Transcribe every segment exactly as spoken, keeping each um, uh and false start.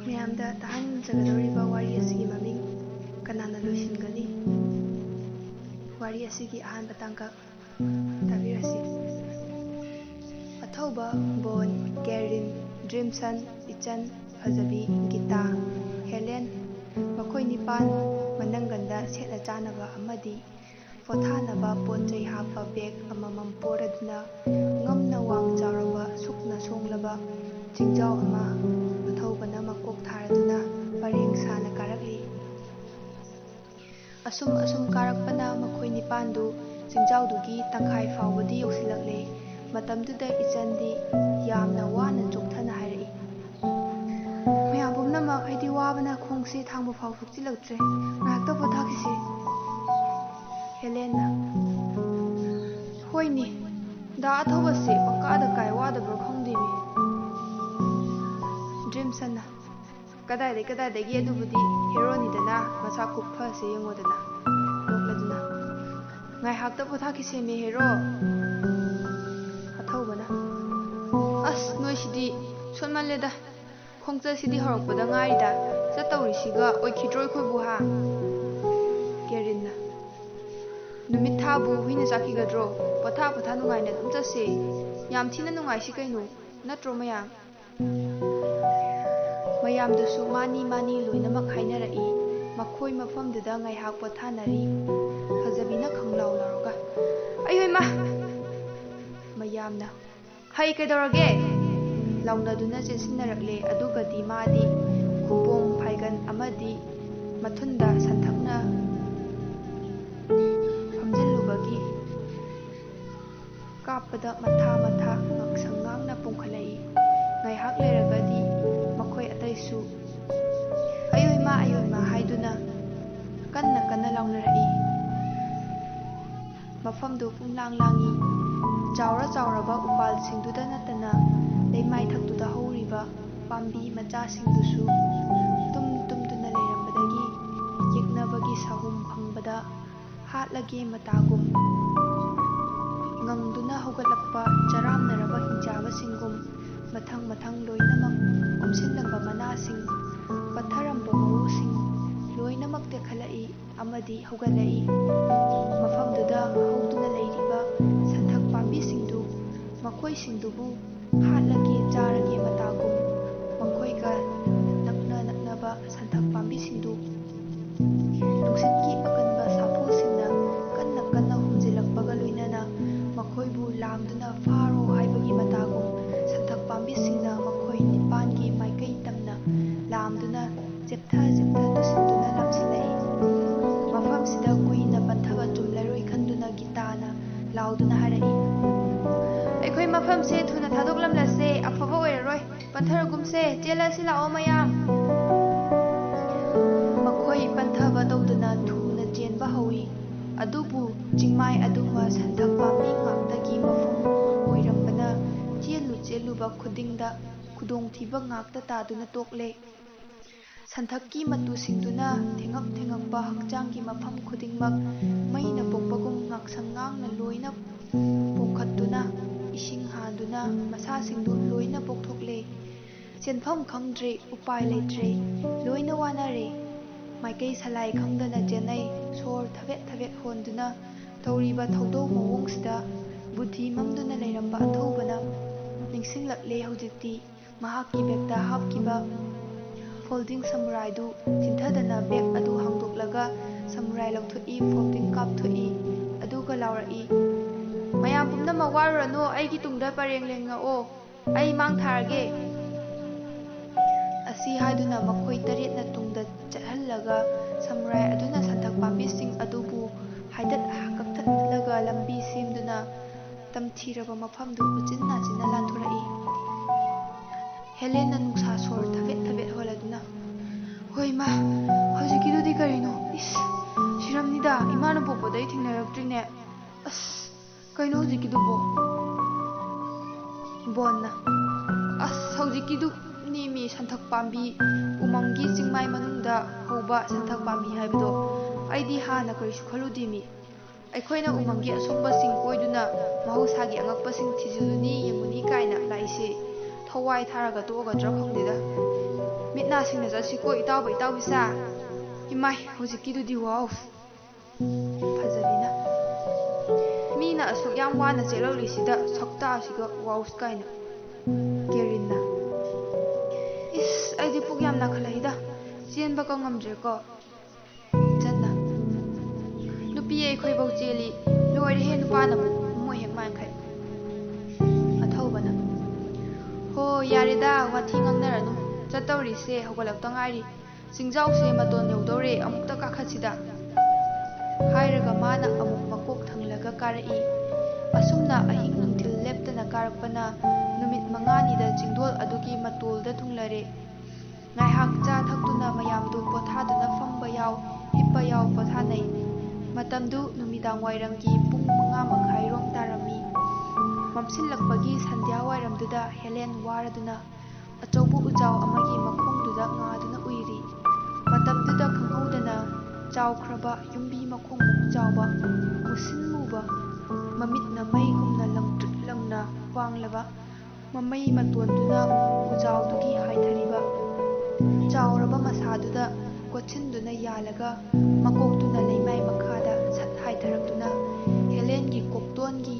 ꯃꯌꯥꯝꯗ ꯇꯥꯍꯟꯖꯒꯗꯧꯔꯤꯕ ꯋꯥꯔꯤ ꯑꯁꯤꯒꯤ ꯃꯃꯤꯡ ꯀꯅꯥꯅ ꯂꯣꯏꯁꯤꯟꯒꯅꯤ? ꯋꯥꯔꯤ ꯑꯁꯤꯒꯤ ꯑꯍꯥꯟꯕ ꯇꯥꯡꯀꯛ ꯇꯥꯕꯤꯔꯁꯤ꯫ ꯑꯊꯧꯕ, ꯕꯣꯟ, ꯀꯦꯔꯤꯟ, ꯗ꯭ꯔꯤꯝꯁꯟ, ꯏꯆꯟ, ꯐꯖꯕꯤ, ꯒꯤꯇꯥ, ꯍꯦꯂꯦꯟ, ꯃꯈꯣꯏ ꯅꯤꯄꯥꯟ ꯃꯅꯪꯒꯟꯗ ꯁꯦꯠꯅ ꯆꯥꯅꯕ ꯑꯃꯗꯤ ꯄꯣꯊꯥꯅꯕ ꯄꯣꯠ ꯆꯩ ꯍꯥꯞꯄ ꯕꯦꯒ ꯑꯃꯃꯝ ꯄꯣꯔꯗꯨꯅ ꯉꯝꯅ ꯋꯥꯡ ꯆꯥꯎꯔꯕ ꯁꯨꯛꯅ ꯁꯣꯡꯂꯕ ꯆꯤꯡꯖꯥꯎ ꯑꯃ ꯑꯊꯧꯕꯅ ꯃꯀꯣꯛ ꯊꯥꯔꯗꯨꯅ ꯄꯔꯦꯡ ꯁꯥꯅ ꯀꯥꯔꯛꯂꯤ꯫ ꯑꯁꯨꯝ ꯑꯁꯨꯝ ꯀꯥꯔꯛꯄꯅ ꯃꯈꯣꯏ ꯅꯤꯄꯥꯟꯗꯨ ꯆꯤꯡꯖꯥꯎꯗꯨꯒꯤ ꯇꯪꯈꯥꯏ ꯐꯥꯎꯕꯗꯤ ꯌꯧꯁꯤꯜꯂꯛꯂꯦ꯫ ꯃꯇꯝꯗꯨꯗ ꯏꯆꯟꯗꯤ ꯌꯥꯝꯅ ꯋꯥꯅ ꯆꯣꯛꯊꯅ ꯍꯥꯏꯔꯛꯏ, "ꯃꯌꯥꯝ ꯄꯨꯝꯅꯃꯛ, ꯑꯩꯗꯤ ꯋꯥꯕꯅ ꯈꯣꯡꯁꯤ ꯊꯥꯡꯕ ꯐꯥꯎ ꯁꯣꯛꯆꯤꯜꯂꯛꯇ꯭ꯔꯦ꯫ ꯉꯥꯏꯍꯥꯛꯇ ꯄꯣꯊꯥꯈꯤꯁꯤ꯫" ꯍꯦꯂꯦꯟꯅ, "ꯍꯣꯏꯅꯦ, ꯗꯥ ꯑꯊꯧꯕꯁꯦ ꯄꯪꯀꯥꯗ ꯀꯥꯏ, ꯋꯥꯗꯕ꯭ꯔꯥ ꯈꯪꯗꯦꯅꯦ꯫" ꯗ꯭ꯔꯤꯝꯁꯟꯅ, "ꯀꯗꯥꯏꯗꯒꯤ, ꯀꯗꯥꯏꯗꯒꯤ, ꯑꯗꯨꯕꯨꯗꯤ ꯍꯦꯔꯣꯅꯤꯗꯅ, ꯃꯁꯥ ꯈꯨꯐꯁꯦ ꯌꯦꯡꯉꯣꯗꯅ꯫" ꯅꯣꯛꯂꯗꯨꯅ, "ꯉꯥꯏꯍꯥꯛꯇ ꯄꯣꯊꯥꯈꯤꯁꯦꯃꯦ ꯍꯦꯔꯣ꯫" ꯑꯊꯧꯕꯅ, "ꯑꯁ, ꯅꯣꯏꯁꯤꯗꯤ ꯁꯣꯟꯃꯜꯂꯦꯗ꯫ ꯈꯣꯡꯆꯠꯁꯤꯗꯤ ꯍꯧꯔꯛꯄꯗ ꯉꯥꯏꯔꯤꯗ, ꯆꯠꯇꯧꯔꯤꯁꯤꯒ ꯑꯣꯏꯈꯤꯗ꯭ꯔꯣ ꯑꯩꯈꯣꯏꯕꯨ, ꯍꯥ?" ꯀꯦꯔꯤꯟꯅ, "ꯅꯨꯃꯤꯠ ꯊꯥꯕꯨ ꯍꯨꯏꯅ ꯆꯥꯈꯤꯒꯗ꯭ꯔꯣ? ꯄꯣꯊꯥ ꯄꯣꯊꯥ ꯅꯨꯡꯉꯥꯏꯅ ꯑꯗꯨꯝ ꯆꯠꯁꯦ꯫ ꯌꯥꯝ ꯊꯤꯅ ꯅꯨꯡꯉꯥꯏꯁꯤ ꯀꯩꯅꯣ, ꯅꯠꯇ꯭ꯔꯣ ꯃꯌꯥꯝ?" ꯃꯌꯥꯝꯗꯨꯁꯨ ꯃꯥꯅꯤ ꯃꯥꯅꯤ ꯂꯣꯏꯅꯃꯛ ꯍꯥꯏꯅꯔꯛꯏ꯫ ꯃꯈꯣꯏ ꯃꯐꯝꯗꯨꯗ ꯉꯥꯏꯍꯥꯛ ꯄꯣꯊꯥꯅꯔꯤ꯫ ꯐꯖꯕꯤꯅ ꯈꯪꯂꯥꯎ ꯂꯥꯎꯔꯒ, "ꯑꯌꯣ ꯏꯃꯥ!" ꯃꯌꯥꯝꯅ, "ꯍꯩ, ꯀꯩꯗꯧꯔꯒꯦ?" ꯂꯥꯎꯅꯗꯨꯅ ꯆꯦꯟꯁꯤꯟꯅꯔꯛꯂꯦ꯫ ꯑꯗꯨꯒꯗꯤ ꯃꯥꯗꯤ ꯈꯨꯄꯣꯡ ꯐꯥꯏꯒꯟ ꯑꯃꯗꯤ ꯃꯊꯨꯟꯗ ꯁꯟꯊꯛꯅ ꯐꯝꯖꯤꯜꯂꯨꯕꯒꯤ ꯀꯥꯞꯄꯗ ꯃꯊꯥ ꯃꯊꯥ ꯉꯥꯡꯁꯪ ꯉꯥꯡꯅ ꯄꯣꯝꯈꯠꯂꯛꯏ꯫ ꯉꯥꯏꯍꯥꯛ ꯂꯩꯔꯒꯗꯤ ꯃꯈꯣꯏ ꯑꯇꯩꯁꯨ "ꯑꯌꯣ ꯏꯃꯥ, ꯑꯌꯣ ꯏꯃꯥ" ꯍꯥꯏꯗꯨꯅ ꯀꯟꯅ ꯀꯟꯅ ꯂꯥꯎꯅꯔꯛꯏ꯫ ꯃꯐꯝꯗꯨ ꯄꯨꯝꯂꯥꯡ ꯂꯥꯡꯏ꯫ ꯆꯥꯎꯔ ꯆꯥꯎꯔꯕ ꯎꯄꯥꯜꯁꯤꯡꯗꯨꯗ ꯅꯠꯇꯅ ꯂꯩꯃꯥꯏꯊꯛꯇꯨꯗ ꯍꯧꯔꯤꯕ ꯄꯥꯝꯕꯤ ꯃꯆꯥꯁꯤꯡꯗꯨꯁꯨ ꯇꯨꯝ ꯇꯨꯝꯗꯨꯅ ꯂꯩꯔꯝꯕꯗꯒꯤ ꯌꯦꯛꯅꯕꯒꯤ ꯁꯥꯍꯨꯝ ꯐꯪꯕꯗ ꯍꯥꯠꯂꯒꯦ ꯃꯇꯥꯒꯨꯝ꯫ ꯉꯪꯗꯨꯅ ꯍꯧꯒꯠꯂꯛꯄ ꯆꯔꯥꯝꯅꯔꯕ ꯍꯤꯡꯆꯥꯕꯁꯤꯡꯒꯨꯝ ꯃꯊꯪ ꯃꯊꯪ ꯂꯣꯏꯅꯃꯛ ꯀꯨꯝꯁꯤꯜꯂꯝꯕ ꯃꯅꯥꯁꯤꯡ, ꯄꯠꯊꯔꯝꯕ ꯃꯎꯁꯤꯡ ꯂꯣꯏꯅꯃꯛ ꯇꯦꯛꯈꯠꯂꯛꯏ ꯑꯃꯗꯤ ꯍꯧꯒꯠꯂꯛꯏ꯫ ꯃꯐꯝꯗꯨꯗ ꯍꯧꯗꯨꯅ ꯂꯩꯔꯤꯕ ꯁꯟꯊꯛ ꯄꯥꯝꯕꯤꯁꯤꯡꯗꯨ ꯃꯈꯣꯏꯁꯤꯡꯗꯨꯕꯨ ꯍꯥꯠꯂꯒꯦ ꯆꯥꯔꯒꯦ ꯃꯇꯥꯒꯨꯝ ꯃꯈꯣꯏꯒ ꯅꯛꯅ ꯅꯛꯅꯕ ꯁꯟꯊꯛ ꯄꯥꯝꯕꯤꯁꯤꯡꯗꯨ ꯅꯨꯡꯁꯤꯠꯀꯤ ꯑꯀꯟꯕ ꯁꯥꯐꯨꯁꯤꯡꯅ ꯀꯟꯅ ꯀꯟꯅ ꯍꯨꯝꯖꯤꯜꯂꯛꯄꯒ ꯂꯣꯏꯅꯅ ꯃꯈꯣꯏꯕꯨ ꯂꯥꯝꯗꯨꯅ ꯐꯥꯔꯣ ꯍꯥꯏꯕꯒꯤ ꯃꯇꯥꯒꯨꯝ ꯁꯟꯊꯛ ꯄꯥꯝꯕꯤꯁꯤꯡꯅ ꯃꯈꯣꯏ ꯅꯤꯄꯥꯟꯒꯤ ꯃꯥꯏꯀꯩ ꯇꯝꯅ ꯂꯥꯝꯗꯨꯅ ꯆꯦꯞꯊ ꯆꯦꯞꯊ ꯇꯨꯁꯤꯟꯗꯨꯅ ꯂꯥꯝꯁꯤꯜꯂꯛꯏ꯫ ꯃꯐꯝꯁꯤꯗ ꯀꯨꯏꯅ ꯄꯟꯊꯕ ꯆꯨꯝꯂꯔꯣꯏ ꯈꯟꯗꯨꯅ ꯒꯤꯇꯥꯅ ꯂꯥꯎꯗꯨꯅ ꯍꯥꯏꯔꯛꯏ, "ꯑꯩꯈꯣꯏ ꯃꯐꯝꯁꯦ ꯊꯨꯅ ꯊꯥꯗꯣꯛꯂꯝꯂꯁꯦ, ꯑꯐꯕ ꯑꯣꯏꯔꯔꯣꯏ꯫ ꯄꯟꯊꯔꯒꯨꯝꯁꯦ, ꯆꯦꯜꯂꯁꯤ ꯂꯥꯛꯑꯣ ꯃꯌꯥꯝ!" ꯃꯈꯣꯏ ꯄꯟꯊꯕ ꯇꯧꯗꯅ ꯊꯨꯅ ꯆꯦꯟꯕ ꯍꯧꯏ꯫ ꯑꯗꯨꯕꯨ ꯆꯤꯡꯃꯥꯏ ꯑꯗꯨꯃ ꯁꯟꯊꯛ ꯄꯥꯝꯕꯤ ꯉꯥꯛꯇꯒꯤ ꯃꯐꯝ ꯑꯣꯏꯔꯝꯕꯅ ꯆꯦꯜꯂꯨ ꯆꯦꯜꯂꯨꯕ ꯈꯨꯗꯤꯡꯗ ꯈꯨꯗꯣꯡꯊꯤꯕ ꯉꯥꯛꯇ ꯇꯥꯗꯨꯅ ꯇꯣꯛꯂꯦ꯫ ꯁꯟꯊꯛꯀꯤ ꯃꯇꯨꯁꯤꯡꯗꯨꯅ ꯊꯦꯡꯉꯛ ꯊꯦꯡꯉꯛꯄ ꯍꯛꯆꯥꯡꯒꯤ ꯃꯐꯝ ꯈꯨꯗꯤꯡꯃꯛ ꯃꯩꯅ ꯄꯣꯛꯄꯒꯨꯝ ꯉꯥꯛꯁꯪ ꯉꯥꯡꯅ ꯂꯣꯏꯅ ꯄꯣꯝꯈꯠꯇꯨꯅ, ꯏꯁꯤꯡ ꯍꯥꯟꯗꯨꯅ ꯃꯁꯥꯁꯤꯡꯗꯨ ꯂꯣꯏꯅ ꯄꯣꯛꯊꯣꯛꯂꯦ꯫ ꯁꯦꯟꯐꯝ ꯈꯪꯗ꯭ꯔꯦ, ꯎꯄꯥꯏ ꯂꯩꯇ꯭ꯔꯦ, ꯂꯣꯏꯅ ꯋꯥꯅꯔꯦ꯫ ꯃꯥꯏꯀꯩ ꯁꯂꯥꯏ ꯈꯪꯗꯅ ꯆꯦꯟꯅꯩ, ꯁꯣꯔ ꯊꯕꯦꯠ ꯊꯕꯦꯠ ꯍꯣꯟꯗꯨꯅ ꯇꯧꯔꯤꯕ ꯊꯧꯗꯧ ꯃꯑꯣꯡꯁꯤꯗ ꯕꯨꯙꯤ ꯃꯝꯗꯨꯅ ꯂꯩꯔꯝꯕ ꯑꯊꯧꯕꯅ ꯅꯤꯡꯁꯤꯡꯂꯛꯂꯦ ꯍꯧꯖꯤꯛꯇꯤ꯫ ꯃꯍꯥꯛꯀꯤ ꯕꯦꯒꯇ ꯍꯥꯞꯈꯤꯕ ꯐꯣꯜꯗꯤꯡ ꯁꯃꯨꯔꯥꯏꯗꯨ ꯆꯤꯟꯊꯗꯅ ꯕꯦꯒ ꯑꯗꯨ ꯍꯥꯡꯗꯣꯛꯂꯒ ꯁꯃꯨꯔꯥꯏ ꯂꯧꯊꯣꯛꯏ, ꯐꯣꯜꯗꯤꯡ ꯀꯥꯞꯊꯣꯛꯏ, ꯑꯗꯨꯒ ꯂꯥꯎꯔꯛꯏ, "ꯃꯌꯥꯝ ꯄꯨꯝꯅꯃꯛ ꯋꯥꯔꯨꯔꯅꯨ, ꯑꯩꯒꯤ ꯇꯨꯡꯗ ꯄꯔꯦꯡ ꯂꯦꯡꯉꯛꯑꯣ, ꯑꯩ ꯃꯥꯡ ꯊꯥꯔꯒꯦ꯫" ꯑꯁꯤ ꯍꯥꯏꯗꯨꯅ ꯃꯈꯣꯏ ꯇꯔꯦꯠꯅ ꯇꯨꯡꯗ ꯆꯠꯍꯜꯂꯒ ꯁꯃꯨꯔꯥꯏ ꯑꯗꯨꯅ ꯁꯟꯊꯛ ꯄꯥꯝꯕꯤꯁꯤꯡ ꯑꯗꯨꯕꯨ ꯍꯥꯏꯗꯠ ꯀꯛꯊꯠꯂꯒ ꯂꯝꯕꯤ ꯁꯦꯝꯗꯨꯅ ꯇꯝꯊꯤꯔꯕ ꯃꯐꯝꯗꯨ ꯎꯆꯤꯟ ꯅꯥꯆꯤꯟꯅ ꯂꯥꯟꯊꯣꯔꯛꯏ꯫ ꯍꯦꯂꯦꯟꯅ ꯅꯨꯡꯁꯥ ꯁꯣꯔ ꯊꯕꯦꯠ ꯊꯕꯦꯠ ꯍꯣꯜꯂꯗꯨꯅ, "ꯍꯣꯏ ꯃꯥ, ꯍꯧꯖꯤꯛꯀꯤꯗꯨꯗꯤ ꯀꯔꯤꯅꯣ? ꯏꯁ, ꯁꯤꯔꯝꯅꯤꯗ, ꯏꯃꯥꯅ ꯄꯣꯛꯄꯗꯩ ꯊꯦꯡꯅꯔꯛꯇ꯭ꯔꯤꯅꯦ꯫ ꯑꯁ, ꯀꯩꯅꯣ ꯍꯧꯖꯤꯛꯀꯤꯗꯨꯕꯣ?" ꯕꯣꯟꯅ, "ꯑꯁ, ꯍꯧꯖꯤꯛꯀꯤꯗꯨ ꯅꯦꯃꯤ, ꯁꯟꯊꯛ ꯄꯥꯝꯕꯤ, ꯎꯃꯪꯒꯤ ꯆꯤꯡꯃꯥꯏ ꯃꯅꯨꯡꯗ ꯍꯧꯕ ꯁꯟꯊꯛ ꯄꯥꯝꯕꯤ ꯍꯥꯏꯕꯗꯣ꯫ ꯑꯩꯗꯤ ꯍꯥꯟꯅ ꯀꯔꯤꯁꯨ ꯈꯜꯂꯨꯗꯦꯃꯤ꯫ ꯑꯩꯈꯣꯏꯅ ꯎꯃꯪꯒꯤ ꯑꯁꯣꯡꯕꯁꯤꯡ ꯀꯣꯏꯗꯨꯅ ꯃꯍꯧꯁꯥꯒꯤ ꯑꯉꯛꯄꯁꯤꯡ ꯊꯤꯖꯤꯜꯂꯨꯅꯤ, ꯌꯦꯡꯉꯨꯅꯤ ꯀꯥꯏꯅ ꯂꯥꯛꯏꯁꯦ ꯊꯋꯥꯏ ꯊꯥꯔꯒ ꯇꯣꯛꯑꯒꯗ꯭ꯔꯥ ꯈꯪꯗꯦꯗ꯫ ꯃꯤꯠ ꯅꯥ ꯁꯤꯡꯅ ꯆꯠꯁꯤꯀꯣ, ꯏꯇꯥꯎꯕ ꯏꯇꯥꯎꯕꯤꯁꯥ꯫ ꯏꯃꯥꯏ, ꯍꯧꯖꯤꯛꯀꯤꯗꯨꯗꯤ ꯋꯥꯎ꯫ ꯐꯖꯕꯤꯅ, "ꯃꯤꯅ ꯑꯁꯨꯛ ꯌꯥꯝ ꯋꯥꯅ ꯆꯦꯜꯂꯛꯂꯤꯁꯤꯗ ꯁꯛꯇꯥꯁꯤꯒ ꯋꯥꯎꯁ ꯀꯥꯏꯅ"꯫ ꯀꯦꯔꯤꯟꯅ, "ꯏꯁ, ꯑꯩꯗꯤ ꯄꯨꯛ ꯌꯥꯝ ꯅꯥꯈꯠꯂꯛꯏꯗ, ꯆꯦꯟꯕꯒ ꯉꯝꯗ꯭ꯔꯦꯀꯣ"꯫ ꯏꯆꯟꯅ, "ꯅꯨꯄꯤ ꯑꯩꯈꯣꯏꯐꯧ ꯆꯦꯜꯂꯤ, ꯂꯣꯏꯔꯦꯍꯦ ꯅꯨꯄꯥꯅꯕꯨ, ꯃꯣꯏ ꯍꯦꯛ ꯃꯥꯟꯈꯩ"꯫ ꯑꯊꯧꯕꯅ, "ꯍꯣ, ꯌꯥꯔꯦꯗ, ꯋꯥꯊꯤ ꯉꯥꯡꯅꯔꯅꯨ, ꯆꯠꯇꯧꯔꯤꯁꯦ ꯍꯧꯒꯠꯂꯛꯇ ꯉꯥꯏꯔꯤ, ꯆꯤꯡꯖꯥꯎꯁꯦ ꯃꯇꯣꯟ ꯌꯧꯗꯧꯔꯦ, ꯑꯃꯨꯛꯇ ꯀꯥꯈꯠꯁꯤꯗ"꯫ ꯍꯥꯏꯔꯒ ꯃꯥꯅ ꯑꯃꯨꯛ ꯃꯀꯣꯛ ꯊꯪꯂꯒ ꯀꯥꯔꯛꯏ꯫ ꯑꯁꯨꯝꯅ ꯑꯍꯤꯡ ꯅꯨꯡꯊꯤꯜ ꯂꯦꯞꯇꯅ ꯀꯥꯔꯛꯄꯅ ꯅꯨꯃꯤꯠ ꯃꯉꯥꯅꯤꯗ ꯆꯤꯡꯗꯣꯜ ꯑꯗꯨꯒꯤ ꯃꯇꯣꯜꯗ ꯊꯨꯡꯂꯔꯦ꯫ ꯉꯥꯏꯍꯥꯛ ꯆꯥ ꯊꯛꯇꯨꯅ ꯃꯌꯥꯝꯗꯨ ꯄꯣꯊꯥꯗꯨꯅ ꯐꯝꯕ ꯌꯥꯎ, ꯍꯤꯞꯄ ꯌꯥꯎ ꯄꯣꯊꯥꯅꯩ꯫ ꯃꯇꯝꯗꯨ ꯅꯨꯃꯤꯗꯥꯡ ꯋꯥꯏꯔꯝꯒꯤ ꯄꯨꯡ ꯃꯉꯥ ꯃꯈꯥꯏꯔꯣꯝ ꯇꯥꯔꯝꯃꯤ꯫ ꯃꯝꯁꯤꯜꯂꯛꯄꯒꯤ ꯁꯟꯙ꯭ꯌꯥ ꯋꯥꯏꯔꯝꯗꯨꯗ ꯍꯦꯂꯦꯟ ꯋꯥꯔꯗꯨꯅ ꯑꯆꯧꯕ ꯎꯖꯥꯎ ꯑꯃꯒꯤ ꯃꯈꯣꯡꯗꯨꯗ ꯉꯥꯗꯨꯅ ꯎꯏꯔꯤ꯫ ꯃꯇꯝꯗꯨꯗ ꯈꯪꯍꯧꯗꯅ ꯆꯥꯎꯈ꯭ꯔꯕ ꯌꯨꯝꯕꯤ ꯃꯈꯣꯡꯃꯨꯛ ꯆꯥꯎꯕ, ꯃꯨꯁꯤꯟ ꯃꯨꯕ, ꯃꯃꯤꯠꯅ ꯃꯩꯒꯨꯝꯅ ꯂꯪꯇ꯭ꯔꯤꯛ ꯂꯪꯅ ꯋꯥꯡꯂꯕ, ꯃꯃꯩ ꯃꯇꯣꯟꯗꯨꯅ ꯎꯖꯥꯎꯗꯨꯒꯤ ꯍꯥꯏꯊꯔꯤꯕ ꯆꯥꯎꯔꯕ ꯃꯁꯥꯗꯨꯗ ꯀꯣꯠꯁꯤꯟꯗꯨꯅ ꯌꯥꯜꯂꯒ, ꯃꯀꯣꯛꯇꯨꯅ ꯂꯩꯃꯥꯏ ꯃꯈꯥꯗ ꯁꯠ ꯍꯥꯏꯊꯔꯛꯇꯨꯅ ꯍꯦꯂꯦꯟꯒꯤ ꯀꯣꯛꯇꯣꯟꯒꯤ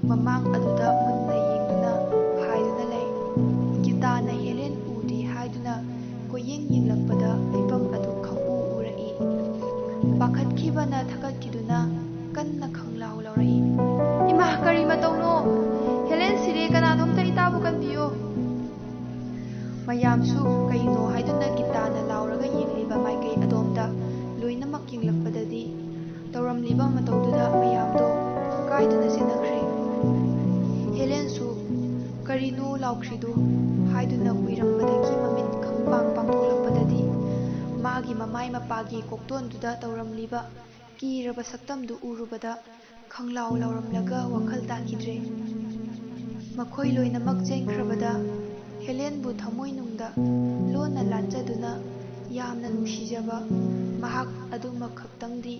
ꯃꯃꯥꯡ ꯑꯗꯨꯗ ꯃꯨꯟꯅ ꯌꯦꯡꯗꯨꯅ ꯍꯥꯏꯗꯨꯅ ꯂꯩ꯫ ꯒꯤꯇꯥꯅ ꯍꯦꯂꯦꯟ ꯎꯗꯦ ꯍꯥꯏꯗꯨꯅ ꯀꯣꯏꯌꯦꯡ ꯌꯦꯡꯂꯛꯄꯗ ꯐꯤꯚꯝ ꯑꯗꯨ ꯈꯪꯎ ꯎꯔꯛꯏ꯫ ꯄꯥꯈꯠꯈꯤꯕꯅ ꯊꯀꯠꯈꯤꯗꯨꯅ ꯀꯟꯅ ꯈꯪꯂꯥꯎ ꯂꯥꯎꯔꯛꯏ, "ꯏꯃꯥ, ꯀꯔꯤ ꯃꯇꯧꯅꯣ? ꯍꯦꯂꯦꯟ ꯁꯤꯔꯦ, ꯀꯅꯥꯅꯣꯝꯇ ꯏꯇꯥꯕꯨ ꯀꯟꯕꯤꯌꯨ!" ꯃꯌꯥꯝꯁꯨ ꯀꯩꯅꯣ ꯍꯥꯏꯗꯨꯅ ꯒꯤꯇꯥꯅ ꯂꯥꯎꯔꯒ ꯌꯦꯡꯂꯤꯕ ꯃꯥꯏꯀꯩ ꯑꯗꯣꯝꯗ ꯂꯣꯏꯅꯃꯛ ꯌꯦꯡꯂꯛꯄꯗꯗꯤ ꯇꯧꯔꯝꯂꯤꯕ ꯃꯇꯧꯗꯨꯗ ꯃꯌꯥꯝꯗꯣ ꯀꯥꯏꯗꯨꯅ ꯆꯦꯟꯅꯈ꯭ꯔꯦ꯫ ꯍꯦꯂꯦꯟꯁꯨ "ꯀꯔꯤꯅꯣ ꯂꯥꯎꯈ꯭ꯔꯤꯗꯨ?" ꯍꯥꯏꯗꯨꯅ ꯀꯨꯏꯔꯝꯕꯗꯒꯤ ꯃꯃꯤꯠ ꯈꯪꯄꯥꯡ ꯄꯥꯡꯊꯣꯛꯂꯛꯄꯗꯗꯤ ꯃꯥꯒꯤ ꯃꯃꯥꯏ ꯃꯄꯥꯒꯤ ꯀꯣꯛꯇꯣꯟꯗꯨꯗ ꯇꯧꯔꯝꯂꯤꯕ ꯀꯤꯔꯕ ꯁꯛꯇꯝꯗꯨ ꯎꯔꯨꯕꯗ ꯈꯪꯂꯥꯎ ꯂꯥꯎꯔꯝꯂꯒ ꯋꯥꯈꯜ ꯇꯥꯈꯤꯗ꯭ꯔꯦ꯫ ꯃꯈꯣꯏ ꯂꯣꯏꯅꯃꯛ ꯆꯦꯟꯈ꯭ꯔꯕꯗ ꯍꯦꯂꯦꯟꯕꯨ ꯊꯃꯣꯏꯅꯨꯡꯗ ꯂꯣꯟꯅ ꯂꯥꯠꯆꯗꯨꯅ ꯌꯥꯝꯅ ꯅꯨꯡꯁꯤꯖꯕ ꯃꯍꯥꯛ ꯑꯗꯨꯃꯛ ꯈꯛꯇꯪꯗꯤ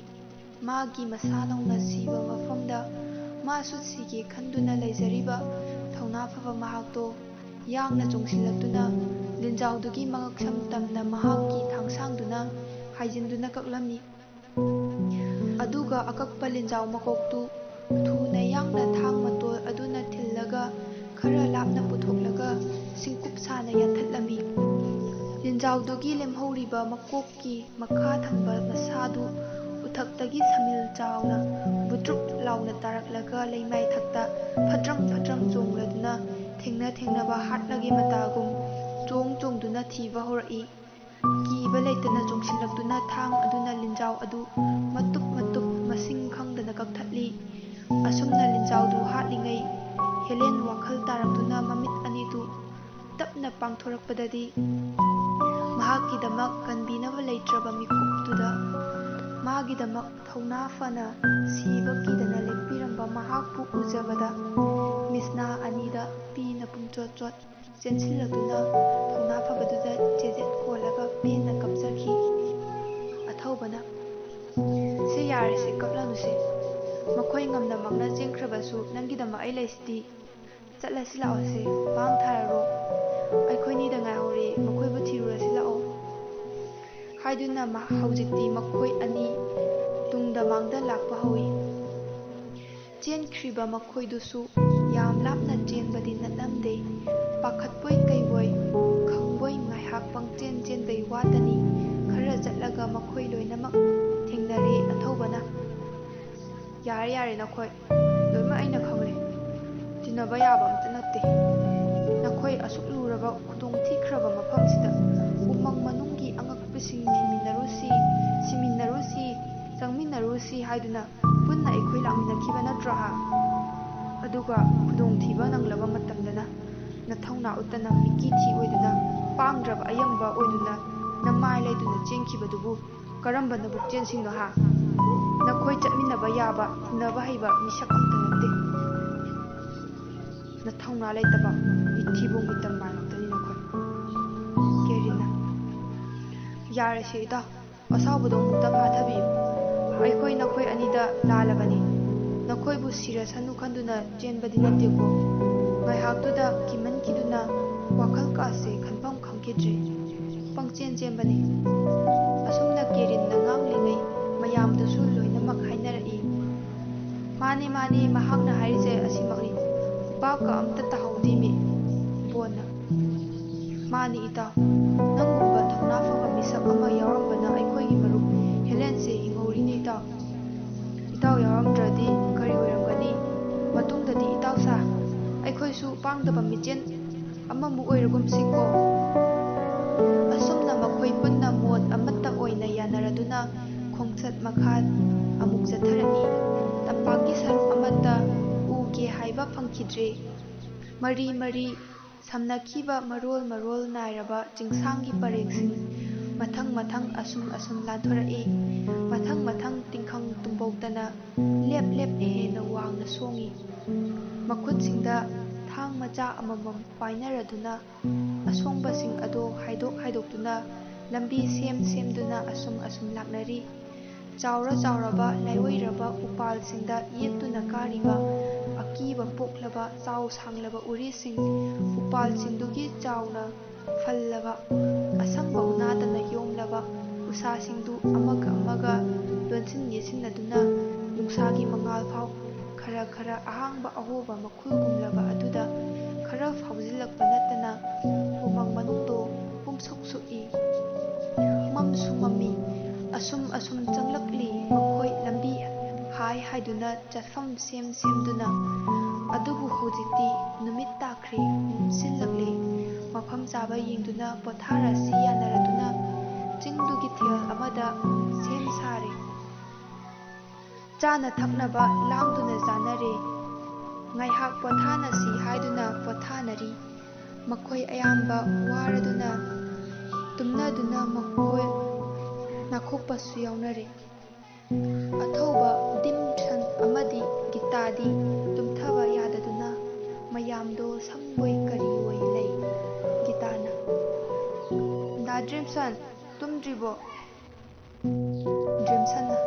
ꯃꯥꯒꯤ ꯃꯁꯥ ꯅꯧꯅ ꯁꯤꯕ ꯃꯐꯝꯗ ꯃꯥꯁꯨ ꯁꯤꯒꯦ ꯈꯟꯗꯨꯅ ꯂꯩꯖꯔꯤꯕ ꯊꯧꯅꯥ ꯐꯕ ꯃꯍꯥꯛꯇꯣ ꯌꯥꯡꯅ ꯆꯣꯡꯁꯤꯜꯂꯛꯇꯨꯅ ꯂꯤꯟꯖꯥꯎꯗꯨꯒꯤ ꯃꯉꯛꯁꯝ ꯇꯝꯅ ꯃꯍꯥꯛꯀꯤ ꯊꯥꯡꯁꯥꯡꯗꯨꯅ ꯍꯥꯏꯖꯤꯟꯗꯨꯅ ꯀꯛꯂꯝꯃꯤ꯫ ꯑꯗꯨꯒ ꯑꯀꯛꯄ ꯂꯤꯟꯖꯥꯎ ꯃꯀꯣꯛꯇꯨ ꯊꯨꯅ ꯌꯥꯡꯅ ꯊꯥꯡ ꯃꯇꯣꯜ ꯑꯗꯨꯅ ꯊꯤꯜꯂꯒ ꯈꯔ ꯂꯥꯞꯅ ꯄꯨꯊꯣꯛꯂꯒ ꯁꯤꯡꯀꯨꯞ ꯁꯥꯅ ꯌꯥꯟꯊꯠꯂꯝꯃꯤ꯫ ꯂꯤꯟꯖꯥꯎꯗꯨꯒꯤ ꯂꯦꯝꯍꯧꯔꯤꯕ ꯃꯀꯣꯛꯀꯤ ꯃꯈꯥ ꯊꯪꯕ ꯃꯁꯥꯗꯨ ꯎꯊꯛꯇꯒꯤ ꯁꯃꯤꯜ ꯆꯥꯎꯅ ꯕꯨꯇ꯭ꯔꯨꯞ ꯂꯥꯎꯅ ꯇꯥꯔꯛꯂꯒ ꯂꯩꯃꯥꯏ ꯊꯛꯇ ꯐꯠꯇ꯭ꯔꯪ ꯐꯠꯇ꯭ꯔꯪ ꯆꯣꯡꯂꯗꯨꯅ ꯊꯦꯡꯅ ꯊꯦꯡꯅꯕ ꯍꯥꯠꯂꯒꯦ ꯃꯇꯥꯒꯨꯝ ꯆꯣꯡ ꯆꯣꯡꯗꯨꯅ ꯊꯤꯕ ꯍꯧꯔꯛꯏ꯫ ꯀꯤꯕ ꯂꯩꯇꯅ ꯆꯣꯡꯁꯤꯜꯂꯛꯇꯨꯅ ꯊꯥꯡ ꯑꯗꯨꯅ ꯂꯤꯟꯖꯥꯎ ꯑꯗꯨ ꯃꯇꯨꯞ ꯃꯇꯨꯞ ꯃꯁꯤꯡ ꯈꯪꯗꯅ ꯀꯛꯊꯠꯂꯤ꯫ ꯑꯁꯨꯝꯅ ꯂꯤꯟꯖꯥꯎꯗꯨ ꯍꯥꯠꯂꯤꯉꯩ ꯍꯦꯂꯦꯟ ꯋꯥꯈꯜ ꯇꯥꯔꯛꯇꯨꯅ ꯃꯃꯤꯠ ꯑꯅꯤꯗꯨ ꯇꯞꯅ ꯄꯥꯡꯊꯣꯔꯛꯄꯗꯗꯤ ꯃꯍꯥꯛꯀꯤꯗꯃꯛ ꯀꯟꯕꯤꯅꯕ ꯂꯩꯇ꯭ꯔꯕ ꯃꯤꯀꯨꯞꯇꯨꯗ ꯃꯥꯒꯤꯗꯃꯛ ꯊꯧꯅꯥ ꯐꯅ ꯁꯤꯕ ꯀꯤꯗꯅ ꯂꯦꯞꯄꯤꯔꯝꯕ ꯃꯍꯥꯛꯄꯨ ꯎꯖꯕꯗ ꯃꯤꯠꯁꯅꯥ ꯑꯅꯤꯗ ꯄꯤꯅ ꯄꯨꯡꯆꯣꯠ ꯆꯣꯠ ꯆꯦꯟꯁꯤꯜꯂꯗꯨꯅ ꯊꯧꯅꯥ ꯐꯕꯗꯨꯗ ꯆꯦꯖꯦꯠ ꯀꯣꯜꯂꯒ ꯄꯦꯟꯅ ꯀꯞꯆꯈꯤ꯫ ꯑꯊꯧꯕꯅ, "ꯁꯤ ꯌꯥꯔꯦꯁꯦ, ꯀꯞꯂꯅꯨꯁꯦ꯫ ꯃꯈꯣꯏ ꯉꯝꯅꯃꯛꯅ ꯆꯦꯟꯈ꯭ꯔꯕꯁꯨ ꯅꯪꯒꯤꯗꯃꯛ ꯑꯩ ꯂꯩꯁꯤꯗꯤ꯫ ꯆꯠꯂꯁꯤ ꯂꯥꯛꯑꯣꯁꯦ, ꯃꯥꯡ ꯊꯥꯔꯔꯣ꯫ ꯑꯩꯈꯣꯏꯅꯤꯗ ꯉꯥꯏꯍꯧꯔꯦ, ꯃꯈꯣꯏꯕꯨ ꯊꯤꯔꯨꯔꯁꯤ ꯂꯥꯛꯑꯣ" ꯍꯥꯏꯗꯨꯅ ꯃ-, ꯍꯧꯖꯤꯛꯇꯤ ꯃꯈꯣꯏ ꯑꯅꯤ ꯇꯨꯡꯗ ꯃꯥꯡꯗ ꯂꯥꯛꯄ ꯍꯧꯏ꯫ ꯆꯦꯟꯈ꯭ꯔꯤꯕ ꯃꯈꯣꯏꯗꯨꯁꯨ ꯌꯥꯝ ꯂꯥꯞꯅ ꯆꯦꯟꯕꯗꯤ ꯅꯠꯂꯝꯗꯦ꯫ ꯄꯥꯈꯠꯄꯣꯏ ꯀꯩꯕꯣꯏ, ꯈꯪꯕꯣꯏ ꯉꯥꯏꯍꯥꯛ ꯄꯪꯆꯦꯟ ꯆꯦꯟꯕꯩ ꯋꯥꯇꯅꯤ꯫ ꯈꯔ ꯆꯠꯂꯒ ꯃꯈꯣꯏ ꯂꯣꯏꯅꯃꯛ ꯊꯦꯡꯅꯔꯦ꯫ ꯑꯊꯧꯕꯅ, "ꯌꯥꯔꯦ, ꯌꯥꯔꯦ ꯅꯈꯣꯏ, ꯂꯣꯏꯅꯃꯛ ꯑꯩꯅ ꯈꯪꯂꯦ꯫ ꯇꯤꯟꯅꯕ ꯌꯥꯕ ꯑꯝꯇ ꯅꯠꯇꯦ꯫ ꯅꯈꯣꯏ ꯑꯁꯨꯛ ꯂꯨꯔꯕ ꯈꯨꯗꯣꯡ ꯊꯤꯈ꯭ꯔꯕ ꯃꯐꯝꯁꯤꯗ ꯎꯃꯪ ꯃꯅꯨꯡꯒꯤ ꯑꯉꯛꯄꯁꯤꯡ ꯊꯤꯃꯤꯟꯅꯔꯨꯁꯤ, ꯁꯤꯃꯤꯟꯅꯔꯨꯁꯤ, ꯆꯪꯃꯤꯟꯅꯔꯨꯁꯤ ꯍꯥꯏꯗꯨꯅ ꯄꯨꯟꯅ ꯑꯩꯈꯣꯏ ꯂꯥꯛꯃꯤꯟꯅꯈꯤꯕ ꯅꯠꯇ꯭ꯔꯣ ꯍꯥ? ꯑꯗꯨꯒ ꯈꯨꯗꯣꯡꯊꯤꯕ ꯅꯪꯂꯕ ꯃꯇꯝꯗꯅ ꯅꯊꯧꯅꯥ ꯎꯠꯇꯅ ꯃꯤꯀꯤ ꯊꯤ ꯑꯣꯏꯗꯨꯅ, ꯄꯥꯡꯗ꯭ꯔꯕ ꯑꯌꯝꯕ ꯑꯣꯏꯗꯨꯅ ꯅꯃꯥꯏ ꯂꯩꯗꯨꯅ ꯆꯦꯟꯈꯤꯕꯗꯨꯕꯨ ꯀꯔꯝꯕ ꯅꯕꯨꯛꯆꯦꯜꯁꯤꯡꯅꯣ ꯍꯥ? ꯅꯈꯣꯏ ꯆꯠꯃꯤꯟꯅꯕ ꯌꯥꯕ, ꯇꯤꯟꯅꯕ ꯍꯩꯕ ꯃꯤꯁꯛ ꯑꯝꯇ ꯅꯠꯇꯦ꯫ ꯅꯊꯧꯅꯥ ꯂꯩꯇꯕ, ꯃꯤꯊꯤꯕꯣꯡ ꯃꯤꯇꯝ ꯃꯥꯟ ꯉꯥꯛꯇꯅꯤ ꯅꯈꯣꯏ꯫" ꯀꯦꯔꯤꯟꯅ, "ꯌꯥꯔꯦꯁꯦ ꯏꯇꯥꯎ, ꯑꯁꯥꯎꯕꯗꯣ ꯑꯃꯨꯛꯇ ꯐꯥꯊꯕꯤꯌꯨ꯫ ꯑꯩꯈꯣꯏ ꯅꯈꯣꯏ ꯑꯅꯤꯗ ꯂꯥꯜꯂꯕꯅꯤ꯫ ꯅꯈꯣꯏꯕꯨ ꯁꯤꯔꯁꯅꯨ ꯈꯟꯗꯨꯅ ꯆꯦꯟꯕꯗꯤ ꯅꯠꯇꯦꯀꯣ꯫ ꯉꯥꯏꯍꯥꯛꯇꯨꯗ ꯀꯤꯃꯟꯈꯤꯗꯨꯅ ꯋꯥꯈꯜ ꯀꯥꯁꯦ ꯈꯟꯐꯝ ꯈꯪꯈꯤꯗ꯭ꯔꯦ꯫ ꯄꯪꯆꯦꯟ ꯆꯦꯟꯕꯅꯤ꯫ ꯑꯁꯨꯝꯅ ꯀꯦꯔꯤꯟꯅ ꯉꯥꯡꯂꯤꯉꯩ ꯃꯌꯥꯝꯗꯨꯁꯨ ꯂꯣꯏꯅꯃꯛ ꯍꯥꯏꯅꯔꯛꯏ꯫ "ꯃꯥꯅꯤ, ꯃꯥꯅꯤ, ꯃꯍꯥꯛꯅ ꯍꯥꯏꯔꯤꯁꯦ ꯑꯁꯤꯃꯛꯅꯤ꯫ ꯚꯥꯞꯀ ꯑꯝꯇ ꯇꯥꯍꯧꯗꯦꯃꯤ ꯕꯣꯟꯅ꯫" "ꯃꯥꯅꯤ ꯏꯇꯥꯎ, ꯅꯪꯒꯨꯝꯕ ꯊꯧꯅꯥ ꯐꯕ ꯃꯤꯁꯛ ꯑꯃ ꯌꯥꯎꯔꯝꯕꯅ ꯑꯩꯈꯣꯏꯒꯤ ꯃꯔꯨꯞ ꯍꯦꯂꯦꯟꯁꯦ ꯍꯤꯡꯍꯧꯔꯤꯅꯤ ꯏꯇꯥꯎ꯫ ꯏꯇꯥꯎ ꯌꯥꯎꯔꯝꯗ꯭ꯔꯗꯤ ꯀꯔꯤ ꯑꯣꯏꯔꯝꯒꯅꯤ? ꯃꯇꯨꯡꯗꯗꯤ ꯏꯇꯥꯎ ꯁꯥ ꯑꯩꯈꯣꯏꯁꯨ ꯄꯥꯡꯗꯕ ꯃꯤꯆꯦꯟ ꯑꯃꯃꯨꯛ ꯑꯣꯏꯔꯒꯨꯝꯁꯤꯀꯣ꯫" ꯑꯁꯨꯝꯅ ꯃꯈꯣꯏ ꯄꯨꯟꯅ ꯃꯣꯠ ꯑꯃꯠꯇ ꯑꯣꯏꯅ ꯌꯥꯅꯔꯗꯨꯅ ꯈꯣꯡꯆꯠ ꯃꯈꯥ ꯑꯃꯨꯛ ꯆꯠꯊꯔꯛꯏ꯫ ꯇꯝꯄꯥꯛꯀꯤ ꯁꯔꯨꯛ ꯑꯃꯠꯇ ꯎꯒꯦ ꯍꯥꯏꯕ ꯐꯪꯈꯤꯗ꯭ꯔꯦ꯫ ꯃꯔꯤ ꯃꯔꯤ ꯁꯝꯅꯈꯤꯕ ꯃꯔꯣꯜ ꯃꯔꯣꯜ ꯅꯥꯏꯔꯕ ꯆꯤꯡꯁꯥꯡꯒꯤ ꯄꯔꯦꯡꯁꯤꯡ ꯃꯊꯪ ꯃꯊꯪ ꯑꯁꯨꯝ ꯑꯁꯨꯝ ꯂꯥꯟꯊꯣꯔꯛꯏ꯫ ꯃꯊꯪ ꯃꯊꯪ ꯇꯤꯡꯈꯪ ꯇꯨꯝꯕꯧꯇꯅ ꯂꯦꯞ ꯂꯦꯞꯅ ꯍꯦꯟꯅ ꯋꯥꯡꯅ ꯁꯣꯡꯏ꯫ ꯃꯈꯨꯠꯁꯤꯡꯗ ꯊꯥꯡ ꯃꯆꯥ ꯑꯃꯃꯝ ꯄꯥꯏꯅꯔꯗꯨꯅ ꯑꯁꯣꯡꯕꯁꯤꯡ ꯑꯗꯣ ꯍꯥꯏꯗꯣꯛ ꯍꯥꯏꯗꯣꯛꯇꯨꯅ ꯂꯝꯕꯤ ꯁꯦꯝ ꯁꯦꯝꯗꯨꯅ ꯑꯁꯨꯝ ꯑꯁꯨꯝ ꯂꯥꯛꯅꯔꯤ꯫ ꯆꯥꯎꯔ ꯆꯥꯎꯔꯕ ꯂꯥꯏꯑꯣꯏꯔꯕ ꯎꯄꯥꯜꯁꯤꯡꯗ ꯌꯦꯠꯇꯨꯅ ꯀꯥꯔꯤꯕ ꯑꯀꯤꯕ ꯄꯣꯛꯂꯕ ꯆꯥꯎ ꯁꯥꯡꯂꯕ ꯎꯔꯤꯁꯤꯡ, ꯎꯄꯥꯜꯁꯤꯡꯗꯨꯒꯤ ꯆꯥꯎꯅ ꯐꯜꯂꯕ ꯑꯁꯪꯕ ꯎꯅꯥꯗꯅ ꯌꯣꯝꯂꯕ ꯎꯁꯥꯁꯤꯡꯗꯨ ꯑꯃꯒ ꯑꯃꯒ ꯂꯣꯟꯁꯤꯟ ꯌꯦꯠꯁꯤꯟꯅꯗꯨꯅ ꯅꯨꯡꯁꯥꯒꯤ ꯃꯉꯥꯜ ꯐꯥꯎ ꯈꯔ ꯈꯔ ꯑꯍꯥꯡꯕ ꯑꯍꯣꯕ ꯃꯈꯨꯜꯒꯨꯝꯂꯕ ꯑꯗꯨꯗ ꯈꯔ ꯐꯥꯎꯖꯤꯜꯂꯛꯄ ꯅꯠꯇꯅ ꯎꯃꯪ ꯃꯅꯨꯡꯗꯣ ꯄꯨꯝꯁꯨꯛ ꯁꯨꯛꯏ꯫ ꯃꯝꯁꯨ ꯃꯝꯃꯤ꯫ ꯑꯁꯨꯝ ꯑꯁꯨꯝ ꯆꯪꯂꯛꯂꯤ ꯃꯈꯣꯏ ꯂꯝꯕꯤ ꯍꯥꯏ ꯍꯥꯏꯗꯨꯅ ꯆꯠꯐꯝ ꯁꯦꯝ ꯁꯦꯝꯗꯨꯅ꯫ ꯑꯗꯨꯕꯨ ꯍꯧꯖꯤꯛꯇꯤ ꯅꯨꯃꯤꯠ ꯇꯥꯈ꯭ꯔꯦ, ꯃꯝꯁꯤꯜꯂꯛꯂꯦ꯫ ꯃꯐꯝ ꯆꯥꯕ ꯌꯦꯡꯗꯨꯅ ꯄꯣꯊꯥꯔꯁꯤ ꯌꯥꯅꯔꯗꯨꯅ ꯆꯤꯡꯗꯨꯒꯤ ꯊꯦꯜ ꯑꯃꯗ ꯁꯦꯝ ꯁꯥꯔꯦ꯫ ꯆꯥꯅ ꯊꯛꯅꯕ ꯂꯥꯡꯗꯨꯅ ꯆꯥꯅꯔꯦ꯫ ꯉꯥꯏꯍꯥꯛ ꯄꯣꯊꯥꯅꯁꯤ ꯍꯥꯏꯗꯨꯅ ꯄꯣꯊꯥꯅꯔꯤ꯫ ꯃꯈꯣꯏ ꯑꯌꯥꯝꯕ ꯋꯥꯔꯗꯨꯅ ꯇꯨꯝꯅꯗꯨꯅ ꯃꯈꯣꯏ ꯅꯥꯈꯣꯛꯄꯁꯨ ꯌꯥꯎꯅꯔꯦ꯫ ꯑꯊꯧꯕ ꯗꯤꯝꯁꯟ ꯑꯃꯗꯤ ꯒꯤꯇꯥꯗꯤ ꯇꯨꯝꯊꯕ ꯌꯥꯗꯗꯨꯅ ꯃꯌꯥꯝꯗꯣ ꯁꯪꯕꯣꯏ ꯀꯔꯤꯑꯣꯏ ꯂꯩ꯫ ꯒꯤꯇꯥꯅ, "ꯗꯥ ꯗ꯭ꯔꯤꯝꯁꯟ, ꯇꯨꯝꯗ꯭ꯔꯤꯕꯣ?" ꯗ꯭ꯔꯤꯝꯁꯟꯅ,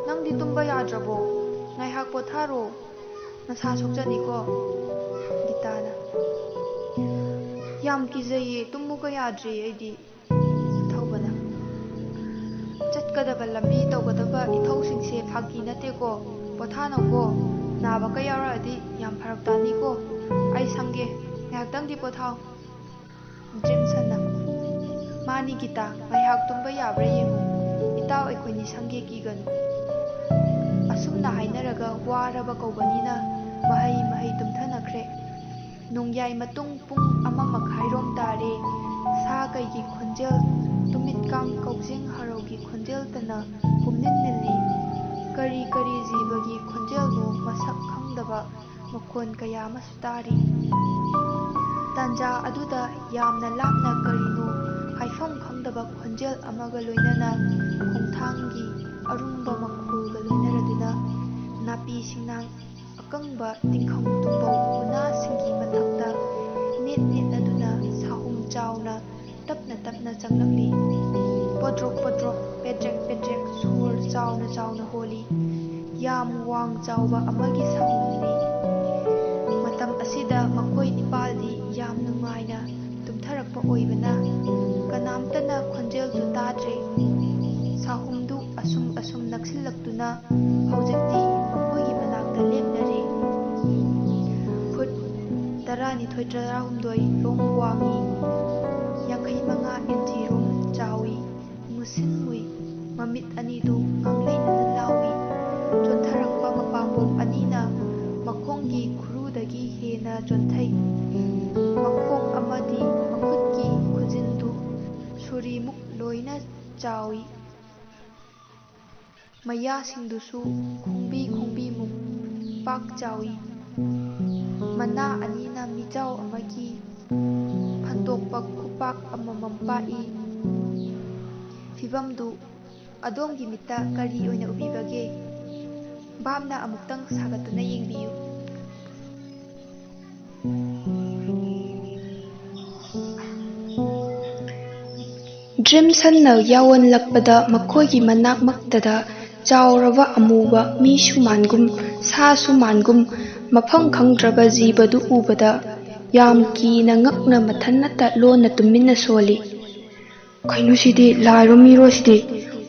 ꯅꯪꯗꯤ ꯇꯨꯝꯕ ꯌꯥꯗ꯭ꯔꯕꯣ? ꯉꯥꯏꯍꯥꯛ ꯄꯣꯊꯥꯔꯣ, ꯅꯁꯥ ꯁꯣꯛꯆꯅꯤꯀꯣ꯫ ꯒꯤꯇꯥꯅ, ꯌꯥꯝ ꯀꯤꯖꯩꯌꯦ, ꯇꯨꯝꯃꯨꯒ ꯌꯥꯗ꯭ꯔꯦ ꯑꯩꯗꯤ꯫ ꯑꯊꯧꯕꯅ, ꯆꯠꯀꯗꯕ ꯂꯝꯕꯤ ꯇꯧꯒꯗꯕ ꯏꯊꯧꯁꯤꯡꯁꯦ ꯐꯥꯒꯤ ꯅꯠꯇꯦꯀꯣ, ꯄꯣꯊꯥꯅꯧꯀꯣ, ꯅꯥꯕꯒ ꯌꯥꯎꯔꯛꯑꯗꯤ ꯌꯥꯝ ꯐꯔꯛ ꯇꯥꯅꯤꯀꯣ꯫ ꯑꯩ ꯁꯪꯒꯦ, ꯉꯥꯏꯍꯥꯛꯇꯪꯗꯤ ꯄꯣꯊꯥꯎ꯫ ꯖꯤꯝꯁꯟꯅ, ꯃꯥꯅꯤ ꯒꯤꯇꯥ, ꯉꯥꯏꯍꯥꯛ ꯇꯨꯝꯕ ꯌꯥꯕ꯭ꯔꯥ ꯌꯦꯡꯉꯨ꯫ ꯏꯇꯥꯎ ꯑꯩꯈꯣꯏꯅꯤ ꯁꯪꯒꯦ, ꯀꯤꯒꯅꯨ꯫ ꯑꯁꯨꯝꯅ ꯍꯥꯏꯅꯔꯒ ꯋꯥꯔꯕ ꯀꯧꯕꯅꯤꯅ ꯃꯍꯩ ꯃꯍꯩ ꯇꯨꯝꯊꯅꯈ꯭ꯔꯦ꯫ ꯅꯣꯡꯌꯥꯏ ꯃꯇꯨꯡ ꯄꯨꯡ ꯑꯃ ꯃꯈꯥꯏꯔꯣꯝ ꯇꯥꯔꯦ꯫ ꯁꯥ ꯀꯩꯒꯤ ꯈꯣꯟꯖꯦꯜ, ꯇꯨꯃꯤꯠꯀꯥꯡ ꯀꯧꯖꯦꯡ ꯍꯔꯧꯒꯤ ꯈꯣꯟꯖꯦꯜꯇꯅ ꯄꯨꯝꯅꯤꯟ ꯅꯤꯜꯂꯤ꯫ ꯀꯔꯤ ꯀꯔꯤ ꯖꯤꯕꯒꯤ ꯈꯣꯟꯖꯦꯜꯅꯣ ꯃꯁꯛ ꯈꯪꯗꯕ ꯃꯈꯣꯟ ꯀꯌꯥ ꯑꯃꯁꯨ ꯇꯥꯔꯤ꯫ ꯇꯥꯟꯖꯥ ꯑꯗꯨꯗ ꯌꯥꯝꯅ ꯂꯥꯞꯅ ꯀꯔꯤꯅꯣ ꯍꯥꯏꯐꯝ ꯈꯪꯗꯕ ꯈꯣꯟꯖꯦꯜ ꯑꯃꯒ ꯂꯣꯏꯅꯅ ꯈꯣꯡꯊꯥꯡꯒꯤ ꯑꯔꯨꯝꯕ ꯃꯈꯣꯜꯒ ꯂꯣꯏꯅꯔꯗꯨꯅ ꯅꯥꯄꯤ ꯁꯤꯡꯅꯥꯡ ꯑꯀꯪꯕ ꯇꯤꯡꯈꯪ ꯇꯨꯝꯕꯧ ꯎꯅꯥꯁꯤꯡꯒꯤ ꯃꯊꯛꯇ ꯅꯦꯠ ꯅꯦꯠꯅꯗꯨꯅ ꯁꯥꯍꯨꯝ ꯆꯥꯎꯅ ꯇꯞꯅ ꯇꯞꯅ ꯆꯪꯂꯛꯂꯤ꯫ ꯄꯣꯗ꯭ꯔꯣꯛ ꯄꯣꯗ꯭ꯔꯣꯛ, ꯄꯦꯗ꯭ꯔꯦꯛ ꯄꯦꯗ꯭ꯔꯦꯛ ꯁꯣꯔ ꯆꯥꯎꯅ ꯆꯥꯎꯅ ꯍꯣꯜꯂꯤ꯫ ꯌꯥꯝ ꯋꯥꯡ ꯆꯥꯎꯕ ꯑꯃꯒꯤ ꯁꯥꯍꯨꯝꯅꯤ꯫ ꯃꯇꯝ ꯑꯁꯤꯗ ꯃꯈꯣꯏ ꯅꯤꯄꯥꯜꯗꯤ ꯌꯥꯝ ꯅꯨꯡꯉꯥꯏꯅ ꯇꯨꯝꯊꯔꯛꯄ ꯑꯣꯏꯕꯅ ꯀꯅꯥꯝꯇꯅ ꯈꯣꯟꯖꯦꯜꯁꯨ ꯇꯥꯗ꯭ꯔꯦ꯫ ꯁꯥꯍꯨꯝꯗꯨ ꯑꯁꯨꯝ ꯑꯁꯨꯝ ꯅꯛꯁꯤꯜꯂꯛꯇꯨꯅ ꯍꯧꯖꯤꯛꯇꯤ ꯃꯈꯣꯏꯒꯤ ꯃꯅꯥꯛꯇ ꯂꯦꯞꯅꯔꯦ꯫ ꯐꯨꯠ ꯇꯔꯥꯅꯤꯊꯣꯏ ꯇꯔꯥꯍꯨꯝꯗꯣꯏ ꯔꯣꯝ ꯋꯥꯡꯏ, ꯌꯥꯡꯈꯩ ꯃꯉꯥ ꯏꯟꯆꯤ ꯔꯣꯝ ꯆꯥꯎꯏ꯫ ꯃꯨꯁꯤꯟ ꯃꯨꯏ, ꯃꯃꯤꯠ ꯑꯅꯤꯗꯨ ꯉꯥꯡꯂꯩꯅꯅ ꯂꯥꯎꯏ꯫ ꯆꯣꯟꯊꯔꯛꯄ ꯃꯄꯥꯝꯕꯣꯝ ꯑꯅꯤꯅ ꯃꯈꯣꯡꯒꯤ ꯈꯨꯔꯨꯗꯒꯤ ꯍꯦꯟꯅ ꯆꯣꯟꯊꯩ꯫ ꯃꯈꯣꯡ ꯑꯃꯗꯤ ꯃꯈꯨꯠꯀꯤ ꯈꯨꯖꯤꯟꯗꯨ ꯁꯨꯔꯤꯃꯨꯛ ꯂꯣꯏꯅ ꯆꯥꯎꯏ꯫ ꯃꯌꯥꯁꯤꯡꯗꯨꯁꯨ ꯈꯣꯡꯕꯤ ꯈꯣꯡꯕꯤꯃꯨꯛ ꯄꯥꯛ ꯆꯥꯎꯏ꯫ ꯃꯅꯥ ꯑꯅꯤꯅ ꯃꯤꯖꯥꯎ ꯑꯃꯒꯤ ꯐꯟꯗꯣꯛꯄ ꯈꯨꯄꯥꯛ ꯑꯃꯃꯝ ꯄꯥꯛꯏ꯫ ꯐꯤꯚꯝꯗꯨ ꯑꯗꯣꯝꯒꯤ ꯃꯤꯠꯇ ꯀꯔꯤ ꯑꯣꯏꯅ ꯎꯕꯤꯕꯒꯦ? ꯚꯥꯞꯅ ꯑꯃꯨꯛꯇꯪ ꯁꯥꯒꯠꯇꯨꯅ ꯌꯦꯡꯕꯤꯌꯨ꯫ ꯗ꯭ꯔꯤꯝꯁꯟꯅ ꯌꯥꯋꯣꯟꯂꯛꯄꯗ ꯃꯈꯣꯏꯒꯤ ꯃꯅꯥꯛꯃꯛꯇꯗ ꯆꯥꯎꯔꯕ ꯑꯃꯨꯕ ꯃꯤꯁꯨ ꯃꯥꯟꯒꯨꯝ, ꯁꯥꯁꯨ ꯃꯥꯟꯒꯨꯝ, ꯃꯐꯝ ꯈꯪꯗ꯭ꯔꯕ ꯖꯤꯕꯗꯨ ꯎꯕꯗ ꯌꯥꯝ ꯀꯤꯅ ꯉꯛꯅ ꯃꯊꯟꯅꯇ ꯂꯣꯟꯅ ꯇꯨꯃꯤꯟꯅ ꯁꯣꯜꯂꯤ꯫ "ꯀꯩꯅꯣ ꯁꯤꯗꯤ? ꯂꯥꯏꯔꯣ ꯃꯤꯔꯣ ꯁꯤꯗꯤ?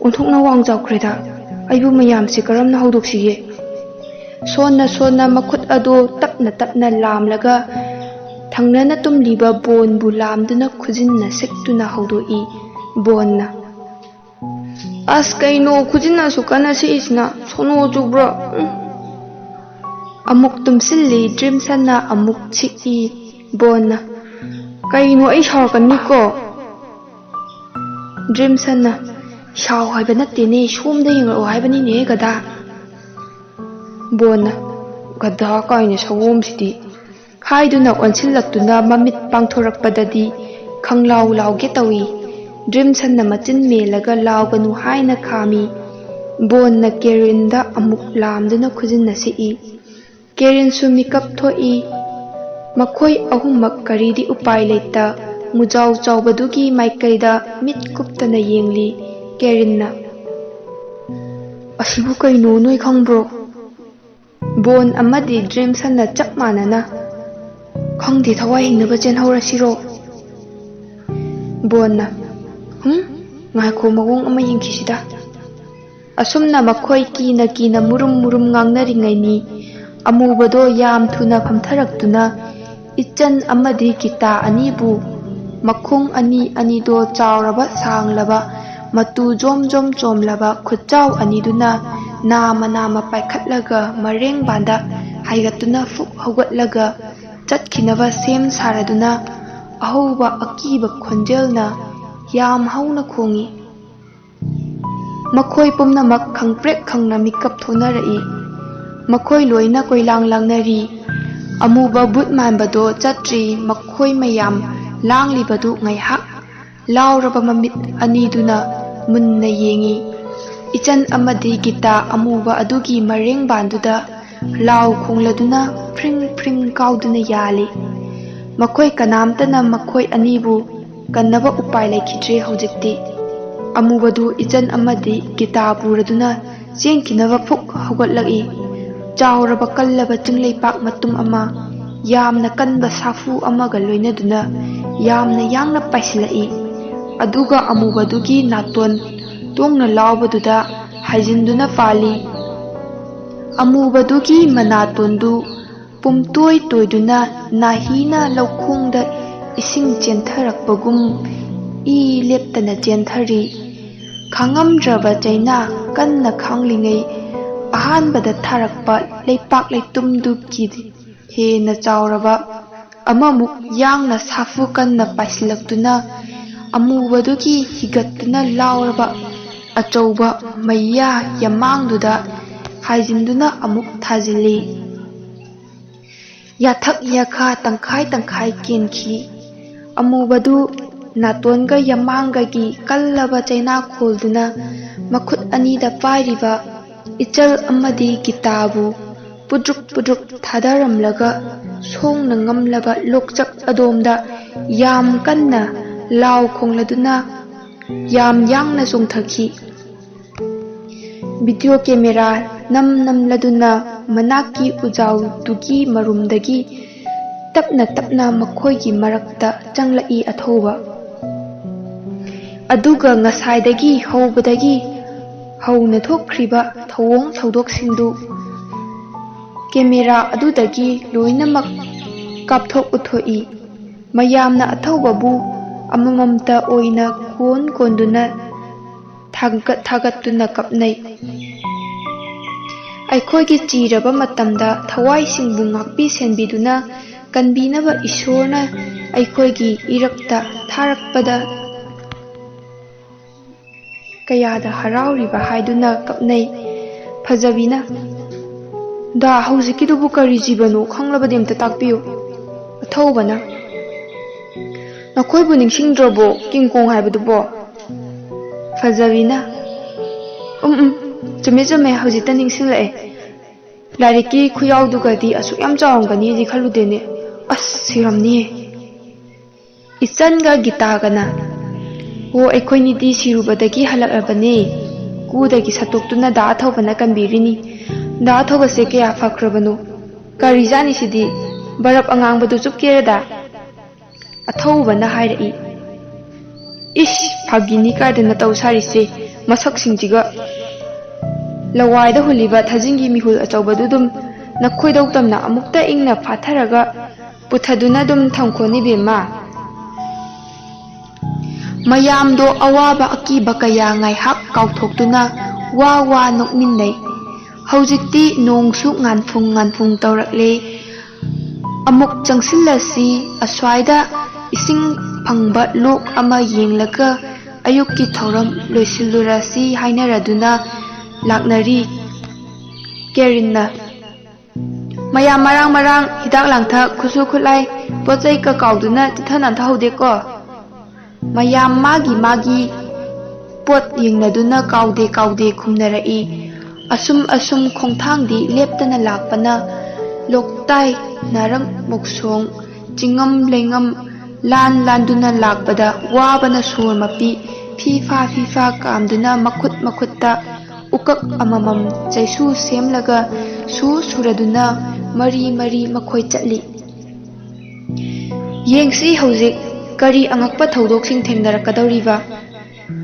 ꯑꯣꯟꯊꯣꯛꯅ ꯋꯥꯡ ꯆꯥꯎꯈ꯭ꯔꯦꯗ꯫ ꯑꯩꯕꯨ ꯃꯌꯥꯝꯁꯦ ꯀꯔꯝꯅ ꯍꯧꯗꯣꯛꯁꯤꯒꯦ?" ꯁꯣꯟꯅ ꯁꯣꯟꯅ ꯃꯈꯨꯠ ꯑꯗꯨ ꯇꯞꯅ ꯇꯞꯅ ꯂꯥꯝꯂꯒ ꯊꯪꯅꯅ ꯇꯨꯝꯂꯤꯕ ꯕꯣꯟꯕꯨ ꯂꯥꯝꯗꯨꯅ ꯈꯨꯖꯤꯟꯅ ꯁꯤꯛꯇꯨꯅ ꯍꯧꯗꯣꯛꯏ꯫ ꯕꯣꯟꯅ, "ꯑꯁ, ꯀꯩꯅꯣ ꯈꯨꯖꯤꯟ ꯑꯁꯨꯛ ꯀꯟꯅ ꯁꯤꯛꯏꯁꯤꯅ? ꯁꯣꯅꯣ ꯆꯨꯕ꯭ꯔꯣ? ꯎꯝ!" ꯑꯃꯨꯛ ꯇꯨꯝꯁꯤꯜꯂꯤ꯫ ꯗ꯭ꯔꯤꯝꯁꯟꯅ ꯑꯃꯨꯛ ꯁꯤꯛꯏ꯫ ꯕꯣꯟꯅ, "ꯀꯩꯅꯣ, ꯑꯩ ꯁꯥꯎꯔꯛꯀꯅꯤꯀꯣ!" ꯗ꯭ꯔꯤꯝꯁꯟꯅ, "ꯁꯥꯎ ꯍꯥꯏꯕ ꯅꯠꯇꯦꯅꯦ, ꯁꯣꯝꯗ ꯌꯦꯡꯂꯛꯑꯣ ꯍꯥꯏꯕꯅꯤꯅꯦ, ꯒꯙꯥ!" ꯕꯣꯟꯅ, "ꯒꯙꯥ ꯀꯥꯏꯅ ꯁꯑꯣꯝꯁꯤꯗꯤ!" ꯍꯥꯏꯗꯨꯅ ꯑꯣꯟꯁꯤꯜꯂꯛꯇꯨꯅ ꯃꯃꯤꯠ ꯄꯥꯡꯊꯣꯔꯛꯄꯗꯗꯤ ꯈꯪꯂꯥꯎ ꯂꯥꯎꯒꯦ ꯇꯧꯏ꯫ ꯗ꯭ꯔꯤꯝꯁꯟꯅ ꯃꯆꯤꯟ ꯃꯦꯜꯂꯒ ꯂꯥꯎꯒꯅꯨ ꯍꯥꯏꯅ ꯈꯥꯝꯃꯤ꯫ ꯕꯣꯟꯅ ꯀꯦꯔꯤꯟꯗ ꯑꯃꯨꯛ ꯂꯥꯝꯗꯨꯅ ꯈꯨꯖꯤꯟꯅ ꯁꯤꯛꯏ꯫ ꯀꯦꯔꯤꯟꯁꯨ ꯃꯤꯀꯞ ꯊꯣꯛꯏ꯫ ꯃꯈꯣꯏ ꯑꯍꯨꯝꯃꯛ ꯀꯔꯤꯗꯤ ꯎꯄꯥꯏ ꯂꯩꯇ ꯃꯨꯖꯥꯎ ꯆꯥꯎꯕꯗꯨꯒꯤ ꯃꯥꯏꯀꯩꯗ ꯃꯤꯠ ꯀꯨꯞꯇꯅ ꯌꯦꯡꯂꯤ꯫ ꯀꯦꯔꯤꯟꯅ, "ꯑꯁꯤꯕꯨ ꯀꯩꯅꯣ, ꯅꯣꯏ ꯈꯪꯕ꯭ꯔꯣ?" ꯕꯣꯟ ꯑꯃꯗꯤ ꯗ꯭ꯔꯤꯝꯁꯟꯅ ꯆꯞ ꯃꯥꯟꯅꯅ, "ꯈꯪꯗꯦ, ꯊꯋꯥꯏ ꯍꯤꯡꯅꯕ ꯆꯦꯟꯍꯧꯔꯁꯤꯔꯣ?" ꯕꯣꯟꯅ, "ꯍꯨꯝ, ꯉꯥꯏꯈꯣ, ꯃꯑꯣꯡ ꯑꯃ ꯌꯦꯡꯈꯤꯁꯤꯗ꯫" ꯑꯁꯨꯝꯅ ꯃꯈꯣꯏ ꯀꯤꯅ ꯀꯤꯅ ꯃꯨꯔꯨꯝ ꯃꯨꯔꯨꯝ ꯉꯥꯡꯅꯔꯤꯉꯩꯅꯤ, ꯑꯃꯨꯕꯗꯣ ꯌꯥꯝ ꯊꯨꯅ ꯐꯝꯊꯔꯛꯇꯨꯅ ꯏꯆꯟ ꯑꯃꯗꯤ ꯒꯤꯇꯥ ꯑꯅꯤꯕꯨ, ꯃꯈꯣꯡ ꯑꯅꯤ ꯑꯅꯤꯗꯣ ꯆꯥꯎꯔꯕ ꯁꯥꯡꯂꯕ, ꯃꯇꯨ ꯖꯣꯝ ꯖꯣꯝ ꯆꯣꯝꯂꯕ ꯈꯨꯠꯆꯥꯎ ꯑꯅꯤꯗꯨꯅ ꯅꯥꯃ ꯅꯥꯃ ꯄꯥꯏꯈꯠꯂꯒ ꯃꯔꯦꯡꯕꯥꯟꯗ ꯍꯥꯏꯒꯠꯇꯨꯅ ꯐꯨꯛ ꯍꯧꯒꯠꯂꯒ ꯆꯠꯈꯤꯅꯕ ꯁꯦꯝ ꯁꯥꯔꯗꯨꯅ ꯑꯍꯧꯕ ꯑꯀꯤꯕ ꯈꯣꯟꯖꯦꯜꯅ ꯌꯥꯝ ꯍꯧꯅ ꯈꯣꯡꯏ꯫ ꯃꯈꯣꯏ ꯄꯨꯝꯅꯃꯛ ꯈꯪꯄ꯭ꯔꯦꯛ ꯈꯪꯅ ꯃꯤꯀꯞ ꯊꯣꯛꯅꯔꯛꯏ꯫ ꯃꯈꯣꯏ ꯂꯣꯏꯅ ꯀꯣꯏꯂꯥꯡ ꯂꯥꯡꯅꯔꯤ꯫ ꯑꯃꯨꯕ ꯕꯨꯠ ꯃꯥꯟꯕꯗꯣ ꯆꯠꯇ꯭ꯔꯤ꯫ ꯃꯈꯣꯏ ꯃꯌꯥꯝ ꯂꯥꯡꯂꯤꯕꯗꯨ ꯉꯥꯏꯍꯥꯛ ꯂꯥꯎꯔꯕ ꯃꯃꯤꯠ ꯑꯅꯤꯗꯨꯅ ꯃꯨꯟꯅ ꯌꯦꯡꯏ꯫ ꯏꯆꯟ ꯑꯃꯗꯤ ꯒꯤꯇꯥ ꯑꯃꯨꯕ ꯑꯗꯨꯒꯤ ꯃꯔꯦꯡꯕꯥꯟꯗꯨꯗ ꯂꯥꯎ ꯈꯣꯡꯂꯗꯨꯅ ꯐ꯭ꯔꯤꯡ ꯐ꯭ꯔꯤꯡ ꯀꯥꯎꯗꯨꯅ ꯌꯥꯜꯂꯤ꯫ ꯃꯈꯣꯏ ꯀꯅꯥꯝꯇꯅ ꯃꯈꯣꯏ ꯑꯅꯤꯕꯨ ꯀꯟꯅꯕ ꯎꯄꯥꯏ ꯂꯩꯈꯤꯗ꯭ꯔꯦ ꯍꯧꯖꯤꯛꯇꯤ꯫ ꯑꯃꯨꯕꯗꯨ ꯏꯆꯟ ꯑꯃꯗꯤ ꯒꯤꯇꯥ ꯄꯨꯔꯗꯨꯅ ꯆꯦꯟꯈꯤꯅꯕ ꯐꯨꯛ ꯍꯧꯒꯠꯂꯛꯏ꯫ ꯆꯥꯎꯔꯕ ꯀꯜꯂꯕ ꯆꯤꯡꯂꯩꯄꯥꯛ ꯃꯇꯨꯝ ꯑꯃ ꯌꯥꯝꯅ ꯀꯟꯕ ꯁꯥꯐꯨ ꯑꯃꯒ ꯂꯣꯏꯅꯗꯨꯅ ꯌꯥꯝꯅ ꯌꯥꯡꯅ ꯄꯥꯏꯁꯤꯜꯂꯛꯏ꯫ ꯑꯗꯨꯒ ꯑꯃꯨꯕꯗꯨꯒꯤ ꯅꯥꯇꯣꯟ ꯇꯣꯡꯅ ꯂꯥꯎꯕꯗꯨꯗ ꯍꯥꯏꯖꯤꯟꯗꯨꯅ ꯄꯥꯜꯂꯤ꯫ ꯑꯃꯨꯕꯗꯨꯒꯤ ꯃꯅꯥꯇꯣꯟꯗꯨ ꯄꯨꯝꯇꯣꯏ ꯇꯣꯏꯗꯨꯅ ꯅꯥꯍꯤꯅ ꯂꯧꯈꯣꯡꯗ ꯏꯁꯤꯡ ꯆꯦꯟꯊꯔꯛꯄꯒꯨꯝ ꯏ ꯂꯦꯞꯇꯅ ꯆꯦꯟꯊꯔꯤ꯫ ꯈꯥꯡꯉꯝꯗ꯭ꯔꯕ ꯆꯩꯅꯥ ꯀꯟꯅ ꯈꯥꯡꯂꯤꯉꯩ ꯑꯍꯥꯟꯕꯗ ꯊꯥꯔꯛꯄ ꯂꯩꯄꯥꯛ ꯂꯩꯇꯨꯝꯗꯨꯒꯤ ꯍꯦꯟꯅ ꯆꯥꯎꯔꯕ ꯑꯃꯃꯨꯛ ꯌꯥꯡꯅ ꯁꯥꯐꯨ ꯀꯟꯅ ꯄꯥꯏꯁꯤꯜꯂꯛꯇꯨꯅ ꯑꯃꯨꯕꯗꯨꯒꯤ ꯍꯤꯒꯠꯇꯨꯅ ꯂꯥꯎꯔꯕ ꯑꯆꯧꯕ ꯃꯩꯌꯥ ꯌꯃꯥꯡꯗꯨꯗ ꯍꯥꯏꯖꯤꯟꯗꯨꯅ ꯑꯃꯨꯛ ꯊꯥꯖꯤꯜꯂꯤ꯫ ꯌꯥꯊꯛ ꯌꯥꯈꯥ ꯇꯪꯈꯥꯏ ꯇꯪꯈꯥꯏ ꯀꯦꯟꯈꯤ꯫ ꯑꯃꯨꯕꯗꯨ ꯅꯥꯇꯣꯟꯒ ꯌꯃꯥꯡꯒꯒꯤ ꯀꯜꯂꯕ ꯆꯩꯅꯥ ꯈꯣꯜꯗꯨꯅ ꯃꯈꯨꯠ ꯑꯅꯤꯗ ꯄꯥꯏꯔꯤꯕ ꯏꯆꯜ ꯑꯃꯗꯤ ꯒꯤꯇꯥꯕꯨ ꯄꯨꯗ꯭ꯔꯨꯛ ꯄꯨꯗ꯭ꯔꯨꯛ ꯊꯥꯗꯔꯝꯂꯒ ꯁꯣꯡꯅ ꯉꯝꯂꯕ ꯂꯣꯛꯆꯛ ꯑꯗꯣꯝꯗ ꯌꯥꯝ ꯀꯟꯅ ꯂꯥꯎ ꯈꯣꯡꯂꯗꯨꯅ ꯌꯥꯝ ꯌꯥꯡꯅ ꯆꯣꯡꯊꯈꯤ꯫ ꯚꯤꯗꯤꯑꯣ ꯀꯦꯃꯦꯔꯥ ꯅꯝ ꯅꯝꯂꯗꯨꯅ ꯃꯅꯥꯛꯀꯤ ꯎꯖꯥꯎꯗꯨꯒꯤ ꯃꯔꯨꯝꯗꯒꯤ ꯇꯞꯅ ꯇꯞꯅ ꯃꯈꯣꯏꯒꯤ ꯃꯔꯛꯇ ꯆꯪꯂꯛꯏ ꯑꯊꯧꯕ꯫ ꯑꯗꯨꯒ ꯉꯁꯥꯏꯗꯒꯤ ꯍꯧꯕꯗꯒꯤ ꯍꯧꯅ ꯊꯣꯛꯈ꯭ꯔꯤꯕ ꯊꯧꯑꯣꯡ ꯊꯧꯗꯣꯛꯁꯤꯡꯗꯨ ꯀꯦꯃꯦꯔꯥ ꯑꯗꯨꯗꯒꯤ ꯂꯣꯏꯅꯃꯛ ꯀꯥꯞꯊꯣꯛ ꯎꯊꯣꯛꯏ꯫ ꯃꯌꯥꯝꯅ ꯑꯊꯧꯕꯕꯨ ꯑꯃꯃꯝꯇ ꯑꯣꯏꯅ ꯀꯣꯟ ꯀꯣꯟꯗꯨꯅ ꯊꯥꯒꯠ ꯊꯥꯒꯠꯇꯨꯅ ꯀꯞꯅꯩ꯫ ꯑꯩꯈꯣꯏꯒꯤ ꯆꯤꯔꯕ ꯃꯇꯝꯗ ꯊꯋꯥꯏꯁꯤꯡꯕꯨ ꯉꯥꯛꯄꯤ ꯁꯦꯟꯕꯤꯗꯨꯅ ꯀꯟꯕꯤꯅꯕ ꯏꯁꯣꯔꯅ ꯑꯩꯈꯣꯏꯒꯤ ꯏꯔꯛꯇ ꯊꯥꯔꯛꯄꯗ ꯀꯌꯥꯗ ꯍꯔꯥꯎꯔꯤꯕ ꯍꯥꯏꯗꯨꯅ ꯀꯞꯅꯩ꯫ ꯐꯖꯕꯤꯅ, "ꯗꯥ, ꯍꯧꯖꯤꯛꯀꯤꯗꯨꯕꯨ ꯀꯔꯤ ꯖꯤꯕꯅꯣ? ꯈꯪꯂꯕꯗꯤ ꯑꯝꯇ ꯇꯥꯛꯄꯤꯌꯨ꯫" ꯑꯊꯧꯕꯅ, "ꯅꯈꯣꯏꯕꯨ ꯅꯤꯡꯁꯤꯡꯗ꯭ꯔꯕꯣ ꯀꯤꯡ ꯀꯣꯡ ꯍꯥꯏꯕꯗꯨꯕꯣ?" ꯐꯖꯕꯤꯅ, "ꯎꯝ, ꯎꯝ, ꯆꯨꯝꯃꯦ, ꯆꯨꯝꯃꯦ, ꯍꯧꯖꯤꯛꯇ ꯅꯤꯡꯁꯤꯡꯂꯛꯑꯦ꯫ ꯂꯥꯏꯔꯤꯛꯀꯤ ꯈꯨꯌꯥꯎꯗꯨꯒꯗꯤ ꯑꯁꯨꯛ ꯌꯥꯝ ꯆꯥꯎꯔꯝꯒꯅꯤꯗꯤ ꯈꯜꯂꯨꯗꯦꯅꯦ꯫ ꯑꯁ, ꯁꯤꯔꯝꯅꯤꯌꯦ꯫" ꯏꯆꯟꯒ ꯒꯤꯇꯥꯒꯅ, "ꯑꯣ, ꯑꯩꯈꯣꯏꯅꯤꯗꯤ ꯁꯤꯔꯨꯕꯗꯒꯤ ꯍꯜꯂꯛꯂꯕꯅꯦ꯫ ꯀꯨꯗꯒꯤ ꯁꯠꯇꯣꯛꯇꯨꯅ ꯗꯥ ꯑꯊꯧꯕꯅ ꯀꯟꯕꯤꯔꯤꯅꯤ꯫ ꯗꯥ ꯑꯊꯧꯕꯁꯦ ꯀꯌꯥ ꯐꯈ꯭ꯔꯕꯅꯣ! ꯀꯔꯤꯖꯥꯠꯅꯤ ꯁꯤꯗꯤ? ꯕꯔꯞ ꯑꯉꯥꯡꯕꯗꯨ ꯆꯨꯞꯀꯦꯔꯗ? ꯑꯊꯧꯕꯅ ꯍꯥꯏꯔꯛꯏ꯫ ꯏꯁ, ꯐꯥꯒꯤꯅꯤ ꯀꯥꯏꯗ ꯅꯇꯧ ꯁꯥꯔꯤꯁꯦ, ꯃꯁꯛꯁꯤꯡꯁꯤꯒ꯫ ꯂꯋꯥꯏꯗ ꯍꯨꯜꯂꯤꯕ ꯊꯥꯖꯤꯟꯒꯤ ꯃꯤꯍꯨꯜ ꯑꯆꯧꯕꯗꯨ ꯑꯗꯨꯝ ꯅꯈꯣꯏꯗꯧ ꯇꯝꯅ ꯑꯃꯨꯛꯇ ꯏꯪꯅ ꯐꯥꯊꯔꯒ ꯄꯨꯊꯗꯨꯅ ꯑꯗꯨꯝ ꯊꯝꯈꯣꯅꯤ ꯕꯦꯝꯃ꯫ ꯃꯌꯥꯝꯗꯣ ꯑꯋꯥꯕ ꯑꯀꯤꯕ ꯀꯌꯥ ꯉꯥꯏꯍꯥꯛ ꯀꯥꯎꯊꯣꯛꯇꯨꯅ ꯋꯥ ꯋꯥ ꯅꯣꯛꯃꯤꯟꯅꯩ꯫ ꯍꯧꯖꯤꯛꯇꯤ ꯅꯣꯡꯁꯨ ꯉꯥꯟꯐꯨꯡ ꯉꯥꯟꯐꯨꯡ ꯇꯧꯔꯛꯂꯦ꯫ ꯑꯃꯨꯛ ꯆꯪꯁꯤꯜꯂꯁꯤ, ꯑꯁ꯭ꯋꯥꯏꯗ ꯏꯁꯤꯡ ꯐꯪꯕ ꯂꯣꯛ ꯑꯃ ꯌꯦꯡꯂꯒ ꯑꯌꯨꯛꯀꯤ ꯊꯧꯔꯝ ꯂꯣꯏꯁꯤꯜꯂꯨꯔꯁꯤ ꯍꯥꯏꯅꯔꯗꯨꯅ ꯂꯥꯛꯅꯔꯤ꯫ ꯀꯦꯔꯤꯟꯅ, ꯃꯌꯥꯝ ꯃꯔꯥꯡ ꯃꯔꯥꯡ, ꯍꯤꯗꯥꯛ ꯂꯥꯡꯊꯛ, ꯈꯨꯠꯁꯨ ꯈꯨꯠꯂꯥꯏ, ꯄꯣꯠ ꯆꯩ ꯀꯀꯥꯎꯗꯨꯅ ꯆꯤꯊ ꯅꯥꯟꯊꯍꯧꯗꯦꯀꯣ꯫ ꯃꯌꯥꯝ ꯃꯥꯒꯤ ꯃꯥꯒꯤ ꯄꯣꯠ ꯌꯦꯡꯅꯗꯨꯅ ꯀꯥꯎꯗꯦ ꯀꯥꯎꯗꯦ ꯈꯨꯝꯅꯔꯛꯏ꯫ ꯑꯁꯨꯝ ꯑꯁꯨꯝ ꯈꯣꯡꯊꯥꯡꯗꯤ ꯂꯦꯞꯇꯅ ꯂꯥꯛꯄꯅ ꯂꯣꯛꯇꯥꯏ, ꯅꯥꯔꯛ ꯃꯣꯛꯁꯣꯡ, ꯆꯤꯡꯉꯝ ꯂꯩꯉꯝ ꯂꯥꯟ ꯂꯥꯟꯗꯨꯅ ꯂꯥꯛꯄꯗ ꯋꯥꯕꯅ ꯁꯣꯔ ꯃꯄꯤ ꯐꯤ ꯐꯥ ꯐꯤ ꯐꯥ ꯀꯥꯝꯗꯨꯅ ꯃꯈꯨꯠ ꯃꯈꯨꯠꯇ ꯎꯀꯛ ꯑꯃꯃꯝ ꯆꯩꯁꯨ ꯁꯦꯝꯂꯒ ꯁꯨ ꯁꯨꯔꯗꯨꯅ ꯃꯔꯤ ꯃꯔꯤ ꯃꯈꯣꯏ ꯆꯠꯂꯤ꯫ ꯌꯦꯡꯁꯤ ꯍꯧꯖꯤꯛ ꯀꯔꯤ ꯑꯉꯛꯄ ꯊꯧꯗꯣꯛꯁꯤꯡ ꯊꯦꯡꯅꯔꯛꯀꯗꯧꯔꯤꯕ꯫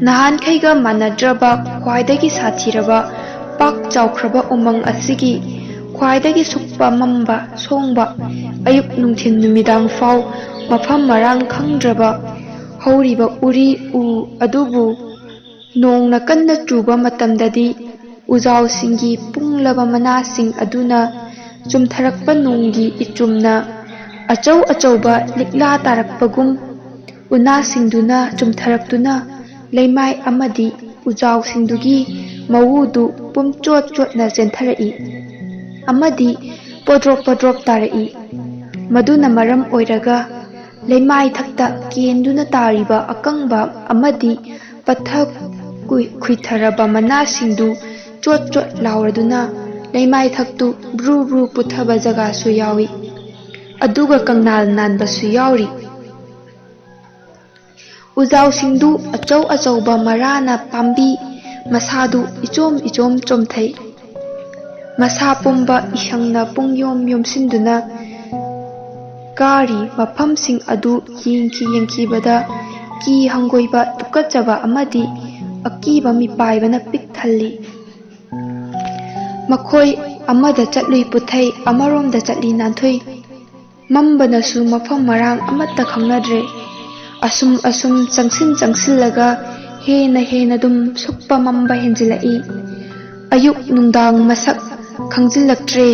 ꯅꯍꯥꯟꯈꯩꯒ ꯃꯥꯟꯅꯗ꯭ꯔꯕ ꯈ꯭ꯋꯥꯏꯗꯒꯤ ꯁꯥꯊꯤꯔꯕ ꯄꯥꯛ ꯆꯥꯎꯈ꯭ꯔꯕ ꯎꯃꯪ ꯑꯁꯤꯒꯤ ꯈ꯭ꯋꯥꯏꯗꯒꯤ ꯁꯨꯛꯄ ꯃꯝꯕ ꯁꯣꯡꯕ ꯑꯌꯨꯛ ꯅꯨꯡꯊꯤꯜ ꯅꯨꯃꯤꯗꯥꯡ ꯐꯥꯎ ꯃꯐꯝ ꯃꯔꯥꯡ ꯈꯪꯗ꯭ꯔꯕ ꯍꯧꯔꯤꯕ ꯎꯔꯤ ꯎ ꯑꯗꯨꯕꯨ ꯅꯣꯡꯅ ꯀꯟꯅ ꯆꯨꯕ ꯃꯇꯝꯗꯗꯤ ꯎꯖꯥꯎꯁꯤꯡꯒꯤ ꯄꯨꯡꯂꯕ ꯃꯅꯥꯁꯤꯡ ꯑꯗꯨꯅ ꯆꯨꯝꯊꯔꯛꯄ ꯅꯣꯡꯒꯤ ꯏꯆꯨꯝꯅ ꯑꯆꯧ ꯑꯆꯧꯕ ꯂꯤꯛꯂꯥ ꯇꯥꯔꯛꯄꯒꯨꯝ ꯎꯅꯥꯁꯤꯡꯗꯨꯅ ꯆꯨꯝꯊꯔꯛꯇꯨꯅ ꯂꯩꯃꯥꯏ ꯑꯃꯗꯤ ꯎꯖꯥꯎꯁꯤꯡꯗꯨꯒꯤ ꯃꯎꯗꯨ ꯄꯨꯝꯆꯣꯠ ꯆꯣꯠꯅ ꯆꯦꯟꯊꯔꯛꯏ ꯑꯃꯗꯤ ꯄꯣꯗ꯭ꯔꯣꯞ ꯄꯣꯗ꯭ꯔꯣꯞ ꯇꯥꯔꯛꯏ꯫ ꯃꯗꯨꯅ ꯃꯔꯝ ꯑꯣꯏꯔꯒ ꯂꯩꯃꯥꯏ ꯊꯛꯇ ꯀꯦꯟꯗꯨꯅ ꯇꯥꯔꯤꯕ ꯑꯀꯪꯕ ꯑꯃꯗꯤ ꯄꯠꯊ ꯀꯨꯏ-, ꯈꯨꯏꯊꯔꯕ ꯃꯅꯥꯁꯤꯡꯗꯨ ꯆꯣꯠ ꯆꯣꯠ ꯂꯥꯎꯔꯗꯨꯅ ꯂꯩꯃꯥꯏ ꯊꯛꯇꯨ ꯕ꯭ꯔꯨ ꯕ꯭ꯔꯨ ꯄꯨꯊꯕ ꯖꯒꯥꯁꯨ ꯌꯥꯎꯏ꯫ ꯑꯗꯨꯒ ꯀꯪꯅꯥꯜ ꯅꯥꯟꯕꯁꯨ ꯌꯥꯎꯔꯤ꯫ ꯎꯖꯥꯎꯁꯤꯡꯗꯨ ꯑꯆꯧ ꯑꯆꯧꯕ ꯃꯔꯥꯅ ꯄꯥꯝꯕꯤ ꯃꯁꯥꯗꯨ ꯏꯆꯣꯝ ꯏꯆꯣꯝ ꯆꯣꯝꯊꯩ꯫ ꯃꯁꯥ ꯄꯨꯝꯕ ꯏꯁꯪꯅ ꯄꯨꯡꯌꯣꯝ ꯌꯣꯝꯁꯤꯟꯗꯨꯅ ꯀꯥꯔꯤ ꯃꯐꯝꯁꯤꯡ ꯑꯗꯨ ꯌꯦꯡꯈꯤ ꯌꯦꯡꯈꯤꯕꯗ ꯀꯤ ꯍꯪꯒꯣꯏꯕ, ꯇꯨꯀꯠꯆꯕ ꯑꯃꯗꯤ ꯑꯀꯤꯕ ꯃꯤꯄꯥꯏꯕꯅ ꯄꯤꯛ ꯊꯜꯂꯤ꯫ ꯃꯈꯣꯏ ꯑꯃꯗ ꯆꯠꯂꯨꯏ ꯄꯨꯊꯩ, ꯑꯃꯔꯣꯝꯗ ꯆꯠꯂꯤ ꯅꯥꯟꯊꯨꯏ꯫ ꯃꯝꯕꯅꯁꯨ ꯃꯐꯝ ꯃꯔꯥꯡ ꯑꯃꯠꯇ ꯈꯪꯅꯗ꯭ꯔꯦ꯫ ꯑꯁꯨꯝ ꯑꯁꯨꯝ ꯆꯪꯁꯤꯟ ꯆꯪꯁꯤꯜꯂꯒ ꯍꯦꯟꯅ ꯍꯦꯟꯅ ꯑꯗꯨꯝ ꯁꯨꯛꯄ ꯃꯝꯕ ꯍꯦꯟꯖꯤꯜꯂꯛꯏ꯫ ꯑꯌꯨꯛ ꯅꯨꯡꯗꯥꯡ ꯃꯁꯛ ꯈꯪꯖꯤꯜꯂꯛꯇ꯭ꯔꯦ꯫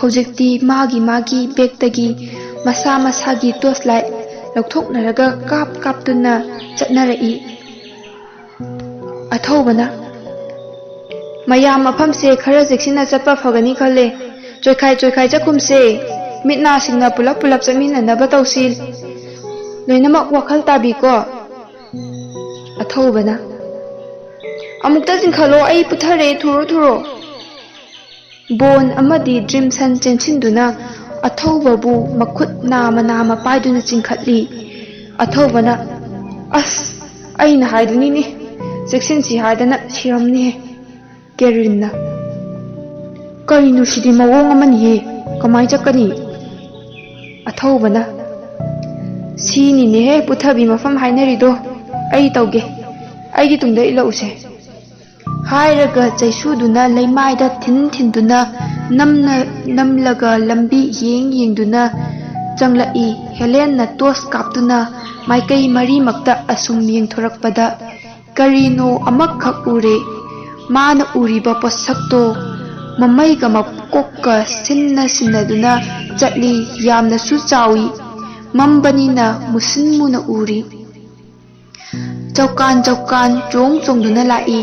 ꯍꯧꯖꯤꯛꯇꯤ ꯃꯥꯒꯤ ꯃꯥꯒꯤ ꯕꯦꯛꯇꯒꯤ ꯃꯁꯥ ꯃꯁꯥꯒꯤ ꯇꯣꯔꯆ ꯂꯥꯏꯠ ꯂꯧꯊꯣꯛꯅꯔꯒ ꯀꯥꯞ ꯀꯥꯞꯇꯨꯅ ꯆꯠꯅꯔꯛꯏ꯫ ꯑꯊꯧꯕꯅ, "ꯃꯌꯥꯝ ꯃꯐꯝꯁꯦ ꯈꯔ ꯆꯦꯛꯁꯤꯟꯅ ꯆꯠꯄ ꯐꯒꯅꯤ ꯈꯜꯂꯦ꯫ ꯆꯣꯏꯈꯥꯏ ꯆꯣꯏꯈꯥꯏ ꯆꯠꯈꯨꯝꯁꯦ꯫ ꯃꯤꯠ ꯅꯥꯁꯤꯡꯅ ꯄꯨꯂꯞ ꯄꯨꯂꯞ ꯆꯠꯃꯤꯟꯅꯅꯕ ꯇꯧꯁꯤ꯫ ꯂꯣꯏꯅꯃꯛ ꯋꯥꯈꯜ ꯇꯥꯕꯤꯀꯣ?" ꯑꯊꯧꯕꯅ, "ꯑꯃꯨꯛꯇ ꯆꯤꯡꯈꯠꯂꯣ, ꯑꯩ ꯄꯨꯊꯔꯦ, ꯊꯨꯔꯣ ꯊꯨꯔꯣ꯫" ꯕꯣꯟ ꯑꯃꯗꯤ ꯗ꯭ꯔꯤꯝꯁꯟ ꯆꯦꯟꯁꯤꯟꯗꯨꯅ ꯑꯊꯧꯕꯕꯨ ꯃꯈꯨꯠ ꯅꯥꯃ ꯅꯥꯃ ꯄꯥꯏꯗꯨꯅ ꯆꯤꯡꯈꯠꯂꯤ꯫ ꯑꯊꯧꯕꯅ, "ꯑꯁ, ꯑꯩꯅ ꯍꯥꯏꯗꯨꯅꯤꯅꯦ, ꯆꯦꯛꯁꯤꯟꯁꯤ ꯍꯥꯏꯗꯅ ꯁꯤꯔꯝꯅꯤꯍꯦ꯫" ꯀꯦꯔꯤꯟꯅ, "ꯀꯔꯤꯅꯣ ꯁꯤꯗꯤ ꯃꯑꯣꯡ ꯑꯃꯅꯤꯍꯦ, ꯀꯃꯥꯏ ꯆꯠꯀꯅꯤ?" ꯑꯊꯧꯕꯅ, "ꯁꯤꯅꯤꯅꯦꯍꯦ ꯄꯨꯊꯕꯤ ꯃꯐꯝ ꯍꯥꯏꯅꯔꯤꯗꯣ, ꯑꯩ ꯇꯧꯒꯦ, ꯑꯩꯒꯤ ꯇꯨꯡꯗ ꯏꯜꯂꯛꯎꯁꯦ꯫" ꯍꯥꯏꯔꯒ ꯆꯩꯁꯨꯗꯨꯅ ꯂꯩꯃꯥꯏꯗ ꯊꯤꯟ ꯊꯤꯟꯗꯨꯅ ꯅꯝꯅ ꯅꯝꯂꯒ ꯂꯝꯕꯤ ꯌꯦꯡ ꯌꯦꯡꯗꯨꯅ ꯆꯪꯂꯛꯏ꯫ ꯍꯦꯂꯦꯟꯅ ꯇꯣꯔꯆ ꯀꯥꯞꯇꯨꯅ ꯃꯥꯏꯀꯩ ꯃꯔꯤꯃꯛꯇ ꯑꯁꯨꯝ ꯌꯦꯡꯊꯣꯔꯛꯄꯗ ꯀꯔꯤꯅꯣ ꯑꯃꯈꯛ ꯎꯔꯦ꯫ ꯃꯥꯅ ꯎꯔꯤꯕ ꯄꯣꯠꯁꯛꯇꯣ ꯃꯃꯩꯒ ꯃꯀꯣꯛꯀ ꯁꯤꯟꯅ ꯁꯤꯟꯅꯗꯨꯅ ꯆꯠꯂꯤ꯫ ꯌꯥꯝꯅꯁꯨ ꯆꯥꯎꯏ꯫ ꯃꯝꯕꯅꯤꯅ ꯃꯨꯁꯤꯟ ꯃꯨꯅ ꯎꯔꯤ꯫ ꯆꯧꯀꯥꯟ ꯆꯧꯀꯥꯟ ꯆꯣꯡ ꯆꯣꯡꯗꯨꯅ ꯂꯥꯛꯏ꯫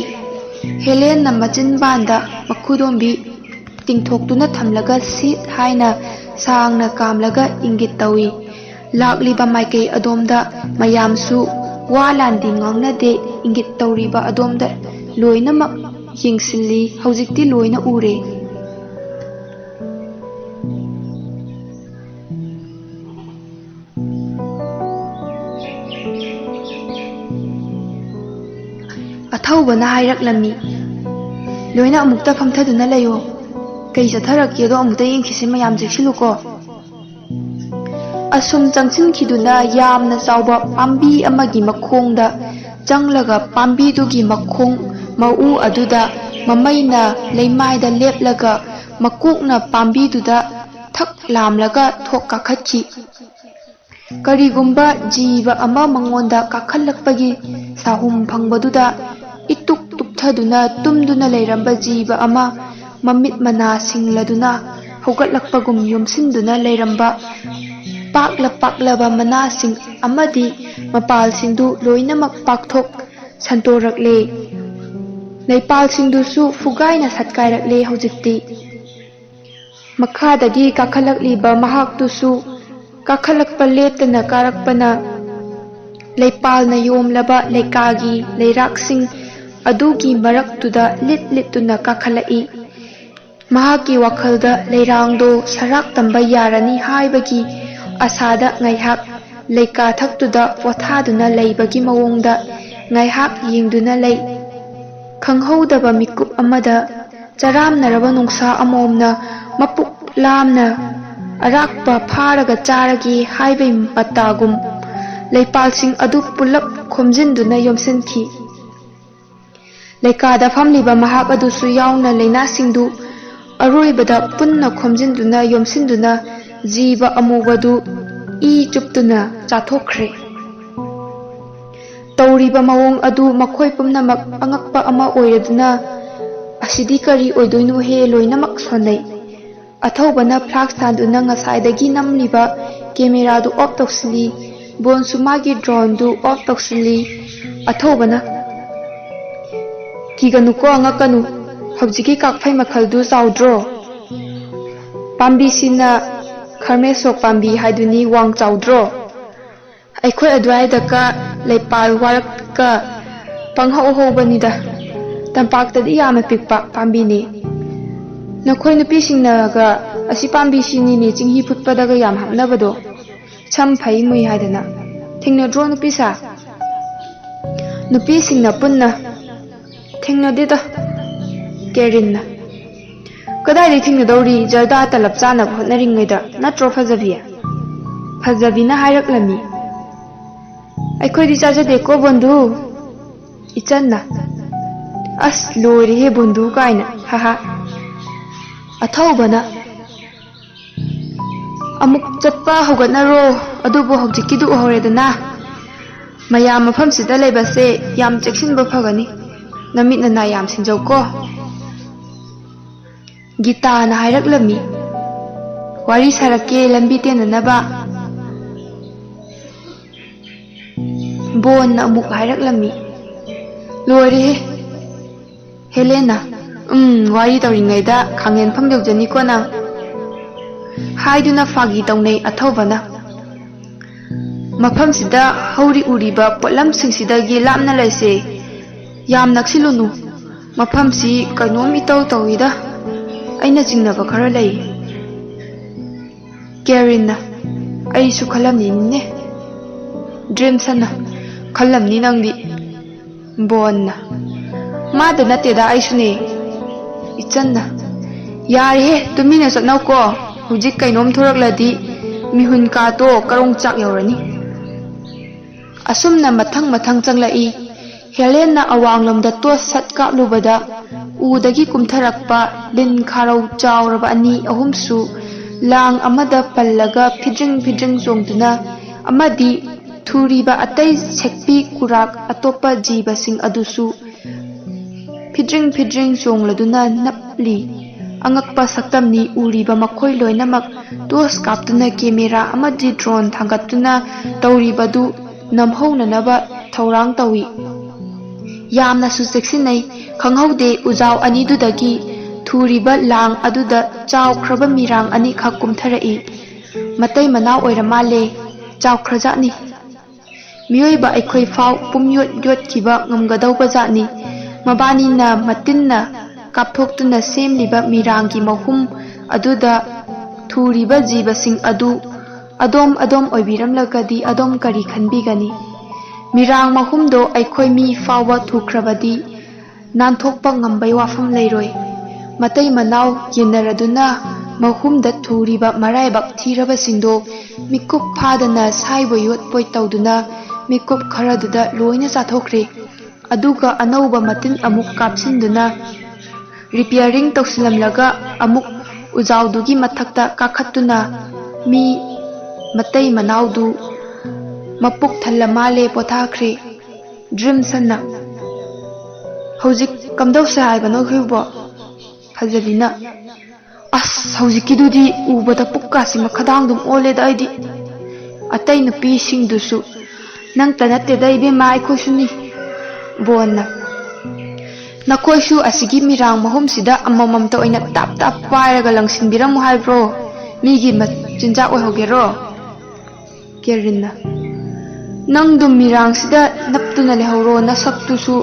ꯍꯦꯂꯦꯟꯅ ꯃꯆꯤꯟꯕꯥꯟꯗ ꯃꯈꯨꯗꯣꯝꯕꯤ ꯇꯤꯡꯊꯣꯛꯇꯨꯅ ꯊꯝꯂꯒ ꯁꯤꯠ ꯍꯥꯏꯅ ꯁꯥꯡꯅ ꯀꯥꯝꯂꯒ ꯏꯪꯒꯤꯠ ꯇꯧꯏ꯫ ꯂꯥꯛꯂꯤꯕ ꯃꯥꯏꯀꯩ ꯑꯗꯣꯝꯗ ꯃꯌꯥꯝꯁꯨ ꯋꯥ ꯂꯥꯟꯗꯤ ꯉꯥꯡꯅꯗꯦ, ꯏꯪꯒꯤꯠ ꯇꯧꯔꯤꯕ ꯑꯗꯣꯝꯗ ꯂꯣꯏꯅꯃꯛ ꯌꯦꯡꯁꯤꯜꯂꯤ꯫ ꯍꯧꯖꯤꯛꯇꯤ ꯂꯣꯏꯅ ꯎꯔꯦ꯫ ꯑꯊꯧꯕꯅ ꯍꯥꯏꯔꯛꯂꯝꯃꯤ, "ꯂꯣꯏꯅ ꯑꯃꯨꯛꯇ ꯐꯝꯊꯗꯨꯅ ꯂꯩꯌꯣ꯫ ꯀꯩ ꯆꯠꯊꯔꯛꯀꯦꯗꯣ ꯑꯃꯨꯛꯇ ꯌꯦꯡꯈꯤꯁꯤ ꯃꯌꯥꯝ, ꯆꯦꯛꯁꯤꯜꯂꯨꯀꯣ꯫" ꯑꯁꯨꯝ ꯆꯪꯁꯤꯟꯈꯤꯗꯨꯅ ꯌꯥꯝꯅ ꯆꯥꯎꯕ ꯄꯥꯝꯕꯤ ꯑꯃꯒꯤ ꯃꯈꯣꯡꯗ ꯆꯪꯂꯒ ꯄꯥꯝꯕꯤꯗꯨꯒꯤ ꯃꯈꯣꯡ ꯃꯎ ꯑꯗꯨꯗ ꯃꯃꯩꯅ ꯂꯩꯃꯥꯏꯗ ꯂꯦꯞꯂꯒ ꯃꯀꯣꯛꯅ ꯄꯥꯝꯕꯤꯗꯨꯗ ꯊꯛ ꯂꯥꯝꯂꯒ ꯊꯣꯛ ꯀꯥꯈꯠꯈꯤ꯫ ꯀꯔꯤꯒꯨꯝꯕ ꯖꯤꯕ ꯑꯃ ꯃꯉꯣꯟꯗ ꯀꯥꯈꯠꯂꯛꯄꯒꯤ ꯁꯥꯍꯨꯝ ꯐꯪꯕꯗꯨꯗ ꯏꯇꯨꯛ ꯇꯨꯞꯊꯗꯨꯅ ꯇꯨꯝꯗꯨꯅ ꯂꯩꯔꯝꯕ ꯖꯤꯕ ꯑꯃ ꯃꯃꯤꯠ ꯃꯅꯥ ꯁꯤꯡꯂꯗꯨꯅ ꯍꯧꯒꯠꯂꯛꯄꯒꯨꯝ ꯌꯣꯝꯁꯤꯟꯗꯨꯅ ꯂꯩꯔꯝꯕ ꯄꯥꯛꯂ ꯄꯥꯛꯂꯕ ꯃꯅꯥꯁꯤꯡ ꯑꯃꯗꯤ ꯃꯄꯥꯜꯁꯤꯡꯗꯨ ꯂꯣꯏꯅꯃꯛ ꯄꯥꯛꯊꯣꯛ ꯁꯟꯇꯣꯔꯛꯂꯦ꯫ ꯂꯩꯄꯥꯜꯁꯤꯡꯗꯨꯁꯨ ꯐꯨꯒꯥꯏꯅ ꯁꯠꯀꯥꯏꯔꯛꯂꯦ ꯍꯧꯖꯤꯛꯇꯤ꯫ ꯃꯈꯥꯗꯒꯤ ꯀꯥꯈꯠꯂꯛꯂꯤꯕ ꯃꯍꯥꯛꯇꯨꯁꯨ ꯀꯥꯈꯠꯂꯛꯄ ꯂꯦꯞꯇꯅ ꯀꯥꯔꯛꯄꯅ ꯂꯩꯄꯥꯜꯅ ꯌꯣꯝꯂꯕ ꯂꯩꯀꯥꯒꯤ ꯂꯩꯔꯥꯛꯁꯤꯡ ꯑꯗꯨꯒꯤ ꯃꯔꯛꯇꯨꯗ ꯂꯤꯠ ꯂꯤꯠꯇꯨꯅ ꯀꯥꯈꯠꯂꯛꯏ꯫ ꯃꯍꯥꯛꯀꯤ ꯋꯥꯈꯜꯗ ꯂꯩꯔꯥꯡꯗꯣ ꯁꯔꯥꯛ ꯇꯝꯕ ꯌꯥꯔꯅꯤ ꯍꯥꯏꯕꯒꯤ ꯑꯁꯥꯗ ꯉꯥꯏꯍꯥꯛ ꯂꯩꯀꯥ ꯊꯛꯇꯨꯗ ꯄꯣꯊꯥꯗꯨꯅ ꯂꯩꯕꯒꯤ ꯃꯑꯣꯡꯗ ꯉꯥꯏꯍꯥꯛ ꯌꯦꯡꯗꯨꯅ ꯂꯩ꯫ ꯈꯪꯍꯧꯗꯕ ꯃꯤꯀꯨꯞ ꯑꯃꯗ ꯆꯔꯥꯝꯅꯔꯕ ꯅꯣꯡꯁꯥ ꯑꯃꯣꯝꯅ ꯃꯄꯨꯛ ꯂꯥꯝꯅ ꯑꯔꯥꯛꯄ ꯐꯥꯔꯒ ꯆꯥꯔꯒꯦ ꯍꯥꯏꯕꯩ ꯃꯇꯥꯒꯨꯝ ꯂꯩꯄꯥꯜꯁꯤꯡ ꯑꯗꯨ ꯄꯨꯂꯞ ꯈꯣꯝꯖꯤꯟꯗꯨꯅ ꯌꯣꯝꯁꯤꯟꯈꯤ꯫ ꯂꯩꯀꯥꯗ ꯐꯝꯂꯤꯕ ꯃꯍꯥꯛ ꯑꯗꯨꯁꯨ ꯌꯥꯎꯅ ꯂꯩꯅꯥꯁꯤꯡꯗꯨ ꯑꯔꯣꯏꯕꯗ ꯄꯨꯟꯅ ꯈꯣꯝꯖꯤꯟꯗꯨꯅ ꯌꯣꯝꯁꯤꯟꯗꯨꯅ ꯖꯤꯕ ꯑꯃꯨꯕꯗꯨ ꯏ ꯆꯨꯞꯇꯨꯅ ꯆꯥꯊꯣꯛꯈ꯭ꯔꯦ꯫ ꯇꯧꯔꯤꯕ ꯃꯑꯣꯡ ꯑꯗꯨ ꯃꯈꯣꯏ ꯄꯨꯝꯅꯃꯛ ꯑꯉꯛꯄ ꯑꯃ ꯑꯣꯏꯔꯗꯨꯅ, "ꯑꯁꯤꯗꯤ ꯀꯔꯤ ꯑꯣꯏꯗꯣꯏꯅꯣꯍꯦ?" ꯂꯣꯏꯅꯃꯛ ꯁꯣꯟꯅꯩ꯫ ꯑꯊꯧꯕꯅ ꯐ꯭ꯂꯥꯛꯁ ꯊꯥꯟꯗꯨꯅ ꯉꯁꯥꯏꯗꯒꯤ ꯅꯝꯂꯤꯕ ꯀꯦꯃꯦꯔꯥꯗꯨ ꯑꯣꯐ ꯇꯧꯁꯤꯜꯂꯤ꯫ ꯕꯣꯟꯁꯨ ꯃꯥꯒꯤ ꯗ꯭ꯔꯣꯟꯗꯨ ꯑꯣꯐ ꯇꯧꯁꯤꯜꯂꯤ꯫ ꯑꯊꯧꯕꯅ, "ꯀꯤꯒꯅꯨꯀꯣ, ꯉꯛꯀꯅꯨ꯫ ꯍꯧꯖꯤꯛꯀꯤ ꯀꯥꯛꯐꯩ ꯃꯈꯜꯗꯨ ꯆꯥꯎꯗ꯭ꯔꯣ? ꯄꯥꯝꯕꯤꯁꯤꯅ ꯈꯔꯃꯦꯁꯣꯛ ꯄꯥꯝꯕꯤ ꯍꯥꯏꯗꯨꯅꯤ, ꯋꯥꯡ ꯆꯥꯎꯗ꯭ꯔꯣ? ꯑꯩꯈꯣꯏ ꯑꯗꯨꯋꯥꯏꯗꯀ ꯂꯩꯄꯥꯜ ꯋꯥꯔꯛꯀ ꯄꯪꯍꯧ ꯍꯧꯕꯅꯤꯗ꯫ ꯇꯝꯄꯥꯛꯇꯗꯤ ꯌꯥꯝꯅ ꯄꯤꯛꯄ ꯄꯥꯝꯕꯤꯅꯤ꯫ ꯅꯈꯣꯏ ꯅꯨꯄꯤꯁꯤꯡꯅꯒ ꯑꯁꯤ ꯄꯥꯝꯕꯤꯁꯤꯅꯤꯅꯦ ꯆꯤꯡꯍꯤ ꯐꯨꯠꯄꯗꯒ ꯌꯥꯝ ꯍꯥꯞꯅꯕꯗꯣ, ꯁꯝ ꯐꯩ ꯃꯨꯏ ꯍꯥꯏꯗꯅ꯫ ꯊꯦꯡꯅꯗ꯭ꯔꯣ ꯅꯨꯄꯤ ꯁꯥ?" ꯅꯨꯄꯤꯁꯤꯡꯅ ꯄꯨꯟꯅ, "ꯊꯦꯡꯅꯗꯦꯗ", ꯀꯦꯔꯤꯟꯅ꯫ "ꯀꯗꯥꯏꯗꯩ ꯊꯦꯡꯅꯗꯧꯔꯤ, ꯖꯔꯗꯥ ꯇꯂꯞ ꯆꯥꯅꯕ ꯍꯣꯠꯅꯔꯤꯉꯩꯗ, ꯅꯠꯇ꯭ꯔꯣ ꯐꯖꯕꯤ?" ꯐꯖꯕꯤꯅ ꯍꯥꯏꯔꯛꯂꯝꯃꯤ꯫ "ꯑꯩꯈꯣꯏꯗꯤ ꯆꯥꯖꯗꯦꯀꯣ ꯕꯣꯟꯗꯨ", ꯏꯆꯟꯅ꯫ "ꯑꯁ, ꯂꯣꯏꯔꯦꯍꯦ ꯕꯣꯟꯗꯨ ꯀꯥꯏꯅ, ꯍꯥꯍꯥ"꯫ ꯑꯊꯧꯕꯅ, "ꯑꯃꯨꯛ ꯆꯠꯄ ꯍꯧꯒꯠꯅꯔꯣ, ꯑꯗꯨꯕꯨ ꯍꯧꯖꯤꯛꯀꯤꯗꯨ ꯎꯍꯧꯔꯦꯗꯅ꯫ ꯃꯌꯥꯝ ꯃꯐꯝꯁꯤꯗ ꯂꯩꯕꯁꯦ ꯌꯥꯝ ꯆꯦꯛꯁꯤꯟꯕ ꯐꯒꯅꯤ꯫ ꯅꯃꯤꯠ ꯅꯅꯥ ꯌꯥꯝ ꯁꯤꯡꯖꯧꯀꯣ", ꯒꯤꯇꯥꯅ ꯍꯥꯏꯔꯛꯂꯝꯃꯤ꯫ "ꯋꯥꯔꯤ ꯁꯥꯔꯛꯀꯦ, ꯂꯝꯕꯤ ꯇꯦꯟꯅꯅꯕ", ꯕꯣꯟꯅ ꯑꯃꯨꯛ ꯍꯥꯏꯔꯛꯂꯝꯃꯤ꯫ "ꯂꯣꯏꯔꯦꯍꯦ ꯍꯦꯂꯦꯅꯥ, ꯎꯝ, ꯋꯥꯔꯤ ꯇꯧꯔꯤꯉꯩꯗ ꯈꯥꯡꯉꯦꯟꯐꯝ ꯌꯧꯖꯅꯤꯀꯣ ꯅꯪ", ꯍꯥꯏꯗꯨꯅ ꯐꯥꯒꯤ ꯇꯧꯅꯩ ꯑꯊꯧꯕꯅ꯫ "ꯃꯐꯝꯁꯤꯗ ꯍꯧꯔꯤ ꯎꯔꯤꯕ ꯄꯣꯠꯂꯝꯁꯤꯡꯁꯤꯗꯒꯤ ꯂꯥꯞꯅ ꯂꯩꯁꯦ꯫ ꯌꯥꯝ ꯅꯛꯁꯤꯜꯂꯨꯅꯨ꯫ ꯃꯐꯝꯁꯤ ꯀꯩꯅꯣꯝ ꯏꯇꯧ ꯇꯧꯏꯗ꯫ ꯑꯩꯅ ꯆꯤꯡꯅꯕ ꯈꯔ ꯂꯩ"꯫ ꯀꯦꯔꯤꯟꯅ, "ꯑꯩꯁꯨ ꯈꯜꯂꯝꯃꯤꯅꯤꯅꯦ"꯫ ꯗ꯭ꯔꯤꯝꯁꯟꯅ, "ꯈꯜꯂꯝꯅꯤ ꯅꯪꯗꯤ"꯫ ꯕꯣꯟꯅ, "ꯃꯥꯗ ꯅꯠꯇꯦꯗ, ꯑꯩꯁꯨꯅꯦ"꯫ ꯏꯆꯟꯅ, "ꯌꯥꯔꯦꯍꯦ, ꯇꯨꯃꯤꯟꯅ ꯆꯠꯅꯧꯀꯣ꯫ ꯍꯧꯖꯤꯛ ꯀꯩꯅꯣꯝ ꯊꯣꯔꯛꯂꯗꯤ ꯃꯤꯍꯨꯟ ꯀꯥꯇꯣ ꯀꯔꯣꯡ ꯆꯥꯛ ꯌꯧꯔꯅꯤ"꯫ ꯑꯁꯨꯝꯅ ꯃꯊꯪ ꯃꯊꯪ ꯆꯪꯂꯛꯏ꯫ ꯍꯦꯂꯦꯟꯅ ꯑꯋꯥꯡꯂꯣꯝꯗ ꯇꯣꯁ ꯁꯠ ꯀꯥꯞꯂꯨꯕꯗ, ꯎꯗꯒꯤ ꯀꯨꯝꯊꯔꯛꯄ ꯂꯤꯟ ꯈꯥꯔꯧ ꯆꯥꯎꯔꯕ ꯑꯅꯤ ꯑꯍꯨꯝꯁꯨ ꯂꯥꯡ ꯑꯃꯗ ꯄꯜꯂꯒ ꯐꯤꯗ꯭ꯔꯤꯡ ꯐꯤꯗ꯭ꯔꯤꯡ ꯆꯣꯡꯗꯨꯅ, ꯑꯃꯗꯤ ꯊꯨꯔꯤꯕ ꯑꯇꯩ ꯁꯦꯛꯄꯤ ꯀꯨꯔꯥꯛ ꯑꯇꯣꯞꯄ ꯖꯤꯕꯁꯤꯡ ꯑꯗꯨꯁꯨ ꯐꯤꯗ꯭ꯔꯤꯡ ꯐꯤꯗ꯭ꯔꯤꯡ ꯆꯣꯡꯂꯗꯨꯅ ꯅꯞꯂꯤ꯫ ꯑꯉꯛꯄ ꯁꯛꯇꯝꯅꯤ ꯎꯔꯤꯕ ꯃꯈꯣꯏ ꯂꯣꯏꯅꯃꯛ꯫ ꯇꯣꯁ ꯀꯥꯞꯇꯨꯅ ꯀꯦꯃꯦꯔꯥ ꯑꯃꯗꯤ ꯗ꯭ꯔꯣꯟ ꯊꯥꯡꯒꯠꯇꯨꯅ ꯇꯧꯔꯤꯕꯗꯨ ꯅꯝꯍꯧꯅꯅꯕ ꯊꯧꯔꯥꯡ ꯇꯧꯏ꯫ ꯌꯥꯝꯅꯁꯨ ꯆꯦꯛꯁꯤꯟꯅꯩ꯫ ꯈꯪꯍꯧꯗꯦ ꯎꯖꯥꯎ ꯑꯅꯤꯗꯨꯗꯒꯤ ꯊꯨꯔꯤꯕ ꯂꯥꯡ ꯑꯗꯨꯗ ꯆꯥꯎꯈ꯭ꯔꯕ ꯃꯤꯔꯥꯡ ꯑꯅꯤꯈꯛ ꯀꯨꯝꯊꯔꯛꯏ꯫ ꯃꯇꯩ ꯃꯅꯥꯎ ꯑꯣꯏꯔ ꯃꯥꯜꯂꯦ꯫ ꯆꯥꯎꯈ꯭ꯔꯖꯥꯠꯅꯤ꯫ ꯃꯤꯑꯣꯏꯕ ꯑꯩꯈꯣꯏ ꯐꯥꯎ ꯄꯨꯝꯌꯣꯠ ꯌꯣꯠꯈꯤꯕ ꯉꯝꯒꯗꯧꯕ ꯖꯥꯠꯅꯤ꯫ ꯃꯕꯥꯅꯤꯅ ꯃꯇꯤꯟꯅ ꯀꯥꯞꯊꯣꯛꯇꯨꯅ ꯁꯦꯝꯂꯤꯕ ꯃꯤꯔꯥꯡꯒꯤ ꯃꯍꯨꯝ ꯑꯗꯨꯗ ꯊꯨꯔꯤꯕ ꯖꯤꯕꯁꯤꯡ ꯑꯗꯨ ꯑꯗꯣꯝ ꯑꯗꯣꯝ ꯑꯣꯏꯕꯤꯔꯝꯂꯒꯗꯤ ꯑꯗꯣꯝ ꯀꯔꯤ ꯈꯟꯕꯤꯒꯅꯤ? ꯃꯤꯔꯥꯡ ꯃꯍꯨꯝꯗꯣ ꯑꯩꯈꯣꯏ ꯃꯤ ꯐꯥꯎꯕ ꯊꯨꯈ꯭ꯔꯕꯗꯤ ꯅꯥꯟꯊꯣꯛꯄ ꯉꯝꯕꯩ ꯋꯥꯐꯝ ꯂꯩꯔꯣꯏ꯫ ꯃꯇꯩ ꯃꯅꯥꯎ ꯌꯦꯟꯅꯔꯗꯨꯅ ꯃꯍꯨꯝꯗ ꯊꯨꯔꯤꯕ ꯃꯔꯥꯏꯕꯛ ꯊꯤꯔꯕꯁꯤꯡꯗꯣ ꯃꯤꯀꯨꯞ ꯐꯥꯗꯅ ꯁꯥꯏꯕꯣꯏ ꯌꯣꯠꯄꯣꯏ ꯇꯧꯗꯨꯅ ꯃꯤꯀꯨꯞ ꯈꯔꯗꯨꯗ ꯂꯣꯏꯅ ꯆꯥꯊꯣꯛꯈ꯭ꯔꯦ꯫ ꯑꯗꯨꯒ ꯑꯅꯧꯕ ꯃꯇꯤꯟ ꯑꯃꯨꯛ ꯀꯥꯞꯁꯤꯟꯗꯨꯅ ꯔꯤꯄꯤꯌꯥꯔꯤꯡ ꯇꯧꯁꯤꯜꯂꯝꯂꯒ ꯑꯃꯨꯛ ꯎꯖꯥꯎꯗꯨꯒꯤ ꯃꯊꯛꯇ ꯀꯥꯈꯠꯇꯨꯅ ꯃꯤ ꯃꯇꯩ ꯃꯅꯥꯎꯗꯨ ꯃꯄꯨꯛ ꯊꯜꯂ ꯃꯥꯜꯂꯦ ꯄꯣꯊꯥꯈ꯭ꯔꯦ꯫ ꯗ꯭ꯔꯤꯝꯁꯟꯅ, "ꯍꯧꯖꯤꯛ ꯀꯝꯗꯧꯁꯦ ꯍꯥꯏꯕꯅꯣ ꯑꯩꯈꯣꯏꯕꯣ?" ꯐꯖꯕꯤꯅ, "ꯑꯁ, ꯍꯧꯖꯤꯛꯀꯤꯗꯨꯗꯤ ꯎꯕꯗ ꯄꯨꯛꯀꯥꯁꯤ ꯃꯈꯥꯗꯥꯡꯗꯨꯝ ꯑꯣꯜꯂꯦꯗ ꯑꯩꯗꯤ꯫ ꯑꯇꯩ ꯅꯨꯄꯤꯁꯤꯡꯗꯨꯁꯨ ꯅꯪꯇ ꯅꯠꯇꯦꯗ ꯏꯕꯦꯝꯃ, ꯑꯩꯈꯣꯏꯁꯨꯅꯤ꯫" ꯕꯣꯟꯅ, "ꯅꯈꯣꯏꯁꯨ ꯑꯁꯤꯒꯤ ꯃꯤꯔꯥꯡ ꯃꯍꯨꯝꯁꯤꯗ ꯑꯃꯃꯝꯇ ꯑꯣꯏꯅ ꯇꯥꯞ ꯇꯥꯞ ꯄꯥꯏꯔꯒ ꯂꯪꯁꯤꯟꯕꯤꯔꯝꯃꯨ ꯍꯥꯏꯕ꯭ꯔꯣ? ꯃꯤꯒꯤ ꯃꯆꯤꯟꯖꯥꯛ ꯑꯣꯏꯍꯧꯒꯦꯔꯣ?" ꯀꯦꯔꯤꯟꯅ, "ꯅꯪꯗꯨꯝ ꯃꯤꯔꯥꯡꯁꯤꯗ ꯅꯞꯇꯨꯅ ꯂꯩꯍꯧꯔꯣ, ꯅꯁꯛꯇꯨꯁꯨ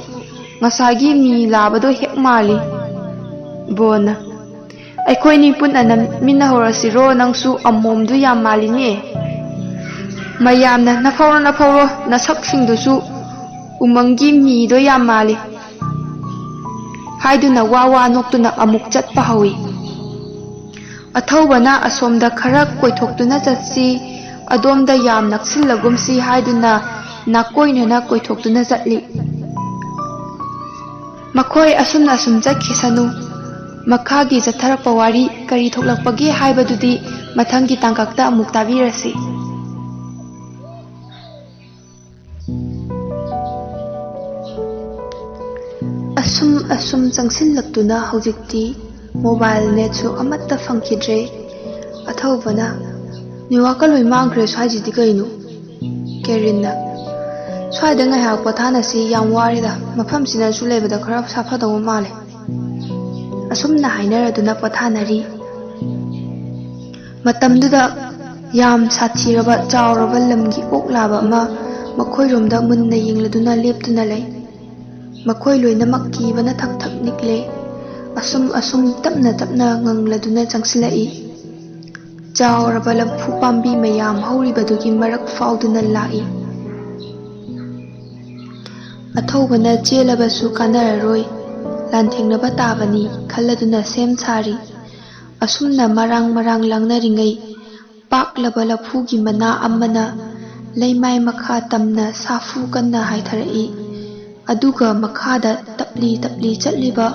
ꯉꯁꯥꯏꯒꯤ ꯃꯤ ꯂꯥꯕꯗꯣ ꯍꯦꯛ ꯃꯥꯜꯂꯤ꯫" ꯕꯣꯟꯅ, "ꯑꯩꯈꯣꯏꯅꯤ ꯄꯨꯟꯅ ꯅꯝꯃꯤꯟꯅꯍꯧꯔꯁꯤꯔꯣ, ꯅꯪꯁꯨ ꯑꯃꯣꯝꯗꯨ ꯌꯥꯝ ꯃꯥꯜꯂꯤꯅꯦ꯫" ꯃꯌꯥꯝꯅ, "ꯅꯐꯧꯔꯣ, ꯅꯐꯧꯔꯣ, ꯅꯁꯛꯁꯤꯡꯗꯨꯁꯨ ꯎꯃꯪꯒꯤ ꯃꯤꯗꯣ ꯌꯥꯝ ꯃꯥꯜꯂꯤ" ꯍꯥꯏꯗꯨꯅ ꯋꯥ ꯋꯥ ꯅꯣꯛꯇꯨꯅ ꯑꯃꯨꯛ ꯆꯠꯄ ꯍꯧꯏ꯫ ꯑꯊꯧꯕꯅ ꯑꯁꯣꯝꯗ ꯈꯔ ꯀꯣꯏꯊꯣꯛꯇꯨꯅ ꯆꯠꯁꯤ, ꯑꯗꯣꯝꯗ ꯌꯥꯝ ꯅꯛꯁꯤꯜꯂꯒꯨꯝꯁꯤ ꯍꯥꯏꯗꯨꯅ ꯅꯥꯀꯣꯏꯅꯅ ꯀꯣꯏꯊꯣꯛꯇꯨꯅ ꯆꯠꯂꯤ꯫ ꯃꯈꯣꯏ ꯑꯁꯨꯝꯅ ꯑꯁꯨꯝ ꯆꯠꯈꯤꯁꯅꯨ꯫ ꯃꯈꯥꯒꯤ ꯆꯠꯊꯔꯛꯄ ꯋꯥꯔꯤ ꯀꯔꯤ ꯊꯣꯛꯂꯛꯄꯒꯦ ꯍꯥꯏꯕꯗꯨꯗꯤ ꯃꯊꯪꯒꯤ ꯇꯥꯡꯀꯛꯇ ꯑꯃꯨꯛ ꯇꯥꯕꯤꯔꯁꯤ꯫ ꯑꯁꯨꯝ ꯑꯁꯨꯝ ꯆꯪꯁꯤꯜꯂꯛꯇꯨꯅ ꯍꯧꯖꯤꯛꯇꯤ ꯃꯣꯕꯥꯏꯜ ꯅꯦꯠꯁꯨ ꯑꯃꯠꯇ ꯐꯪꯈꯤꯗ꯭ꯔꯦ꯫ ꯑꯊꯧꯕꯅ, "ꯅꯦꯠꯋꯥꯛꯀ ꯂꯣꯏ ꯃꯥꯡꯈ꯭ꯔꯦ ꯁ꯭ꯋꯥꯏꯁꯤꯗꯤ ꯀꯩꯅꯣ?" ꯀꯦꯔꯤꯟꯅ, "ꯁ꯭ꯋꯥꯏꯗ ꯉꯥꯏꯍꯥꯛ ꯄꯣꯊꯥꯅꯁꯤ, ꯌꯥꯝ ꯋꯥꯔꯦꯗ, ꯃꯐꯝꯁꯤꯅꯁꯨ ꯂꯩꯕꯗ ꯈꯔ ꯁꯥꯐꯗꯧꯕ ꯃꯥꯜꯂꯦ꯫" ꯑꯁꯨꯝꯅ ꯍꯥꯏꯅꯔꯗꯨꯅ ꯄꯣꯊꯥꯅꯔꯤ꯫ ꯃꯇꯝꯗꯨꯗ ꯌꯥꯝ ꯁꯥꯊꯤꯔꯕ ꯆꯥꯎꯔꯕ ꯂꯝꯒꯤ ꯑꯣꯛ ꯂꯥꯕ ꯑꯃ ꯃꯈꯣꯏꯔꯣꯝꯗ ꯃꯨꯟꯅ ꯌꯦꯡꯂꯗꯨꯅ ꯂꯦꯞꯇꯨꯅ ꯂꯩ꯫ ꯃꯈꯣꯏ ꯂꯣꯏꯅꯃꯛ ꯀꯤꯕꯅ ꯊꯛ ꯊꯛ ꯅꯤꯛꯂꯦ꯫ ꯑꯁꯨꯝ ꯑꯁꯨꯝ ꯇꯞꯅ ꯇꯞꯅ ꯉꯪꯂꯗꯨꯅ ꯆꯪꯁꯤꯜꯂꯛꯏ꯫ ꯆꯥꯎꯔꯕ ꯂꯐꯨ ꯄꯥꯝꯕꯤ ꯃꯌꯥꯝ ꯍꯧꯔꯤꯕꯗꯨꯒꯤ ꯃꯔꯛ ꯐꯥꯎꯗꯨꯅ ꯂꯥꯛꯏ꯫ ꯑꯊꯧꯕꯅ ꯆꯦꯜꯂꯕꯁꯨ ꯀꯥꯟꯅꯔꯔꯣꯏ꯫ ꯂꯥꯟꯊꯦꯡꯅꯕ ꯇꯥꯕꯅꯤ ꯈꯜꯂꯗꯨꯅ ꯁꯦꯝ ꯁꯥꯔꯤ꯫ ꯑꯁꯨꯝꯅ ꯃꯔꯥꯡ ꯃꯔꯥꯡ ꯂꯥꯡꯅꯔꯤꯉꯩ, ꯄꯥꯛꯂꯕ ꯂꯐꯨꯒꯤ ꯃꯅꯥ ꯑꯃꯅ ꯂꯩꯃꯥꯏ ꯃꯈꯥ ꯇꯝꯅ ꯁꯥꯐꯨ ꯀꯟꯅ ꯍꯥꯏꯊꯔꯛꯏ꯫ ꯑꯗꯨꯒ ꯃꯈꯥꯗ ꯇꯞꯂꯤ ꯇꯞꯂꯤ ꯆꯠꯂꯤꯕ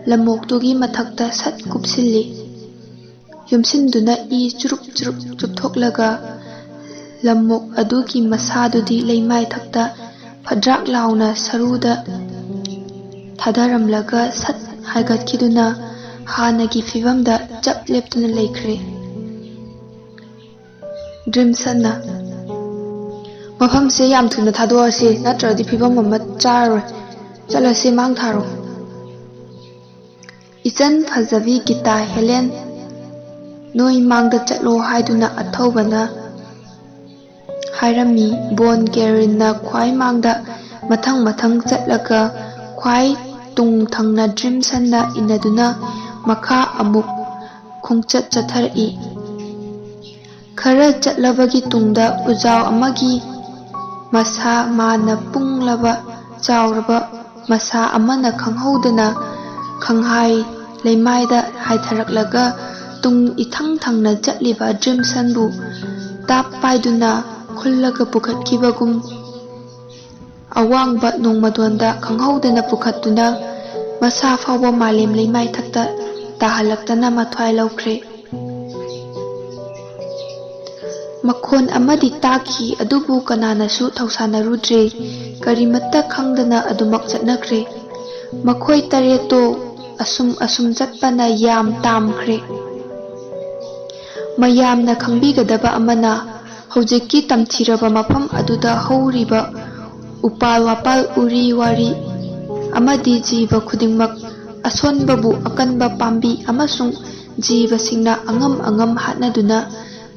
ꯂꯝꯃꯣꯛꯇꯨꯒꯤ ꯃꯊꯛꯇ ꯁꯠ ꯀꯨꯞꯁꯤꯜꯂꯤ꯫ ꯌꯣꯝꯁꯤꯟꯗꯨꯅ ꯏ ꯆꯨꯔꯨꯞ ꯆꯨꯔꯨꯞ ꯆꯨꯞꯊꯣꯛꯂꯒ ꯂꯝꯃꯣꯛ ꯑꯗꯨꯒꯤ ꯃꯁꯥꯗꯨꯗꯤ ꯂꯩꯃꯥꯏ ꯊꯛꯇ ꯐꯗ꯭ꯔꯥꯛ ꯂꯥꯎꯅ ꯁꯔꯨꯗ ꯊꯥꯗꯔꯝꯂꯒ ꯁꯠ ꯍꯥꯏꯒꯠꯈꯤꯗꯨꯅ ꯍꯥꯟꯅꯒꯤ ꯐꯤꯕꯝꯗ ꯆꯞ ꯂꯦꯞꯇꯨꯅ ꯂꯩꯈ꯭ꯔꯦ꯫ ꯗ꯭ꯔꯤꯝꯁꯟꯅ, "ꯃꯐꯝꯁꯦ ꯌꯥꯝ ꯊꯨꯅ ꯊꯥꯗꯣꯛꯑꯁꯤ, ꯅꯠꯇ꯭ꯔꯗꯤ ꯐꯤꯕꯝ ꯑꯃ ꯆꯥꯔꯔꯣꯏ꯫ ꯆꯠꯂꯁꯤ, ꯃꯥꯡ ꯊꯥꯔꯣ꯫" "ꯏꯆꯟ ꯐꯖꯕꯤ ꯒꯤꯇꯥ ꯍꯦꯂꯦꯟ, ꯅꯣꯏ ꯃꯥꯡꯗ ꯆꯠꯂꯣ" ꯍꯥꯏꯗꯨꯅ ꯑꯊꯧꯕꯅ ꯍꯥꯏꯔꯝꯃꯤ꯫ ꯕꯣꯟ ꯀꯦꯔꯤꯟꯅ ꯈ꯭ꯋꯥꯏ ꯃꯥꯡꯗ ꯃꯊꯪ ꯃꯊꯪ ꯆꯠꯂꯒ ꯈ꯭ꯋꯥꯏ ꯇꯨꯡ ꯊꯪꯅ ꯗ꯭ꯔꯤꯝꯁꯟꯅ ꯏꯟꯅꯗꯨꯅ ꯃꯈꯥ ꯑꯃꯨꯛ ꯈꯣꯡꯆꯠ ꯆꯠꯊꯔꯛꯏ꯫ ꯈꯔ ꯆꯠꯂꯕꯒꯤ ꯇꯨꯡꯗ ꯎꯖꯥꯎ ꯑꯃꯒꯤ ꯃꯁꯥ ꯃꯥꯅ ꯄꯨꯡꯂꯕ ꯆꯥꯎꯔꯕ ꯃꯁꯥ ꯑꯃꯅ ꯈꯪꯍꯧꯗꯅ ꯈꯪꯍꯥꯏ ꯂꯩꯃꯥꯏꯗ ꯍꯥꯏꯊꯔꯛꯂꯒ ꯇꯨꯡ ꯏꯊꯪ ꯊꯪꯅ ꯆꯠꯂꯤꯕ ꯗ꯭ꯔꯤꯝꯁꯟꯕꯨ ꯇꯥꯞ ꯄꯥꯏꯗꯨꯅ ꯈꯨꯜꯂꯒ ꯄꯨꯈꯠꯈꯤꯕꯒꯨꯝ, ꯑꯋꯥꯡꯕ ꯅꯣꯡꯃꯗꯣꯟꯗ ꯈꯪꯍꯧꯗꯅ ꯄꯨꯈꯠꯇꯨꯅ ꯃꯁꯥ ꯐꯥꯎꯕ ꯃꯥꯂꯦꯝ ꯂꯩꯃꯥꯏꯊꯛꯇ ꯇꯥꯍꯜꯂꯛꯇꯅ ꯃꯊ꯭ꯋꯥꯏ ꯂꯧꯈ꯭ꯔꯦ꯫ ꯃꯈꯣꯟ ꯑꯃꯗꯤ ꯇꯥꯈꯤ, ꯑꯗꯨꯕꯨ ꯀꯅꯥꯅꯁꯨ ꯊꯧꯁꯥꯅꯔꯨꯗ꯭ꯔꯦ꯫ ꯀꯔꯤꯃꯠꯇ ꯈꯪꯗꯅ ꯑꯗꯨꯃꯛ ꯆꯠꯅꯈ꯭ꯔꯦ꯫ ꯃꯈꯣꯏ ꯇꯔꯦꯠꯇꯣ ꯑꯁꯨꯝ ꯑꯁꯨꯝ ꯆꯠꯄꯅ ꯌꯥꯝ ꯇꯥꯝꯈ꯭ꯔꯦ꯫ ꯃꯌꯥꯝꯅ ꯈꯪꯕꯤꯒꯗꯕ ꯑꯃꯅ, ꯍꯧꯖꯤꯛꯀꯤ ꯇꯝꯊꯤꯔꯕ ꯃꯐꯝ ꯑꯗꯨꯗ ꯍꯧꯔꯤꯕ ꯎꯄꯥꯜ ꯋꯥꯄꯥꯜ, ꯎꯔꯤ ꯋꯥꯔꯤ ꯑꯃꯗꯤ ꯖꯤꯕ ꯈꯨꯗꯤꯡꯃꯛ, ꯑꯁꯣꯟꯕꯕꯨ ꯑꯀꯟꯕ ꯄꯥꯝꯕꯤ ꯑꯃꯁꯨꯡ ꯖꯤꯕꯁꯤꯡꯅ ꯑꯉꯝ ꯑꯉꯝ ꯍꯥꯠꯅꯗꯨꯅ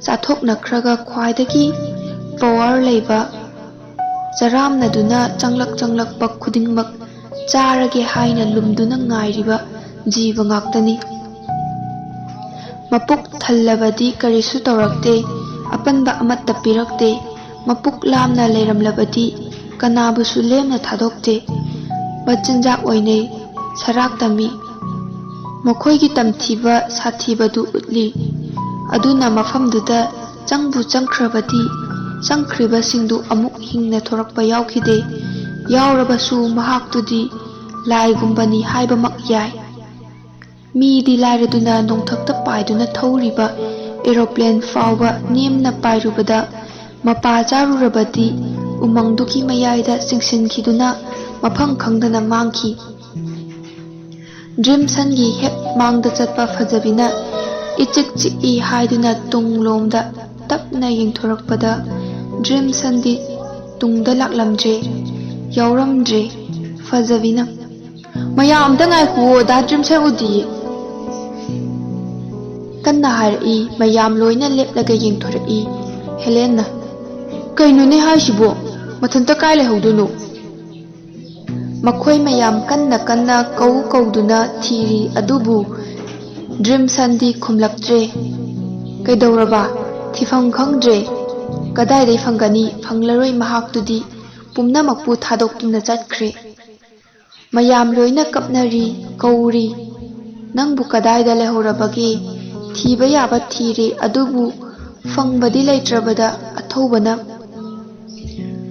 ꯆꯥꯊꯣꯛꯅꯈ꯭ꯔꯒ ꯈ꯭ꯋꯥꯏꯗꯒꯤ ꯄꯋꯥꯔ ꯂꯩꯕ ꯆꯔꯥꯝꯅꯗꯨꯅ ꯆꯪꯂꯛ ꯆꯪꯂꯛꯄ ꯈꯨꯗꯤꯡꯃꯛ ꯆꯥꯔꯒꯦ ꯍꯥꯏꯅ ꯂꯨꯝꯗꯨꯅ ꯉꯥꯏꯔꯤꯕ ꯖꯤꯕ ꯉꯥꯛꯇꯅꯤ꯫ ꯃꯄꯨꯛ ꯊꯜꯂꯕꯗꯤ ꯀꯔꯤꯁꯨ ꯇꯧꯔꯛꯇꯦ, ꯑꯄꯟꯕ ꯑꯃꯠꯇ ꯄꯤꯔꯛꯇꯦ꯫ ꯃꯄꯨꯛ ꯂꯥꯝꯅ ꯂꯩꯔꯝꯂꯕꯗꯤ ꯀꯅꯥꯕꯨꯁꯨ ꯂꯦꯝꯅ ꯊꯥꯗꯣꯛꯇꯦ꯫ ꯃꯆꯤꯟꯖꯥꯛ ꯑꯣꯏꯅꯩ, ꯁꯔꯥꯛ ꯇꯝꯃꯤ꯫ ꯃꯈꯣꯏꯒꯤ ꯇꯝꯊꯤꯕ ꯁꯥꯊꯤꯕꯗꯨ ꯎꯠꯂꯤ꯫ ꯑꯗꯨꯅ ꯃꯐꯝꯗꯨꯗ ꯆꯪꯕꯨ ꯆꯪꯈ꯭ꯔꯕꯗꯤ ꯆꯪꯈ꯭ꯔꯤꯕꯁꯤꯡꯗꯨ ꯑꯃꯨꯛ ꯍꯤꯡꯅ ꯊꯣꯔꯛꯄ ꯌꯥꯎꯈꯤꯗꯦ꯫ ꯌꯥꯎꯔꯕꯁꯨ ꯃꯍꯥꯛꯇꯨꯗꯤ ꯂꯥꯏꯒꯨꯝꯕꯅꯤ ꯍꯥꯏꯕꯃꯛ ꯌꯥꯏ꯫ ꯃꯤꯗꯤ ꯂꯥꯏꯔꯗꯨꯅ ꯅꯣꯡꯊꯛꯇ ꯄꯥꯏꯗꯨꯅ ꯊꯧꯔꯤꯕ ꯑꯦꯔꯣꯄ꯭ꯂꯦꯟ ꯐꯥꯎꯕ ꯅꯦꯝꯅ ꯄꯥꯏꯔꯨꯕꯗ ꯃꯄꯥ ꯆꯥꯔꯨꯔꯕꯗꯤ ꯎꯃꯪꯗꯨꯒꯤ ꯃꯌꯥꯏꯗ ꯆꯤꯡꯁꯤꯟꯈꯤꯗꯨꯅ ꯃꯐꯝ ꯈꯪꯗꯅ ꯃꯥꯡꯈꯤ꯫ ꯗ꯭ꯔꯤꯝꯁꯟꯒꯤ ꯍꯦꯛ ꯃꯥꯡꯗ ꯆꯠꯄ ꯐꯖꯕꯤꯅ ꯏꯆꯤꯛ ꯆꯤꯛꯏ ꯍꯥꯏꯗꯨꯅ ꯇꯨꯡꯂꯣꯝꯗ ꯇꯞꯅ ꯌꯦꯡꯊꯣꯔꯛꯄꯗ ꯗ꯭ꯔꯤꯝꯁꯟꯗꯤ ꯇꯨꯡꯗ ꯂꯥꯛꯂꯝꯗ꯭ꯔꯦ, ꯌꯥꯎꯔꯝꯗ꯭ꯔꯦ꯫ ꯐꯖꯕꯤꯅ, "ꯃꯌꯥꯝ ꯑꯝꯇ ꯉꯥꯏꯈꯨꯑꯣ, ꯗꯥ ꯗ꯭ꯔꯤꯝꯁꯟ ꯎꯗꯤꯌꯦ," ꯀꯟꯅ ꯍꯥꯏꯔꯛꯏ꯫ ꯃꯌꯥꯝ ꯂꯣꯏꯅ ꯂꯦꯞꯂꯒ ꯌꯦꯡꯊꯣꯔꯛꯏ꯫ ꯍꯦꯂꯦꯟꯅ, "ꯀꯩꯅꯣꯅꯦ ꯍꯥꯏꯁꯤꯕꯣ? ꯃꯊꯟꯇ ꯀꯥꯏ ꯂꯩꯍꯧꯗꯣꯏꯅꯣ?" ꯃꯈꯣꯏ ꯃꯌꯥꯝ ꯀꯟꯅ ꯀꯟꯅ ꯀꯧ ꯀꯧꯗꯨꯅ ꯊꯤꯔꯤ, ꯑꯗꯨꯕꯨ ꯗ꯭ꯔꯤꯝꯁꯟꯗꯤ ꯈꯨꯝꯂꯛꯇ꯭ꯔꯦ꯫ ꯀꯩꯗꯧꯔꯕ? ꯊꯤꯐꯝ ꯈꯪꯗ꯭ꯔꯦ꯫ ꯀꯗꯥꯏꯗꯩ ꯐꯪꯒꯅꯤ? ꯐꯪꯂꯔꯣꯏ꯫ ꯃꯍꯥꯛꯇꯨꯗꯤ ꯄꯨꯝꯅꯃꯛꯄꯨ ꯊꯥꯗꯣꯛꯇꯨꯅ ꯆꯠꯈ꯭ꯔꯦ꯫ ꯃꯌꯥꯝ ꯂꯣꯏꯅ ꯀꯞꯅꯔꯤ, ꯀꯧꯔꯤ꯫ "ꯅꯪꯕꯨ ꯀꯗꯥꯏꯗ ꯂꯩꯍꯧꯔꯕꯒꯦ? ꯊꯤꯕ ꯌꯥꯕ ꯊꯤꯔꯦ, ꯑꯗꯨꯕꯨ ꯐꯪꯕꯗꯤ ꯂꯩꯇ꯭ꯔꯕꯗ" ꯑꯊꯧꯕꯅ,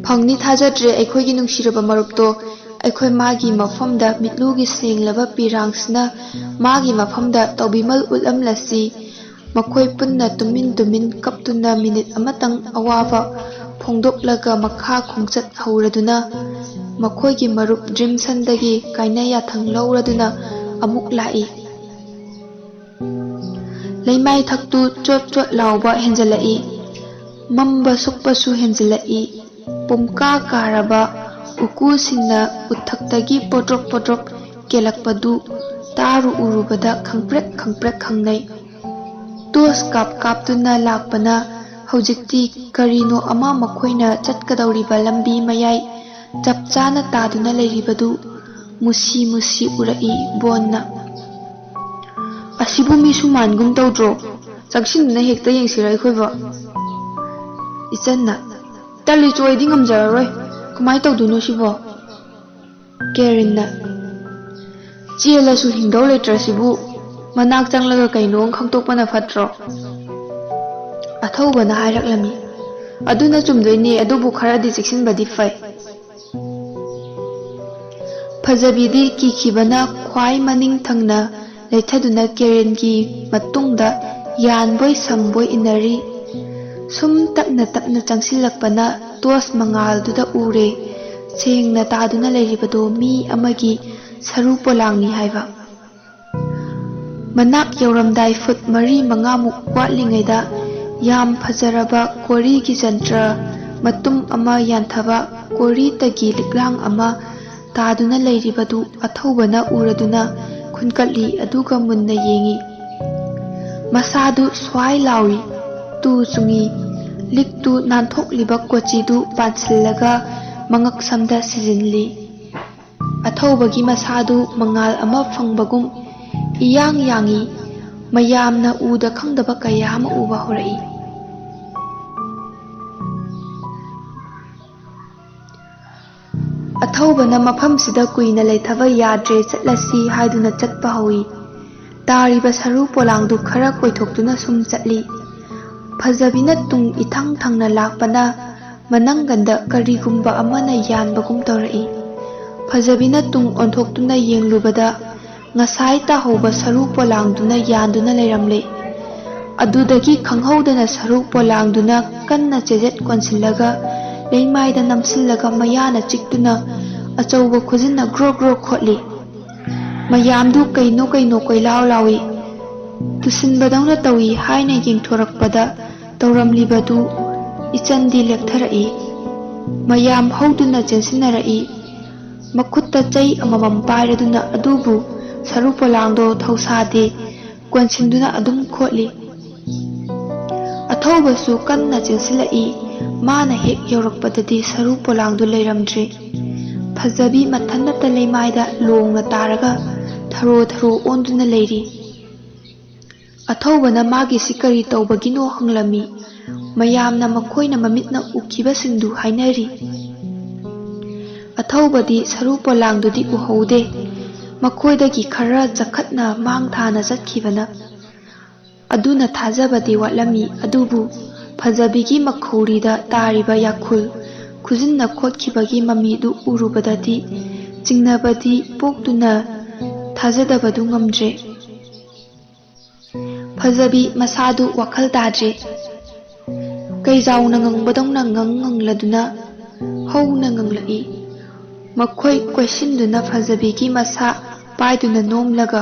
"ꯐꯪꯅꯤ ꯊꯥꯖꯗ꯭ꯔꯦ ꯑꯩꯈꯣꯏꯒꯤ ꯅꯨꯡꯁꯤꯔꯕ ꯃꯔꯨꯞꯇꯣ꯫ ꯑꯩꯈꯣꯏ ꯃꯥꯒꯤ ꯃꯐꯝꯗ ꯃꯤꯠꯂꯨꯒꯤ ꯁꯦꯡꯂꯕ ꯄꯤꯔꯥꯡꯁꯤꯅ ꯃꯥꯒꯤ ꯃꯐꯝꯗ ꯇꯧꯕꯤꯃꯜ ꯎꯠꯂꯝꯂꯁꯤ꯫" ꯃꯈꯣꯏ ꯄꯨꯟꯅ ꯇꯨꯃꯤꯟ ꯇꯨꯃꯤꯟ ꯀꯞꯇꯨꯅ ꯃꯤꯅꯤꯠ ꯑꯃꯇꯪ ꯑꯋꯥꯕ ꯐꯣꯡꯗꯣꯛꯂꯒ ꯃꯈꯥ ꯈꯣꯡꯆꯠ ꯍꯧꯔꯗꯨꯅ ꯃꯈꯣꯏꯒꯤ ꯃꯔꯨꯞ ꯗ꯭ꯔꯤꯝꯁꯟꯗꯒꯤ ꯀꯥꯏꯅ ꯌꯥꯊꯪ ꯂꯧꯔꯗꯨꯅ ꯑꯃꯨꯛ ꯂꯥꯛꯏ꯫ ꯂꯩꯃꯥꯏ ꯊꯛꯇꯨ ꯆꯣꯠ ꯆꯣꯠ ꯂꯥꯎꯕ ꯍꯦꯟꯖꯜꯂꯛꯏ꯫ ꯃꯝꯕ ꯁꯨꯛꯄꯁꯨ ꯍꯦꯟꯖꯜꯂꯛꯏ꯫ ꯄꯨꯝꯀꯥ ꯀꯥꯔꯕ ꯎꯀꯨꯁꯤꯡꯅ ꯎꯊꯛꯇꯒꯤ ꯄꯣꯗ꯭ꯔꯣꯛ ꯄꯣꯗ꯭ꯔꯣꯛ ꯀꯦꯜꯂꯛꯄꯗꯨ ꯇꯥꯔꯨ ꯎꯔꯨꯕꯗ ꯈꯪꯄ꯭ꯔꯦꯛ ꯈꯪꯄ꯭ꯔꯦꯛ ꯈꯪꯅꯩ꯫ ꯇꯣꯁ ꯀꯥꯞ ꯀꯥꯞꯇꯨꯅ ꯂꯥꯛꯄꯅ ꯍꯧꯖꯤꯛꯇꯤ ꯀꯔꯤꯅꯣ ꯑꯃ ꯃꯈꯣꯏꯅ ꯆꯠꯀꯗꯧꯔꯤꯕ ꯂꯝꯕꯤ ꯃꯌꯥꯏ ꯆꯞ ꯆꯥꯅ ꯇꯥꯗꯨꯅ ꯂꯩꯔꯤꯕꯗꯨ ꯃꯨꯁꯤ ꯃꯨꯁꯤ ꯎꯔꯛꯏ꯫ ꯕꯣꯟꯅ, "ꯑꯁꯤꯕꯨ ꯃꯤ ꯁꯨꯃꯥꯟꯒꯨꯝ ꯇꯧꯗ꯭ꯔꯣ? ꯆꯪꯁꯤꯟꯗꯨꯅ ꯍꯦꯛꯇ ꯌꯦꯡꯁꯤꯔ ꯑꯩꯈꯣꯏꯕꯣ?" ꯏꯆꯟꯅ, "ꯇꯜꯂꯤ ꯆꯣ, ꯑꯩꯗꯤ ꯉꯝꯖꯔꯔꯣꯏ꯫ ꯀꯃꯥꯏ ꯇꯧꯗꯣꯏꯅꯣ ꯁꯤꯕꯣ?" ꯀꯦꯔꯤꯟꯅ, ꯆꯦꯜꯂꯁꯨ ꯍꯤꯡꯗꯧ ꯂꯩꯇ꯭ꯔꯁꯤꯕꯨ ꯃꯅꯥꯛ ꯆꯪꯂꯒ ꯀꯩꯅꯣ ꯈꯪꯗꯣꯛꯄꯅ ꯐꯠꯇ꯭ꯔꯣ? ꯑꯊꯧꯕꯅ ꯍꯥꯏꯔꯛꯂꯝꯃꯤ꯫ ꯑꯗꯨꯅ ꯆꯨꯝꯗꯣꯏꯅꯦ, ꯑꯗꯨꯕꯨ ꯈꯔꯗꯤ ꯆꯦꯛꯁꯤꯟꯕꯗꯤ ꯐꯩ꯫ ꯐꯖꯕꯤꯗꯤ ꯀꯤꯈꯤꯕꯅ ꯈ꯭ꯋꯥꯏ ꯃꯅꯤꯡ ꯊꯪꯅ ꯂꯩꯊꯗꯨꯅ ꯀꯦꯔꯦꯟꯒꯤ ꯃꯇꯨꯡꯗ ꯌꯥꯟꯕꯣꯏ ꯁꯝꯕꯣꯏ ꯏꯟꯅꯔꯤ꯫ ꯁꯨꯝ ꯇꯞꯅ ꯇꯞꯅ ꯆꯪꯁꯤꯜꯂꯛꯄꯅ ꯇꯣꯁ ꯃꯉꯥꯜꯗꯨꯗ ꯎꯔꯦ꯫ ꯁꯦꯡꯅ ꯇꯥꯗꯨꯅ ꯂꯩꯔꯤꯕꯗꯣ ꯃꯤ ꯑꯃꯒꯤ ꯁꯔꯨ ꯄꯣꯂꯥꯡꯅꯤ ꯍꯥꯏꯕ꯫ ꯃꯅꯥꯛ ꯌꯧꯔꯝꯗꯥꯏ ꯐꯨꯠ ꯃꯔꯤ ꯃꯉꯥꯃꯨꯛ ꯋꯥꯠꯂꯤꯉꯩꯗ ꯌꯥꯝ ꯐꯖꯔꯕ ꯀꯣꯔꯤꯒꯤ ꯖꯟꯇ꯭ꯔ ꯃꯇꯨꯝ ꯑꯃ ꯌꯥꯟꯊꯕ ꯀꯣꯔꯤꯇꯒꯤ ꯂꯤꯛꯂꯥꯡ ꯑꯃ ꯇꯥꯗꯨꯅ ꯂꯩꯔꯤꯕꯗꯨ ꯑꯊꯧꯕꯅ ꯎꯔꯗꯨꯅ ꯈꯨꯟꯀꯠꯂꯤ, ꯑꯗꯨꯒ ꯃꯨꯟꯅ ꯌꯦꯡꯏ꯫ ꯃꯁꯥꯗꯨ ꯁ꯭ꯋꯥꯏ ꯂꯥꯎꯏ, ꯇꯨ ꯆꯨꯡꯏ꯫ ꯂꯤꯛꯇꯨ ꯅꯥꯟꯊꯣꯛꯂꯤꯕ ꯀꯣꯆꯤꯗꯨ ꯄꯥꯟꯁꯤꯜꯂꯒ ꯃꯉꯛꯁꯝꯗ ꯁꯤꯖꯤꯜꯂꯤ꯫ ꯑꯊꯧꯕꯒꯤ ꯃꯁꯥꯗꯨ ꯃꯉꯥꯜ ꯑꯃ ꯐꯪꯕꯒꯨꯝ ꯏꯌꯥꯡ ꯌꯥꯡꯏ꯫ ꯃꯌꯥꯝꯅ ꯎꯗ ꯈꯪꯗꯕ ꯀꯌꯥ ꯑꯃ ꯎꯕ ꯍꯧꯔꯛꯏ꯫ ꯑꯊꯧꯕꯅ ꯃꯐꯝꯁꯤꯗ ꯀꯨꯏꯅ ꯂꯩꯊꯕ ꯌꯥꯗ꯭ꯔꯦ, ꯆꯠꯂꯁꯤ ꯍꯥꯏꯗꯨꯅ ꯆꯠꯄ ꯍꯧꯏ꯫ ꯇꯥꯔꯤꯕ ꯁꯔꯨ ꯄꯣꯂꯥꯡꯗꯨ ꯈꯔ ꯀꯣꯏꯊꯣꯛꯇꯨꯅ ꯁꯨꯝ ꯆꯠꯂꯤ꯫ ꯐꯖꯕꯤꯅ ꯇꯨꯡ ꯏꯊꯪ ꯊꯪꯅ ꯂꯥꯛꯄꯅ ꯃꯅꯪꯒꯟꯗ ꯀꯔꯤꯒꯨꯝꯕ ꯑꯃꯅ ꯌꯥꯟꯕꯒꯨꯝ ꯇꯧꯔꯛꯏ꯫ ꯐꯖꯕꯤꯅ ꯇꯨꯡ ꯑꯣꯟꯊꯣꯛꯇꯨꯅ ꯌꯦꯡꯂꯨꯕꯗ ꯉꯁꯥꯏ ꯇꯥꯍꯧꯕ ꯁꯔꯨ ꯄꯣꯂꯥꯡꯗꯨꯅ ꯌꯥꯟꯗꯨꯅ ꯂꯩꯔꯝꯂꯦ꯫ ꯑꯗꯨꯗꯒꯤ ꯈꯪꯍꯧꯗꯅ ꯁꯔꯨ ꯄꯣꯂꯥꯡꯗꯨꯅ ꯀꯟꯅ ꯆꯦꯖꯦꯠ ꯀꯣꯟꯁꯤꯜꯂꯒ ꯂꯩꯃꯥꯏꯗ ꯅꯝꯁꯤꯜꯂꯒ ꯃꯌꯥꯅ ꯆꯤꯛꯇꯨꯅ ꯑꯆꯧꯕ ꯈꯨꯖꯤꯟꯅ ꯒ꯭ꯔꯣ ꯒ꯭ꯔꯣ ꯈꯣꯠꯂꯤ꯫ ꯃꯌꯥꯝꯗꯨ ꯀꯩꯅꯣ ꯀꯩꯅꯣ ꯀꯣꯏꯂꯥꯎ ꯂꯥꯎꯏ꯫ ꯇꯨꯁꯤꯟꯕꯗꯧꯅ ꯇꯧꯏ ꯍꯥꯏꯅ ꯌꯦꯡꯊꯣꯔꯛꯄꯗ ꯇꯧꯔꯝꯂꯤꯕꯗꯨ ꯏꯆꯟꯗꯤ ꯂꯦꯛꯊꯔꯛꯏ꯫ ꯃꯌꯥꯝ ꯍꯧꯗꯨꯅ ꯆꯦꯟꯁꯤꯟꯅꯔꯛꯏ꯫ ꯃꯈꯨꯠꯇ ꯆꯩ ꯑꯃꯃꯝ ꯄꯥꯏꯔꯗꯨꯅ ꯑꯗꯨꯕꯨ ꯁꯔꯨ ꯄꯣꯂꯥꯡꯗꯣ ꯊꯧꯁꯥꯗꯦ ꯀꯣꯟꯁꯤꯟꯗꯨꯅ ꯑꯗꯨꯝ ꯈꯣꯠꯂꯤ꯫ ꯑꯊꯧꯕꯁꯨ ꯀꯟꯅ ꯆꯦꯟꯁꯤꯜꯂꯛꯏ꯫ ꯃꯥꯅ ꯍꯦꯛ ꯌꯧꯔꯛꯄꯗꯗꯤ ꯁꯔꯨ ꯄꯣꯂꯥꯡꯗꯨ ꯂꯩꯔꯝꯗ꯭ꯔꯦ꯫ ꯐꯖꯕꯤ ꯃꯊꯟꯅꯇ ꯂꯩꯃꯥꯏꯗ ꯂꯣꯡꯅ ꯇꯥꯔꯒ ꯊꯔꯣ ꯊꯔꯣ ꯑꯣꯟꯗꯨꯅ ꯂꯩꯔꯤ꯫ ꯑꯊꯧꯕꯅ ꯃꯥꯒꯤꯁꯤ ꯀꯔꯤ ꯇꯧꯕꯒꯤꯅꯣ ꯍꯪꯂꯝꯃꯤ꯫ ꯃꯌꯥꯝꯅ ꯃꯈꯣꯏꯅ ꯃꯃꯤꯠꯅ ꯎꯈꯤꯕꯁꯤꯡꯗꯨ ꯍꯥꯏꯅꯔꯤ꯫ ꯑꯊꯧꯕꯗꯤ ꯁꯔꯨ ꯄꯣꯂꯥꯡꯗꯨꯗꯤ ꯎꯍꯧꯗꯦ꯫ ꯃꯈꯣꯏꯗꯒꯤ ꯈꯔ ꯆꯈꯠꯅ ꯃꯥꯡ ꯊꯥꯅ ꯆꯠꯈꯤꯕꯅ꯫ ꯑꯗꯨꯅ ꯊꯥꯖꯕꯗꯤ ꯋꯥꯠꯂꯝꯃꯤ, ꯑꯗꯨꯕꯨ ꯐꯖꯕꯤꯒꯤ ꯃꯈꯧꯔꯤꯗ ꯇꯥꯔꯤꯕ ꯌꯥꯈꯨꯜ ꯈꯨꯖꯤꯟꯅ ꯈꯣꯠꯈꯤꯕꯒꯤ ꯃꯃꯤꯗꯨ ꯎꯔꯨꯕꯗꯗꯤ ꯆꯤꯡꯅꯕꯗꯤ ꯄꯣꯛꯇꯨꯅ ꯊꯥꯖꯗꯕꯗꯨ ꯉꯝꯗ꯭ꯔꯦ꯫ ꯐꯖꯕꯤ ꯃꯁꯥꯗꯨ ꯋꯥꯈꯜ ꯇꯥꯗ꯭ꯔꯦ꯫ ꯀꯩꯖꯥꯎꯅ ꯉꯪꯕꯗꯧꯅ ꯉꯪ ꯉꯪꯂꯗꯨꯅ ꯍꯧꯅ ꯉꯪꯂꯛꯏ꯫ ꯃꯈꯣꯏ ꯀꯣꯏꯁꯤꯟꯗꯨꯅ ꯐꯖꯕꯤꯒꯤ ꯃꯁꯥ ꯄꯥꯏꯗꯨꯅ ꯅꯣꯝꯂꯒ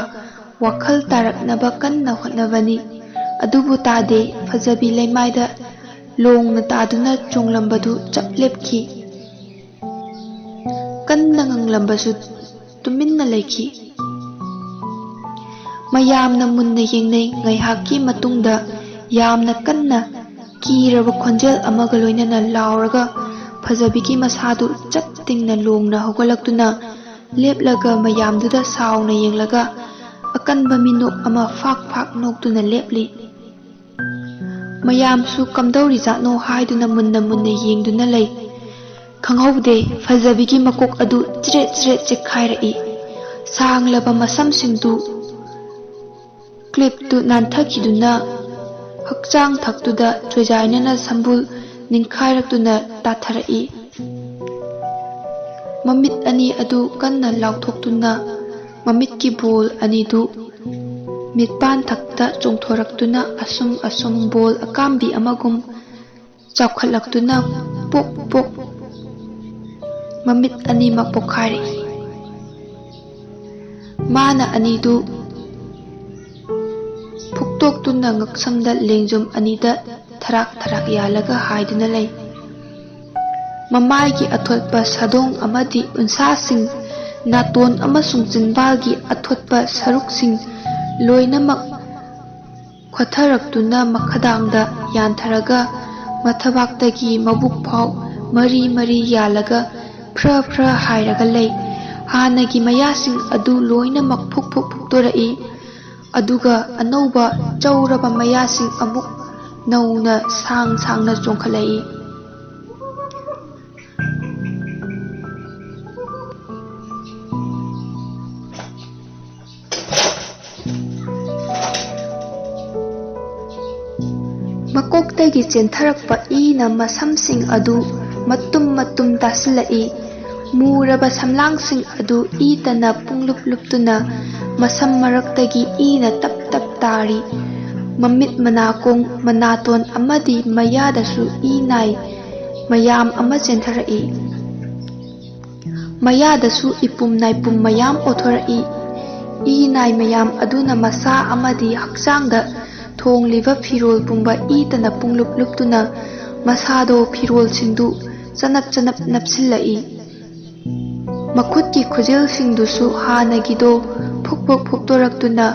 ꯋꯥꯈꯜ ꯇꯥꯔꯛꯅꯕ ꯀꯟꯅ ꯍꯣꯠꯅꯕꯅꯤ꯫ ꯑꯗꯨꯕꯨ ꯇꯥꯗꯦ꯫ ꯐꯖꯕꯤ ꯂꯩꯃꯥꯏꯗ ꯂꯣꯡꯅ ꯇꯥꯗꯨꯅ ꯆꯣꯡꯂꯝꯕꯗꯨ ꯆꯞ ꯂꯦꯞꯈꯤ꯫ ꯀꯟꯅ ꯉꯪꯂꯝꯕꯁꯨ ꯇꯨꯃꯤꯟꯅ ꯂꯩꯈꯤ꯫ ꯃꯌꯥꯝꯅ ꯃꯨꯟꯅ ꯌꯦꯡꯅꯩ꯫ ꯉꯥꯏꯍꯥꯛꯀꯤ ꯃꯇꯨꯡꯗ ꯌꯥꯝꯅ ꯀꯟꯅ ꯀꯤꯔꯕ ꯈꯣꯟꯖꯦꯜ ꯑꯃꯒ ꯂꯣꯏꯅꯅ ꯂꯥꯎꯔꯒ ꯐꯖꯕꯤꯒꯤ ꯃꯁꯥꯗꯨ ꯆꯞ ꯇꯤꯡꯅ ꯂꯣꯡꯅ ꯍꯧꯒꯠꯂꯛꯇꯨꯅ ꯂꯦꯞꯂꯒ ꯃꯌꯥꯝꯗꯨꯗ ꯁꯥꯎꯅ ꯌꯦꯡꯂꯒ ꯑꯀꯟꯕ ꯃꯤꯅꯣꯛ ꯑꯃ ꯐꯥꯛ ꯐꯥꯛ ꯅꯣꯛꯇꯨꯅ ꯂꯦꯞꯂꯤ꯫ ꯃꯌꯥꯝꯁꯨ ꯀꯝꯗꯧꯔꯤꯖꯥꯠꯅꯣ ꯍꯥꯏꯗꯨꯅ ꯃꯨꯟꯅ ꯃꯨꯟꯅ ꯌꯦꯡꯗꯨꯅ ꯂꯩ꯫ ꯈꯪꯍꯧꯗꯦ, ꯐꯖꯕꯤꯒꯤ ꯃꯀꯣꯛ ꯑꯗꯨ ꯆ꯭ꯔꯦꯠ ꯆ꯭ꯔꯦꯠ ꯆꯤꯛꯈꯥꯏꯔꯛꯏ꯫ ꯁꯥꯡꯂꯕ ꯃꯁꯝꯁꯤꯡꯗꯨ ꯀ꯭ꯂꯤꯞꯇꯨ ꯅꯥꯟꯊꯈꯤꯗꯨꯅ ꯍꯛꯆꯥꯡ ꯊꯛꯇꯨꯗ ꯆꯣꯏꯖꯥꯏꯅꯅ ꯁꯝꯕꯨꯜ ꯅꯤꯡꯈꯥꯏꯔꯛꯇꯨꯅ ꯇꯥꯊꯔꯛꯏ꯫ ꯃꯃꯤꯠ ꯑꯅꯤ ꯑꯗꯨ ꯀꯟꯅ ꯂꯥꯎꯊꯣꯛꯇꯨꯅ ꯃꯃꯤꯠꯀꯤ ꯕꯣꯜ ꯑꯅꯤꯗꯨ ꯃꯤꯠꯄꯥꯟ ꯊꯛꯇ ꯆꯣꯡꯊꯣꯔꯛꯇꯨꯅ ꯑꯁꯨꯝ ꯑꯁꯨꯝ ꯕꯣꯜ ꯑꯀꯥꯝꯕꯤ ꯑꯃꯒꯨꯝ ꯆꯥꯎꯈꯠꯂꯛꯇꯨꯅ ꯄꯣꯛ ꯄꯣꯛ ꯃꯃꯤꯠ ꯑꯅꯤꯃꯛ ꯄꯣꯛꯈꯥꯏꯔꯛꯏ꯫ ꯃꯥꯅ ꯑꯅꯤꯗꯨ ꯐꯨꯛꯇꯣꯛꯇꯨꯅ ꯉꯛꯁꯝꯗ ꯂꯦꯡꯖꯨꯝ ꯑꯅꯤꯗ ꯊꯔꯥꯛ ꯊꯔꯥꯛ ꯌꯥꯜꯂꯒ ꯍꯥꯏꯗꯨꯅ ꯂꯩ꯫ ꯃꯃꯥꯏꯒꯤ ꯑꯊꯣꯠꯄ ꯁꯥꯗꯣꯡ ꯑꯃꯗꯤ ꯎꯟꯁꯥꯁꯤꯡ, ꯅꯥꯇꯣꯟ ꯑꯃꯁꯨꯡ ꯆꯤꯟꯕꯥꯜꯒꯤ ꯑꯊꯣꯠꯄ ꯁꯔꯨꯛꯁꯤꯡ ꯂꯣꯏꯅꯃꯛ ꯈꯣꯊꯔꯛꯇꯨꯅ ꯃꯈꯥꯗꯥꯡꯗ ꯌꯥꯟꯊꯔꯒ ꯃꯊꯕꯥꯛꯇꯒꯤ ꯃꯕꯨꯛ ꯐꯥꯎ ꯃꯔꯤ ꯃꯔꯤ ꯌꯥꯜꯂꯒ ꯐ꯭ꯔ ꯐ꯭ꯔ ꯍꯥꯏꯔꯒ ꯂꯩ꯫ ꯍꯥꯟꯅꯒꯤ ꯃꯌꯥꯁꯤꯡ ꯑꯗꯨ ꯂꯣꯏꯅꯃꯛ ꯐꯨꯛ ꯐꯨꯛ ꯐꯨꯛꯇꯣꯔꯛꯏ꯫ ꯑꯗꯨꯒ ꯑꯅꯧꯕ ꯆꯧꯔꯕ ꯃꯌꯥꯁꯤꯡ ꯑꯃꯨꯛ ꯅꯧꯅ ꯁꯥꯡ ꯁꯥꯡꯅ ꯆꯣꯡꯈꯠꯂꯛꯏ꯫ ꯃꯀꯣꯛꯇꯒꯤ ꯆꯦꯟꯊꯔꯛꯄ ꯏꯅ ꯃꯁꯝꯁꯤꯡ ꯑꯗꯨ ꯃꯇꯨꯝ ꯃꯇꯨꯝ ꯇꯥꯁꯤꯜꯂꯛꯏ꯫ ꯃꯨꯔꯕ ꯁꯝꯂꯥꯡꯁꯤꯡ ꯑꯗꯨ ꯏꯇꯅ ꯄꯨꯡꯂꯨꯞ ꯂꯨꯞꯇꯨꯅ ꯃꯁꯝ ꯃꯔꯛꯇꯒꯤ ꯏꯅ ꯇꯞ ꯇꯞ ꯇꯥꯔꯤ꯫ ꯃꯃꯤꯠ, ꯃꯅꯥꯀꯣꯡ, ꯃꯅꯥꯇꯣꯟ ꯑꯃꯗꯤ ꯃꯌꯥꯗꯁꯨ ꯏ ꯅꯥꯏ ꯃꯌꯥꯝ ꯑꯃ ꯆꯦꯟꯊꯔꯛꯏ꯫ ꯃꯌꯥꯗꯁꯨ ꯏꯄꯨꯝ ꯅꯥꯏꯄꯨꯝ ꯃꯌꯥꯝ ꯑꯣꯊꯣꯔꯛꯏ꯫ ꯏ ꯅꯥꯏ ꯃꯌꯥꯝ ꯑꯗꯨꯅ ꯃꯁꯥ ꯑꯃꯗꯤ ꯍꯛꯆꯥꯡꯗ ꯊꯣꯡꯂꯤꯕ ꯐꯤꯔꯣꯜ ꯄꯨꯝꯕ ꯏꯇꯅ ꯄꯨꯡꯂꯨꯞ ꯂꯨꯞꯇꯨꯅ ꯃꯁꯥꯗꯣ ꯐꯤꯔꯣꯜꯁꯤꯡꯗꯨ ꯆꯅꯞ ꯆꯅꯞ ꯅꯞꯁꯤꯜꯂꯛꯏ꯫ ꯃꯈꯨꯠꯀꯤ ꯈꯨꯖꯤꯜꯁꯤꯡꯗꯨꯁꯨ ꯍꯥꯟꯅꯒꯤꯗꯣ ꯐꯨꯛ ꯐꯨꯛ ꯐꯨꯛꯇꯣꯔꯛꯇꯨꯅ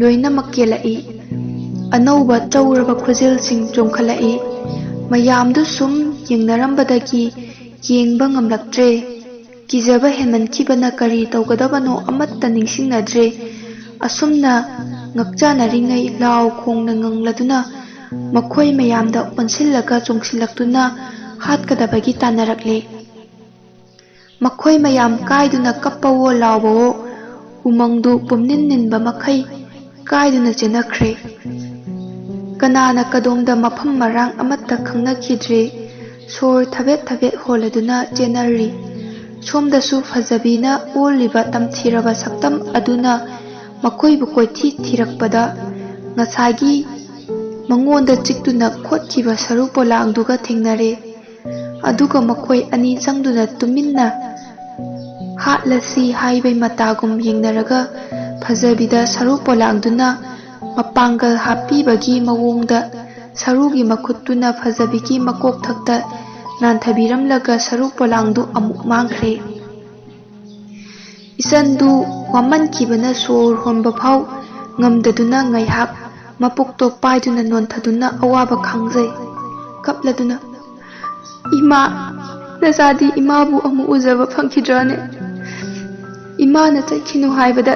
ꯂꯣꯏꯅꯃꯛ ꯀꯦꯜꯂꯛꯏ꯫ ꯑꯅꯧꯕ ꯆꯧꯔꯕ ꯈꯨꯖꯤꯜꯁꯤꯡ ꯆꯣꯡꯈꯠꯂꯛꯏ꯫ ꯃꯌꯥꯝꯗꯨ ꯁꯨꯝ ꯌꯦꯡꯅꯔꯝꯕꯗꯒꯤ ꯌꯦꯡꯕ ꯉꯝꯂꯛꯇ꯭ꯔꯦ꯫ ꯀꯤꯖꯕ ꯍꯦꯟꯃꯟꯈꯤꯕꯅ ꯀꯔꯤ ꯇꯧꯒꯗꯕꯅꯣ ꯑꯃꯠꯇ ꯅꯤꯡꯁꯤꯡꯅꯗ꯭ꯔꯦ꯫ ꯑꯁꯨꯝꯅ ꯉꯛꯆꯥꯅꯔꯤꯉꯩ ꯂꯥꯎ ꯈꯣꯡꯅ ꯉꯪꯂꯗꯨꯅ ꯃꯈꯣꯏ ꯃꯌꯥꯝꯗ ꯑꯣꯟꯁꯤꯜꯂꯒ ꯆꯣꯡꯁꯤꯜꯂꯛꯇꯨꯅ ꯍꯥꯠꯀꯗꯕꯒꯤ ꯇꯥꯟꯅꯔꯛꯂꯦ꯫ ꯃꯈꯣꯏ ꯃꯌꯥꯝ ꯀꯥꯏꯗꯨꯅ ꯀꯞꯄꯋꯣ ꯂꯥꯎꯕꯋꯣ ꯎꯃꯪꯗꯨ ꯄꯨꯝꯅꯤꯟ ꯅꯤꯟꯕ ꯃꯈꯩ ꯀꯥꯏꯗꯨꯅ ꯆꯦꯟꯅꯈ꯭ꯔꯦ꯫ ꯀꯅꯥꯅ ꯀꯗꯣꯝꯗ ꯃꯐꯝ ꯃꯔꯥꯡ ꯑꯃꯠꯇ ꯈꯪꯅꯈꯤꯗ꯭ꯔꯦ꯫ ꯁꯣꯔ ꯊꯕꯦꯠ ꯊꯕꯦꯠ ꯍꯣꯜꯂꯗꯨꯅ ꯆꯦꯟꯅꯔꯤ꯫ ꯁꯣꯝꯗꯁꯨ ꯐꯖꯕꯤꯅ ꯑꯣꯜꯂꯤꯕ ꯇꯝꯊꯤꯔꯕ ꯁꯛꯇꯝ ꯑꯗꯨꯅ ꯃꯈꯣꯏꯕꯨ ꯀꯣꯏꯊꯤ ꯊꯤꯔꯛꯄꯗ ꯉꯁꯥꯏꯒꯤ ꯃꯉꯣꯟꯗ ꯆꯤꯛꯇꯨꯅ ꯈꯣꯠꯈꯤꯕ ꯁꯔꯨ ꯄꯣꯂꯥꯡꯗꯨꯒ ꯊꯦꯡꯅꯔꯦ꯫ ꯑꯗꯨꯒ ꯃꯈꯣꯏ ꯑꯅꯤ ꯆꯪꯗꯨꯅ ꯇꯨꯃꯤꯟꯅ ꯍꯥꯠꯂꯁꯤ ꯍꯥꯏꯕꯩ ꯃꯇꯥꯒꯨꯝ ꯌꯦꯡꯅꯔꯒ ꯐꯖꯕꯤꯗ ꯁꯔꯨ ꯄꯣꯂꯥꯡꯗꯨꯅ ꯃꯄꯥꯡꯒꯜ ꯍꯥꯞꯄꯤꯕꯒꯤ ꯃꯑꯣꯡꯗ ꯁꯔꯨꯒꯤ ꯃꯈꯨꯠꯇꯨꯅ ꯐꯖꯕꯤꯒꯤ ꯃꯀꯣꯛꯊꯛꯇ ꯅꯥꯟꯊꯕꯤꯔꯝꯂꯒ ꯁꯔꯨ ꯄꯣꯂꯥꯡꯗꯨ ꯑꯃꯨꯛ ꯃꯥꯡꯈ꯭ꯔꯦ꯫ ꯏꯆꯟꯗꯨ ꯋꯥꯃꯟꯈꯤꯕꯅ ꯁꯣꯔ ꯍꯣꯟꯕ ꯐꯥꯎ ꯉꯝꯗꯗꯨꯅ ꯉꯥꯏꯍꯥꯛ ꯃꯄꯨꯛꯇꯣ ꯄꯥꯏꯗꯨꯅ ꯅꯣꯟꯊꯗꯨꯅ ꯑꯋꯥꯕ ꯈꯥꯡꯖꯩ꯫ ꯀꯞꯂꯗꯨꯅ, "ꯏꯃꯥ, ꯅꯆꯥꯗꯤ ꯏꯃꯥꯕꯨ ꯑꯃꯨꯛ ꯎꯖꯕ ꯐꯪꯈꯤꯗ꯭ꯔꯅꯦ? ꯏꯃꯥꯅ ꯆꯠꯈꯤꯅꯨ ꯍꯥꯏꯕꯗ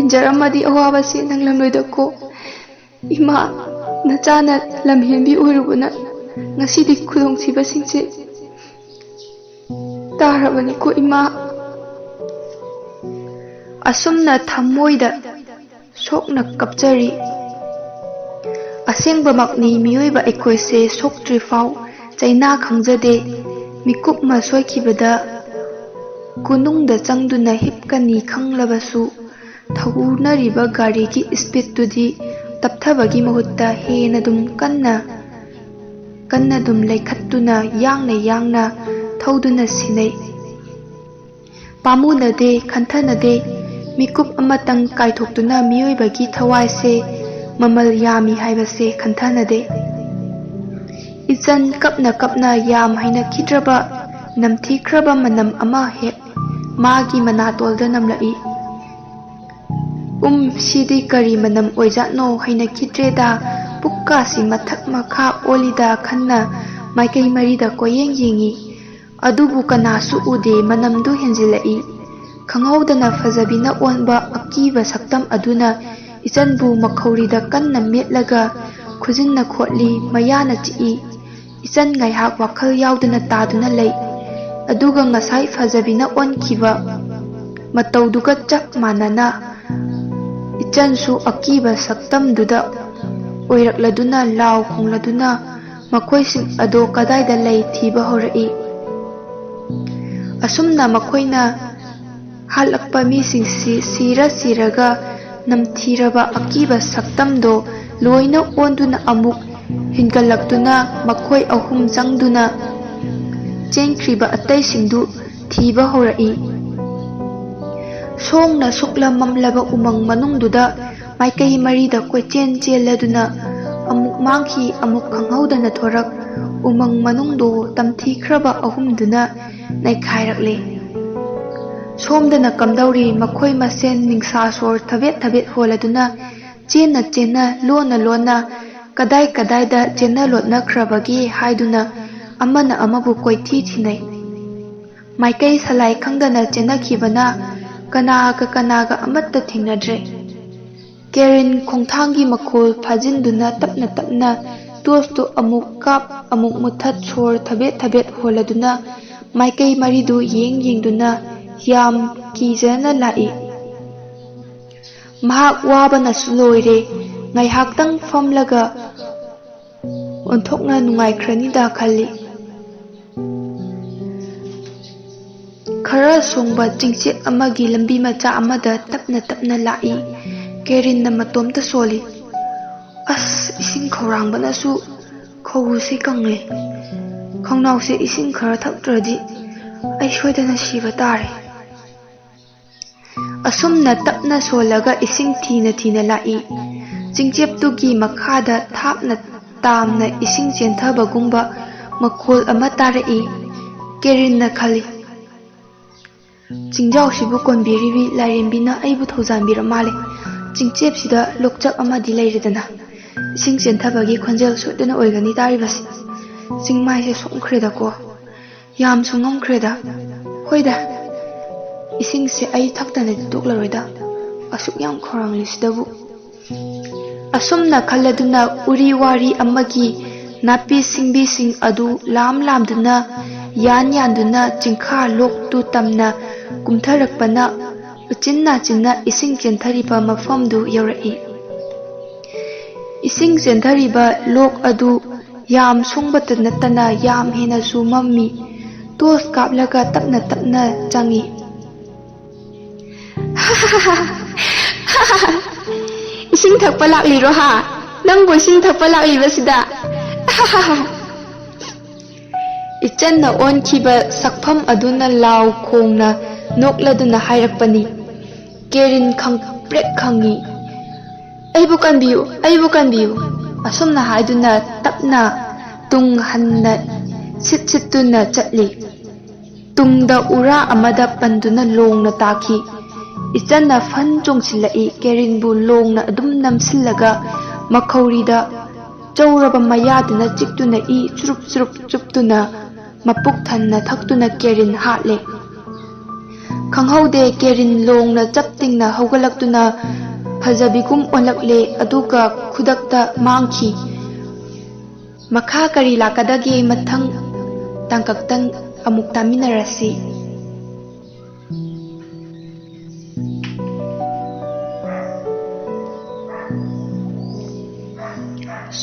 ꯏꯟꯖꯔꯝꯃꯗꯤ ꯑꯋꯥꯕꯁꯦ ꯅꯪꯂꯝꯂꯣꯏꯗꯀꯣ꯫ ꯏꯃꯥ, ꯅꯆꯥꯅ ꯂꯝꯍꯦꯟꯕꯤ ꯑꯣꯏꯔꯨꯕꯅ ꯉꯁꯤꯗꯤ ꯈꯨꯗꯣꯡꯊꯤꯕꯁꯤꯡꯁꯦ ꯇꯥꯔꯕꯅꯤꯀꯣ ꯏꯃꯥ꯫" ꯑꯁꯨꯝꯅ ꯊꯃꯣꯏꯗ ꯁꯣꯛꯅ ꯀꯞꯆꯔꯤ꯫ ꯑꯁꯦꯡꯕꯃꯛꯅꯤ, ꯃꯤꯑꯣꯏꯕ ꯑꯩꯈꯣꯏꯁꯦ ꯁꯣꯛꯇ꯭ꯔꯤꯐꯥꯎ ꯆꯩꯅꯥ ꯈꯪꯖꯗꯦ꯫ ꯃꯤꯀꯨꯞ ꯑꯃ ꯁꯣꯏꯈꯤꯕꯗ ꯀꯣꯅꯨꯡꯗ ꯆꯪꯗꯨꯅ ꯍꯤꯞꯀꯅꯤ ꯈꯪꯂꯕꯁꯨ, ꯊꯧꯅꯔꯤꯕ ꯒꯥꯔꯤꯒꯤ ꯏꯁꯄꯤꯠꯇꯨꯗꯤ ꯇꯞꯊꯕꯒꯤ ꯃꯍꯨꯠꯇ ꯍꯦꯟꯅ ꯑꯗꯨꯝ ꯀꯟꯅ, ꯀꯟꯅ ꯑꯗꯨꯝ ꯂꯩꯈꯠꯇꯨꯅ ꯌꯥꯡꯅ ꯌꯥꯡꯅ ꯊꯧꯗꯨꯅ ꯁꯤꯟꯅꯩ꯫ ꯄꯥꯝꯃꯨꯅꯗꯦ, ꯈꯟꯊꯅꯗꯦ, ꯃꯤꯀꯨꯞ ꯑꯃꯇꯪ ꯀꯥꯏꯊꯣꯛꯇꯨꯅ ꯃꯤꯑꯣꯏꯕꯒꯤ ꯊꯋꯥꯏꯁꯦ ꯃꯃꯜ ꯌꯥꯝꯃꯤ ꯍꯥꯏꯕꯁꯦ ꯈꯟꯊꯅꯗꯦ꯫ ꯏꯆꯟ ꯀꯞꯅ ꯀꯞꯅ ꯌꯥꯝ ꯍꯩꯅꯈꯤꯗ꯭ꯔꯕ ꯅꯝꯊꯤꯈ꯭ꯔꯕ ꯃꯅꯝ ꯑꯃ ꯍꯦꯛ ꯃꯥꯒꯤ ꯃꯅꯥꯇꯣꯜꯗ ꯅꯝꯂꯛꯏ꯫ "ꯎꯝ, ꯁꯤꯗꯤ ꯀꯔꯤ ꯃꯅꯝ ꯑꯣꯏꯖꯥꯠꯅꯣ? ꯍꯩꯅꯈꯤꯗ꯭ꯔꯦꯗ, ꯄꯨꯛꯀꯥꯁꯤ ꯃꯊꯛ ꯃꯈꯥ ꯑꯣꯜꯂꯤꯗ" ꯈꯟꯅ ꯃꯥꯏꯀꯩ ꯃꯔꯤꯗ ꯀꯣꯏꯌꯦꯡ ꯌꯦꯡꯉꯤ꯫ ꯑꯗꯨꯕꯨ ꯀꯅꯥꯁꯨ ꯎꯗꯦ, ꯃꯅꯝꯗꯨ ꯍꯦꯟꯖꯤꯜꯂꯛꯏ꯫ ꯈꯪꯍꯧꯗꯅ ꯐꯖꯕꯤꯅ ꯑꯣꯟꯕ ꯑꯀꯤꯕ ꯁꯛꯇꯝ ꯑꯗꯨꯅ ꯏꯆꯟꯕꯨ ꯃꯈꯧꯔꯤꯗ ꯀꯟꯅ ꯃꯦꯠꯂꯒ ꯈꯨꯖꯤꯟꯅ ꯈꯣꯠꯂꯤ, ꯃꯌꯥꯅ ꯆꯤꯛꯏ꯫ ꯏꯆꯟ ꯉꯥꯏꯍꯥꯛ ꯋꯥꯈꯜ ꯌꯥꯎꯗꯅ ꯇꯥꯗꯨꯅ ꯂꯩ꯫ ꯑꯗꯨꯒ ꯉꯁꯥꯏ ꯐꯖꯕꯤꯅ ꯑꯣꯟꯈꯤꯕ ꯃꯇꯧꯗꯨꯒ ꯆꯞ ꯃꯥꯟꯅꯅ ꯏꯆꯟꯁꯨ ꯑꯀꯤꯕ ꯁꯛꯇꯝꯗꯨꯗ ꯑꯣꯏꯔꯛꯂꯗꯨꯅ, ꯂꯥꯎ ꯈꯣꯡꯂꯗꯨꯅ ꯃꯈꯣꯏꯁꯤꯡ ꯑꯗꯣ ꯀꯗꯥꯏꯗ ꯂꯩ ꯊꯤꯕ ꯍꯧꯔꯛꯏ꯫ ꯑꯁꯨꯝꯅ ꯃꯈꯣꯏꯅ ꯍꯥꯠꯂꯛꯄ ꯃꯤꯁꯤꯡꯁꯤ ꯁꯤꯔ ꯁꯤꯔꯒ ꯅꯝꯊꯤꯔꯕ ꯑꯀꯤꯕ ꯁꯛꯇꯝꯗꯣ ꯂꯣꯏꯅ ꯑꯣꯟꯗꯨꯅ ꯑꯃꯨꯛ ꯍꯤꯡꯒꯠꯂꯛꯇꯨꯅ ꯃꯈꯣꯏ ꯑꯍꯨꯝ ꯆꯪꯗꯨꯅ ꯆꯦꯟꯈ꯭ꯔꯤꯕ ꯑꯇꯩꯁꯤꯡꯗꯨ ꯊꯤꯕ ꯍꯧꯔꯛꯏ꯫ ꯁꯣꯡꯅ ꯁꯨꯛꯂ ꯃꯝꯂꯕ ꯎꯃꯪ ꯃꯅꯨꯡꯗꯨꯗ ꯃꯥꯏꯀꯩ ꯃꯔꯤꯗ ꯀꯣꯏꯆꯦꯟ ꯆꯦꯜꯂꯗꯨꯅ ꯑꯃꯨꯛ ꯃꯥꯡꯈꯤ, ꯑꯃꯨꯛ ꯈꯪꯍꯧꯗꯅ ꯊꯣꯔꯛ꯫ ꯎꯃꯪ ꯃꯅꯨꯡꯗꯣ ꯇꯝꯊꯤꯈ꯭ꯔꯕ ꯑꯍꯨꯝꯗꯨꯅ ꯅꯩꯈꯥꯏꯔꯛꯂꯦ꯫ ꯁꯣꯝꯗꯅ ꯀꯝꯗꯧꯔꯤ? ꯃꯈꯣꯏ ꯃꯁꯦꯟ ꯅꯤꯡꯁꯥ ꯁꯣꯔ ꯊꯕꯦꯠ ꯊꯕꯦꯠ ꯍꯣꯜꯂꯗꯨꯅ ꯆꯦꯟꯅ ꯆꯦꯟꯅ, ꯂꯣꯟꯅ ꯂꯣꯟꯅ ꯀꯗꯥꯏ ꯀꯗꯥꯏꯗ ꯆꯦꯟꯅ ꯂꯣꯠꯅꯈ꯭ꯔꯕꯒꯦ ꯍꯥꯏꯗꯨꯅ ꯑꯃꯅ ꯑꯃꯕꯨ ꯀꯣꯏꯊꯤ ꯊꯤꯅꯩ꯫ ꯃꯥꯏꯀꯩ ꯁꯂꯥꯏ ꯈꯪꯗꯅ ꯆꯦꯟꯅꯈꯤꯕꯅ ꯀꯅꯥꯒ ꯀꯅꯥꯒ ꯑꯃꯠꯇ ꯊꯦꯡꯅꯗ꯭ꯔꯦ꯫ ꯀꯦꯔꯤꯟ ꯈꯣꯡꯊꯥꯡꯒꯤ ꯃꯈꯣꯜ ꯐꯥꯖꯤꯟꯗꯨꯅ ꯇꯞꯅ ꯇꯞꯅ ꯇꯣꯔꯆꯇꯨ ꯑꯃꯨꯛ ꯀꯥꯞ, ꯑꯃꯨꯛ ꯃꯨꯊꯠ, ꯁꯣꯔ ꯊꯕꯦꯠ ꯊꯕꯦꯠ ꯍꯣꯜꯂꯗꯨꯅ ꯃꯥꯏꯀꯩ ꯃꯔꯤꯗꯨ ꯌꯦꯡ ꯌꯦꯡꯗꯨꯅ ꯌꯥꯝ ꯀꯤꯖꯅ ꯂꯥꯛꯏ꯫ ꯃꯍꯥꯛ ꯋꯥꯕꯅꯁꯨ ꯂꯣꯏꯔꯦ꯫ ꯉꯥꯏꯍꯥꯛꯇꯪ ꯐꯝꯂꯒ ꯑꯣꯟꯊꯣꯛꯅ ꯅꯨꯡꯉꯥꯏꯈ꯭ꯔꯅꯤꯗ ꯈꯜꯂꯤ꯫ ꯈꯔ ꯁꯣꯡꯕ ꯆꯤꯡꯆꯦꯞ ꯑꯃꯒꯤ ꯂꯝꯕꯤ ꯃꯆꯥ ꯑꯃꯗ ꯇꯞꯅ ꯇꯞꯅ ꯂꯥꯛꯏ꯫ ꯀꯦꯔꯤꯟꯅ ꯃꯇꯣꯝꯇ ꯁꯣꯜꯂꯤ꯫ ꯑꯁ, ꯏꯁꯤꯡ ꯈꯧꯔꯥꯡꯕꯅꯁꯨ ꯈꯧꯎꯁꯤ ꯀꯪꯂꯦ꯫ ꯈꯧꯅꯥꯎꯁꯦ ꯏꯁꯤꯡ ꯈꯔ ꯊꯛꯇ꯭ꯔꯗꯤ ꯑꯩ ꯁꯣꯏꯗꯅ ꯁꯤꯕ ꯇꯥꯔꯦ꯫ ꯑꯁꯨꯝꯅ ꯇꯞꯅ ꯁꯣꯜꯂꯒ ꯏꯁꯤꯡ ꯊꯤꯅ ꯊꯤꯅ ꯂꯥꯛꯏ꯫ ꯆꯤꯡꯆꯦꯞꯇꯨꯒꯤ ꯃꯈꯥꯗ ꯊꯥꯞꯅ ꯇꯥꯝꯅ ꯏꯁꯤꯡ ꯆꯦꯟꯊꯕꯒꯨꯝꯕ ꯃꯈꯣꯜ ꯑꯃ ꯇꯥꯔꯛꯏ꯫ ꯀꯦꯔꯤꯟꯅ ꯈꯜꯂꯤ, "ꯆꯤꯡꯖꯥꯎꯁꯤꯕꯨ ꯀꯣꯟꯕꯤꯔꯤꯕꯤ ꯂꯥꯏꯔꯦꯝꯕꯤꯅ ꯑꯩꯕꯨ ꯊꯧꯖꯥꯟꯕꯤꯔ ꯃꯥꯜꯂꯦ꯫ ꯆꯤꯡꯆꯦꯞꯁꯤꯗ ꯂꯣꯛꯆꯞ ꯑꯃꯗꯤ ꯂꯩꯔꯦꯗꯅ꯫ ꯏꯁꯤꯡ ꯆꯦꯟꯊꯕꯒꯤ ꯈꯣꯟꯖꯦꯜ ꯁꯣꯏꯗꯅ ꯑꯣꯏꯒꯅꯤ ꯇꯥꯔꯤꯕꯁꯤ꯫ ꯆꯤꯡꯃꯥꯏꯁꯦ ꯁꯣꯛꯈ꯭ꯔꯦꯗꯀꯣ꯫ ꯌꯥꯝꯁꯨ ꯉꯝꯈ꯭ꯔꯦꯗ꯫ ꯍꯣꯏꯗ, ꯏꯁꯤꯡꯁꯦ ꯑꯩ ꯊꯛꯇꯅꯗꯤ ꯇꯣꯛꯂꯔꯣꯏꯗ, ꯑꯁꯨꯛ ꯌꯥꯝ ꯈꯧꯔꯥꯡꯂꯤꯁꯤꯗꯕꯨ꯫" ꯑꯁꯨꯝꯅ ꯈꯜꯂꯗꯨꯅ ꯎꯔꯤ ꯋꯥꯔꯤ ꯑꯃꯒꯤ ꯅꯥꯄꯤ ꯁꯤꯡꯕꯤꯁꯤꯡ ꯑꯗꯨ ꯂꯥꯝ ꯂꯥꯝꯗꯨꯅ, ꯌꯥꯟ ꯌꯥꯟꯗꯨꯅ ꯆꯤꯡꯈꯥ ꯂꯣꯛꯇꯨ ꯇꯝꯅ ꯀꯨꯝꯊꯔꯛꯄꯅ ꯎꯆꯤꯟ ꯅꯥꯆꯤꯟꯅ ꯏꯁꯤꯡ ꯆꯦꯟꯊꯔꯤꯕ ꯃꯐꯝꯗꯨ ꯌꯧꯔꯛꯏ꯫ ꯏꯁꯤꯡ ꯆꯦꯟꯊꯔꯤꯕ ꯂꯣꯛ ꯑꯗꯨ ꯌꯥꯝ ꯁꯣꯡꯕꯇ ꯅꯠꯇꯅ ꯌꯥꯝ ꯍꯦꯟꯅꯁꯨ ꯃꯝꯃꯤ꯫ ꯇꯣꯁ ꯀꯥꯞꯂꯒ ꯇꯞꯅ ꯇꯞꯅ ꯆꯪꯏ꯫ "ꯏꯁꯤꯡ ꯊꯛꯄ ꯂꯥꯛꯂꯤꯔꯣ ꯍꯥ? ꯅꯪꯕꯨ ꯏꯁꯤꯡ ꯊꯛꯄ ꯂꯥꯛꯂꯤꯕꯁꯤꯗ?" ꯏꯆꯟꯅ ꯑꯣꯟꯈꯤꯕ ꯁꯛꯐꯝ ꯑꯗꯨꯅ ꯂꯥꯎ ꯈꯣꯡꯅ ꯅꯣꯛꯂꯗꯨꯅ ꯍꯥꯏꯔꯛꯄꯅꯤ꯫ ꯀꯦꯔꯤꯟ ꯈꯪꯄ꯭ꯔꯦꯛ ꯈꯪꯉꯤ꯫ "ꯑꯩꯕꯨ ꯀꯟꯕꯤꯌꯨ, ꯑꯩꯕꯨ ꯀꯟꯕꯤꯌꯨ!" ꯑꯁꯨꯝꯅ ꯍꯥꯏꯗꯨꯅ ꯇꯞꯅ ꯇꯨꯡ ꯍꯟꯅ ꯁꯤꯠ ꯁꯤꯠꯇꯨꯅ ꯆꯠꯂꯤ꯫ ꯇꯨꯡꯗ ꯎꯔꯥ ꯑꯃꯗ ꯄꯟꯗꯨꯅ ꯂꯣꯡꯅ ꯇꯥꯈꯤ꯫ ꯏꯆꯟꯅ ꯐꯟ ꯆꯣꯡꯁꯤꯜꯂꯛꯏ꯫ ꯀꯦꯔꯤꯟꯕꯨ ꯂꯣꯡꯅ ꯑꯗꯨꯝ ꯅꯝꯁꯤꯜꯂꯒ ꯃꯈꯧꯔꯤꯗ ꯆꯧꯔꯕ ꯃꯌꯥꯗꯨꯅ ꯆꯤꯛꯇꯨꯅ ꯏ ꯆꯨꯔꯨꯞ ꯆꯨꯔꯨꯞ ꯆꯨꯞꯇꯨꯅ ꯃꯄꯨꯛ ꯊꯟꯅ ꯊꯛꯇꯨꯅ ꯀꯦꯔꯤꯟ ꯍꯥꯠꯂꯦ꯫ ꯈꯪꯍꯧꯗꯦ, ꯀꯦꯔꯤꯟ ꯂꯣꯡꯅ ꯆꯞ ꯇꯤꯡꯅ ꯍꯧꯒꯠꯂꯛꯇꯨꯅ ꯐꯖꯕꯤꯒꯨꯝ ꯑꯣꯜꯂꯛꯂꯦ, ꯑꯗꯨꯒ ꯈꯨꯗꯛꯇ ꯃꯥꯡꯈꯤ꯫ ꯃꯈꯥ ꯀꯔꯤ ꯂꯥꯛꯀꯗꯒꯦ ꯃꯊꯪ ꯇꯥꯡꯀꯛꯇꯪ ꯑꯃꯨꯛ ꯇꯥꯃꯤꯟꯅꯔꯁꯤ꯫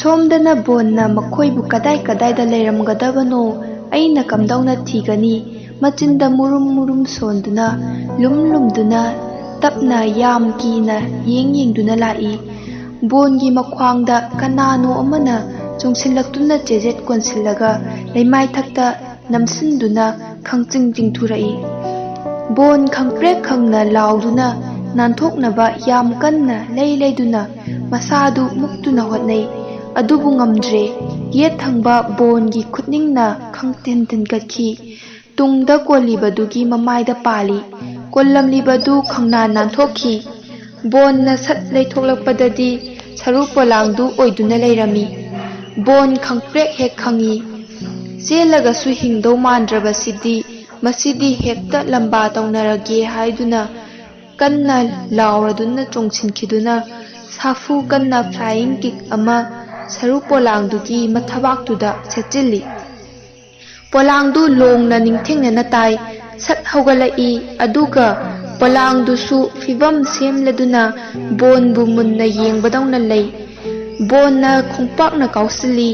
ꯁꯣꯝꯗꯅ ꯕꯣꯟꯅ ꯃꯈꯣꯏꯕꯨ ꯀꯗꯥꯏ ꯀꯗꯥꯏꯗ ꯂꯩꯔꯝꯒꯗꯕꯅꯣ ꯑꯩꯅ ꯀꯝꯗꯧꯅ ꯊꯤꯒꯅꯤ? ꯃꯆꯤꯟꯗ ꯃꯨꯔꯨꯝ ꯃꯨꯔꯨꯝ ꯁꯣꯟꯗꯨꯅ, ꯂꯨꯝ ꯂꯨꯝꯗꯨꯅ, ꯇꯞꯅ ꯌꯥꯝ ꯀꯤꯅ ꯌꯦꯡ ꯌꯦꯡꯗꯨꯅ ꯂꯥꯛꯏ꯫ ꯕꯣꯟꯒꯤ ꯃꯈ꯭ꯋꯥꯡꯗ ꯀꯅꯥꯅꯣ ꯑꯃꯅ ꯆꯣꯡꯁꯤꯜꯂꯛꯇꯨꯅ ꯆꯦꯖꯦꯠ ꯀꯣꯟꯁꯤꯜꯂꯒ ꯂꯩꯃꯥꯏꯊꯛꯇ ꯅꯝꯁꯤꯟꯗꯨꯅ ꯈꯪꯆꯤꯡ ꯆꯤꯡꯊꯨꯔꯛꯏ꯫ ꯕꯣꯟ ꯈꯪꯄ꯭ꯔꯦꯛ ꯈꯪꯅ ꯂꯥꯎꯗꯨꯅ ꯅꯥꯟꯊꯣꯛꯅꯕ ꯌꯥꯝ ꯀꯟꯅ ꯂꯩ ꯂꯩꯗꯨꯅ ꯃꯁꯥꯗꯨ ꯃꯨꯛꯇꯨꯅ ꯍꯣꯠꯅꯩ꯫ ꯑꯗꯨꯕꯨ ꯉꯝꯗ꯭ꯔꯦ꯫ ꯌꯦꯠ ꯊꯪꯕ ꯕꯣꯟꯒꯤ ꯈꯨꯠꯅꯤꯡꯅ ꯈꯪꯊꯤꯟ ꯊꯤꯟꯒꯠꯈꯤ꯫ ꯇꯨꯡꯗ ꯀꯣꯜꯂꯤꯕꯗꯨꯒꯤ ꯃꯃꯥꯏꯗ ꯄꯥꯜꯂꯤ꯫ ꯀꯣꯜꯂꯝꯂꯤꯕꯗꯨ ꯈꯪꯅꯥ ꯅꯥꯟꯊꯣꯛꯈꯤ꯫ ꯕꯣꯟꯅ ꯁꯠ ꯂꯩꯊꯣꯛꯂꯛꯄꯗꯗꯤ ꯁꯔꯨ ꯄꯣꯂꯥꯡꯗꯨ ꯑꯣꯏꯗꯨꯅ ꯂꯩꯔꯝꯃꯤ꯫ ꯕꯣꯟ ꯈꯪꯄ꯭ꯔꯦꯛ ꯍꯦꯛ ꯈꯪꯏ꯫ ꯆꯦꯜꯂꯒꯁꯨ ꯍꯤꯡꯗꯧ ꯃꯥꯟꯗ꯭ꯔꯕꯁꯤꯗꯤ, ꯃꯁꯤꯗꯤ ꯍꯦꯛꯇ ꯂꯝꯕꯥ ꯇꯧꯅꯔꯒꯦ ꯍꯥꯏꯗꯨꯅ ꯀꯟꯅ ꯂꯥꯎꯔꯗꯨꯅ ꯆꯣꯡꯁꯤꯟꯈꯤꯗꯨꯅ ꯁꯥꯐꯨ ꯀꯟꯅ flying kick ꯑꯃ ꯁꯔꯨ ꯄꯣꯂꯥꯡꯗꯨꯒꯤ ꯃꯊꯕꯥꯛꯇꯨꯗ ꯁꯦꯠꯆꯤꯜꯂꯤ꯫ ꯄꯣꯂꯥꯡꯗꯨ ꯂꯣꯡꯅ ꯅꯤꯡꯊꯦꯡꯅꯅ ꯇꯥꯏ꯫ ꯁꯠ ꯍꯧꯒꯠꯂꯛꯏ, ꯑꯗꯨꯒ ꯄꯣꯂꯥꯡꯗꯨꯁꯨ ꯐꯤꯕꯝ ꯁꯦꯝꯂꯗꯨꯅ ꯕꯣꯟꯕꯨ ꯃꯨꯟꯅ ꯌꯦꯡꯕꯗꯧꯅ ꯂꯩ꯫ ꯕꯣꯟꯅ ꯈꯣꯡꯄꯥꯛꯅ ꯀꯥꯎꯁꯤꯜꯂꯤ꯫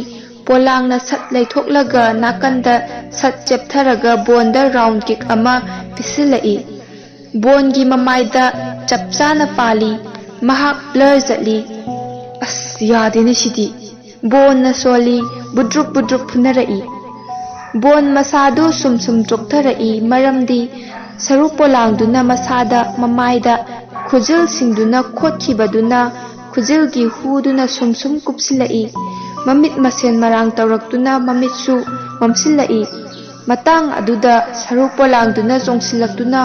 ꯄꯣꯂꯥꯡꯅ ꯁꯠ ꯂꯩꯊꯣꯛꯂꯒ ꯅꯥꯀꯟꯗ ꯁꯠ ꯆꯦꯞꯊꯔꯒ ꯕꯣꯟꯗ round kick ꯑꯃ ꯄꯤꯁꯤꯜꯂꯛꯏ꯫ ꯕꯣꯟꯒꯤ ꯃꯃꯥꯏꯗ ꯆꯞ ꯆꯥꯅ ꯄꯥꯜꯂꯤ꯫ ꯃꯍꯥꯛ blur ꯆꯠꯂꯤ꯫ ꯑꯁ, ꯌꯥꯗꯦꯅꯦ ꯁꯤꯗꯤ꯫ ꯕꯣꯟꯅ ꯁꯣꯜꯂꯤ, ꯕꯨꯗ꯭ꯔꯨꯞ ꯕꯨꯗ꯭ꯔꯨꯞ ꯐꯨꯅꯔꯛꯏ꯫ ꯕꯣꯟ ꯃꯁꯥꯗꯨ ꯁꯨꯝ ꯁꯨꯝ ꯆꯣꯛꯊꯔꯛꯏ, ꯃꯔꯝꯗꯤ ꯁꯔꯨ ꯄꯣꯂꯥꯡꯗꯨꯅ ꯃꯁꯥꯗ, ꯃꯃꯥꯏꯗ, ꯈꯨꯖꯤꯜꯁꯤꯡꯗꯨꯅ ꯈꯣꯠꯈꯤꯕꯗꯨꯅ ꯈꯨꯖꯤꯜꯒꯤ ꯍꯨꯗꯨꯅ ꯁꯨꯝ ꯁꯨꯝ ꯀꯨꯞꯁꯤꯜꯂꯛꯏ꯫ ꯃꯃꯤꯠ ꯃꯁꯦꯟ ꯃꯔꯥꯡ ꯇꯧꯔꯛꯇꯨꯅ ꯃꯃꯤꯠꯁꯨ ꯃꯝꯁꯤꯜꯂꯛꯏ꯫ ꯃꯇꯥꯡ ꯑꯗꯨꯗ ꯁꯔꯨ ꯄꯣꯂꯥꯡꯗꯨꯅ ꯆꯣꯡꯁꯤꯜꯂꯛꯇꯨꯅ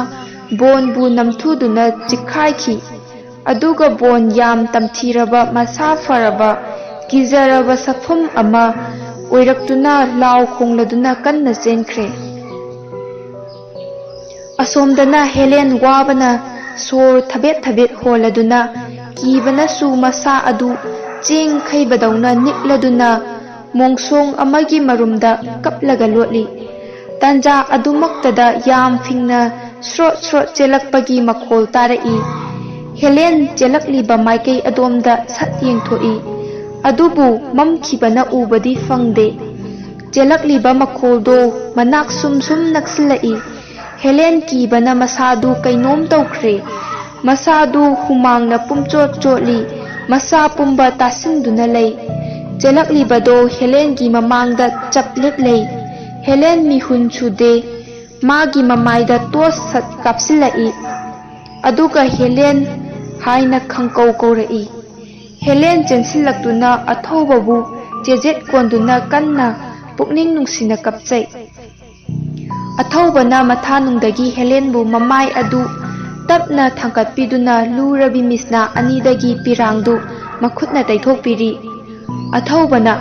ꯕꯣꯟꯕꯨ ꯅꯝꯊꯨꯗꯨꯅ ꯆꯤꯛꯈꯥꯏꯈꯤ꯫ ꯑꯗꯨꯒ ꯕꯣꯟ ꯌꯥꯝ ꯇꯝꯊꯤꯔꯕ, ꯃꯁꯥ ꯐꯔꯕ, ꯀꯤꯖꯔꯕ ꯁꯛꯐꯝ ꯑꯃ ꯑꯣꯏꯔꯛꯇꯨꯅ ꯂꯥꯎ ꯈꯣꯡꯂꯗꯨꯅ ꯀꯟꯅ ꯆꯦꯟꯈ꯭ꯔꯦ꯫ ꯑꯁꯣꯝꯗꯅ ꯍꯦꯂꯦꯟ ꯋꯥꯕꯅ ꯁꯣꯔ ꯊꯕꯦꯠ ꯊꯕꯦꯠ ꯍꯣꯜꯂꯗꯨꯅ ꯀꯤꯕꯅꯁꯨ ꯃꯁꯥ ꯑꯗꯨ ꯆꯦꯡ ꯈꯩꯕꯗꯧꯅ ꯅꯤꯛꯂꯗꯨꯅ ꯃꯣꯡꯁꯣꯡ ꯑꯃꯒꯤ ꯃꯔꯨꯝꯗ ꯀꯞꯂꯒ ꯂꯣꯠꯂꯤ꯫ ꯇꯥꯟꯖꯥ ꯑꯗꯨꯃꯛꯇꯗ ꯌꯥꯝ ꯐꯤꯡꯅ ꯁ꯭ꯔꯣꯠ ꯁ꯭ꯔꯣꯠ ꯆꯦꯜꯂꯛꯄꯒꯤ ꯃꯈꯣꯜ ꯇꯥꯔꯛꯏ꯫ ꯍꯦꯂꯦꯟ ꯆꯦꯜꯂꯛꯂꯤꯕ ꯃꯥꯏꯀꯩ ꯑꯗꯣꯝꯗ ꯁꯠ ꯌꯦꯡꯊꯣꯛꯏ꯫ ꯑꯗꯨꯕꯨ ꯃꯝꯈꯤꯕꯅ ꯎꯕꯗꯤ ꯐꯪꯗꯦ꯫ ꯆꯦꯜꯂꯛꯂꯤꯕ ꯃꯈꯣꯜꯗꯣ ꯃꯅꯥꯛ ꯁꯨꯝ ꯁꯨꯝ ꯅꯛꯁꯤꯜꯂꯛꯏ꯫ ꯍꯦꯂꯦꯟ ꯀꯤꯕꯅ ꯃꯁꯥꯗꯨ ꯀꯩꯅꯣꯝ ꯇꯧꯈ꯭ꯔꯦ꯫ ꯃꯁꯥꯗꯨ ꯍꯨꯃꯥꯡꯅ ꯄꯨꯝꯆꯣꯠ ꯆꯣꯠꯂꯤ꯫ ꯃꯁꯥ ꯄꯨꯝꯕ ꯇꯥꯁꯤꯟꯗꯨꯅ ꯂꯩ꯫ ꯆꯦꯜꯂꯛꯂꯤꯕꯗꯣ ꯍꯦꯂꯦꯟꯒꯤ ꯃꯃꯥꯡꯗ ꯆꯞ ꯂꯦꯞ ꯂꯩ꯫ ꯍꯦꯂꯦꯟ ꯃꯤꯍꯨꯟ ꯁꯨꯗꯦ꯫ ꯃꯥꯒꯤ ꯃꯃꯥꯏꯗ ꯇꯣꯁ ꯁꯠ ꯀꯥꯞꯁꯤꯜꯂꯛꯏ꯫ ꯑꯗꯨꯒ "ꯍꯦꯂꯦꯟ" ꯍꯥꯏꯅ ꯈꯪꯀꯧ ꯀꯧꯔꯛꯏ꯫ ꯍꯦꯂꯦꯟ ꯆꯦꯟꯁꯤꯜꯂꯛꯇꯨꯅ ꯑꯊꯧꯕꯕꯨ ꯆꯦꯖꯦꯠ ꯀꯣꯟꯗꯨꯅ ꯀꯟꯅ ꯄꯨꯛꯅꯤꯡ ꯅꯨꯡꯁꯤꯅ ꯀꯞꯆꯩ꯫ ꯑꯊꯧꯕꯅ ꯃꯊꯥꯅꯨꯡꯗꯒꯤ ꯍꯦꯂꯦꯟꯕꯨ ꯃꯃꯥꯏ ꯑꯗꯨ ꯇꯞꯅ ꯊꯥꯡꯒꯠꯄꯤꯗꯨꯅ ꯂꯨꯔꯕꯤ ꯃꯤꯁꯅꯥ ꯑꯅꯤꯗꯒꯤ ꯄꯤꯔꯥꯡꯗꯨ ꯃꯈꯨꯠꯅ ꯇꯩꯊꯣꯛꯄꯤꯔꯤ꯫ ꯑꯊꯧꯕꯅ,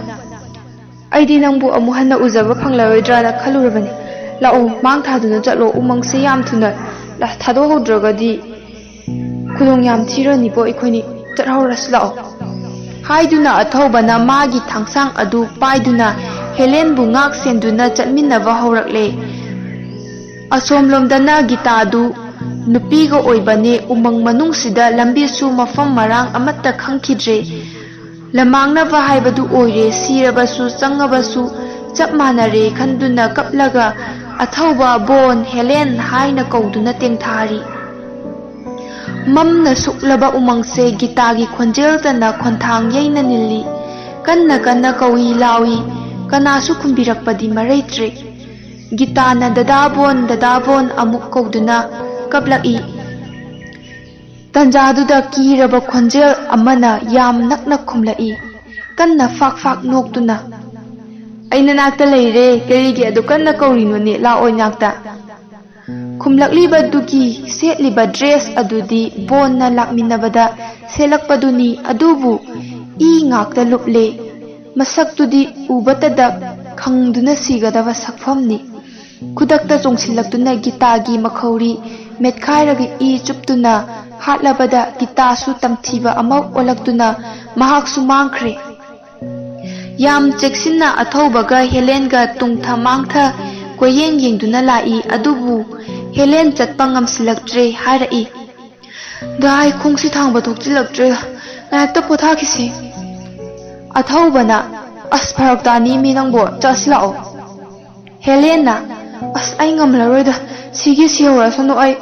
"ꯑꯩꯗꯤ ꯅꯪꯕꯨ ꯑꯃꯨꯛ ꯍꯟꯅ ꯎꯖꯕ ꯐꯪꯂꯔꯣꯏꯗ꯭ꯔꯥꯅ ꯈꯜꯂꯨꯔꯕꯅꯤ꯫ ꯂꯥꯛꯑꯣ, ꯃꯥꯡ ꯊꯥꯗꯨꯅ ꯆꯠꯂꯣ, ꯎꯃꯪꯁꯦ ꯌꯥꯝ ꯊꯨꯅ ꯂ-, ꯊꯥꯗꯣꯛꯍꯧꯗ꯭ꯔꯒꯗꯤ ꯈꯨꯗꯣꯡ ꯌꯥꯝ ꯊꯤꯔꯅꯤꯀꯣ ꯑꯩꯈꯣꯏꯅꯤ꯫ ꯆꯠꯍꯧꯔꯁꯤ ꯂꯥꯛꯑꯣ꯫" ꯍꯥꯏꯗꯨꯅ ꯑꯊꯧꯕꯅ ꯃꯥꯒꯤ ꯊꯥꯡꯁꯥꯡ ꯑꯗꯨ ꯄꯥꯏꯗꯨꯅ ꯍꯦꯂꯦꯟꯕꯨ ꯉꯥꯛ ꯁꯦꯟꯗꯨꯅ ꯆꯠꯃꯤꯟꯅꯕ ꯍꯧꯔꯛꯂꯦ꯫ ꯑꯁꯣꯝꯂꯣꯝꯗꯅ ꯒꯤꯇꯥꯗꯨ ꯅꯨꯄꯤꯒ ꯑꯣꯏꯕꯅꯦ, ꯎꯃꯪ ꯃꯅꯨꯡꯁꯤꯗ ꯂꯝꯕꯤꯁꯨ ꯃꯐꯝ ꯃꯔꯥꯡ ꯑꯃꯠꯇ ꯈꯪꯈꯤꯗ꯭ꯔꯦ꯫ ꯂꯃꯥꯡꯅꯕ ꯍꯥꯏꯕꯗꯨ ꯑꯣꯏꯔꯦ, ꯁꯤꯔꯕꯁꯨ ꯆꯪꯉꯕꯁꯨ ꯆꯞ ꯃꯥꯟꯅꯔꯦ ꯈꯟꯗꯨꯅ ꯀꯞꯂꯒ ꯑꯊꯧꯕ, "ꯕꯣꯟ, ꯍꯦꯂꯦꯟ" ꯍꯥꯏꯅ ꯀꯧꯗꯨꯅ ꯇꯦꯡꯊꯥꯔꯤ꯫ ꯃꯝꯅ ꯁꯨꯛꯂꯕ ꯎꯃꯪꯁꯦ ꯒꯤꯇꯥꯒꯤ ꯈꯣꯟꯖꯦꯜꯇꯅ ꯈꯣꯟꯊꯥꯡ ꯌꯩꯅ ꯅꯤꯜꯂꯤ꯫ ꯀꯟꯅ ꯀꯟꯅ ꯀꯧꯏ ꯂꯥꯎꯏ꯫ ꯀꯅꯥꯁꯨ ꯈꯨꯝꯕꯤꯔꯛꯄꯗꯤ ꯃꯔꯩꯇ꯭ꯔꯦ꯫ ꯒꯤꯇꯥꯅ "ꯗꯗꯥ ꯕꯣꯟ, ꯗꯗꯥ ꯕꯣꯟ" ꯑꯃꯨꯛ ꯀꯧꯗꯨꯅ ꯀꯞꯂꯛꯏ꯫ ꯇꯟꯖꯥꯗꯨꯗ ꯀꯤꯔꯕ ꯈꯣꯟꯖꯦꯜ ꯑꯃꯅ ꯌꯥꯝ ꯅꯛꯅ ꯈꯨꯝꯂꯛꯏ, ꯀꯟꯅ ꯐꯥꯛ ꯐꯥꯛ ꯅꯣꯛꯇꯨꯅ꯫ "ꯑꯩ ꯅꯅꯥꯛꯇ ꯂꯩꯔꯦ, ꯀꯔꯤꯒꯤ ꯑꯗꯨ ꯀꯟꯅ ꯀꯧꯔꯤꯅꯣꯅꯦ? ꯂꯥꯛꯑꯣ ꯏꯅꯥꯛꯇ꯫" ꯈꯨꯝꯂꯛꯂꯤꯕꯗꯨꯒꯤ ꯁꯦꯠꯂꯤꯕ ꯗ꯭ꯔꯦꯁ ꯑꯗꯨꯗꯤ ꯕꯣꯟꯅ ꯂꯥꯛꯃꯤꯟꯅꯕꯗ ꯁꯦꯠꯂꯛꯄꯗꯨꯅꯤ, ꯑꯗꯨꯕꯨ ꯏ ꯉꯥꯛꯇ ꯂꯨꯞꯂꯦ꯫ ꯃꯁꯛꯇꯨꯗꯤ ꯎꯕꯇꯗ ꯈꯪꯗꯨꯅ ꯁꯤꯒꯗꯕ ꯁꯛꯐꯝꯅꯤ꯫ ꯈꯨꯗꯛꯇ ꯆꯣꯡꯁꯤꯜꯂꯛꯇꯨꯅ ꯒꯤꯇꯥꯒꯤ ꯃꯈꯧꯔꯤ ꯃꯦꯠꯈꯥꯏꯔꯒ ꯏ ꯆꯨꯞꯇꯨꯅ ꯍꯥꯠꯂꯕꯗ ꯒꯤꯇꯥꯁꯨ ꯇꯝꯊꯤꯕ ꯑꯃ ꯑꯣꯜꯂꯛꯇꯨꯅ ꯃꯍꯥꯛꯁꯨ ꯃꯥꯡꯈ꯭ꯔꯦ꯫ ꯌꯥꯝ ꯆꯦꯛꯁꯤꯟꯅ ꯑꯊꯧꯕꯒ ꯍꯦꯂꯦꯟꯒ ꯇꯨꯡꯊ ꯃꯥꯡꯊ ꯀꯣꯏꯌꯦꯡ ꯌꯦꯡꯗꯨꯅ ꯂꯥꯛꯏ꯫ ꯑꯗꯨꯕꯨ ꯍꯦꯂꯦꯟ ꯆꯠꯄ ꯉꯝꯁꯤꯜꯂꯛꯇ꯭ꯔꯦ ꯍꯥꯏꯔꯛꯏ꯫ "ꯗꯥꯏ, ꯈꯣꯡꯁꯤ ꯊꯥꯡꯕ ꯊꯣꯛꯆꯤꯜꯂꯛꯇ꯭ꯔꯦ꯫ ꯉꯥꯏꯍꯥꯛꯇ ꯄꯣꯊꯥꯈꯤꯁꯤ꯫" ꯑꯊꯧꯕꯅ, "ꯑꯁ, ꯐꯔꯛ ꯇꯥꯅꯤ ꯃꯤ ꯅꯪꯕꯨ, ꯆꯠꯁꯤ ꯂꯥꯛꯑꯣ꯫" ꯍꯦꯂꯦꯟꯅ, "ꯑꯁ, ꯑꯩ ꯉꯝꯂꯔꯣꯏꯗ, ꯁꯤꯒꯦ ꯁꯤꯍꯧꯔꯁꯅꯨ, ꯑꯩ,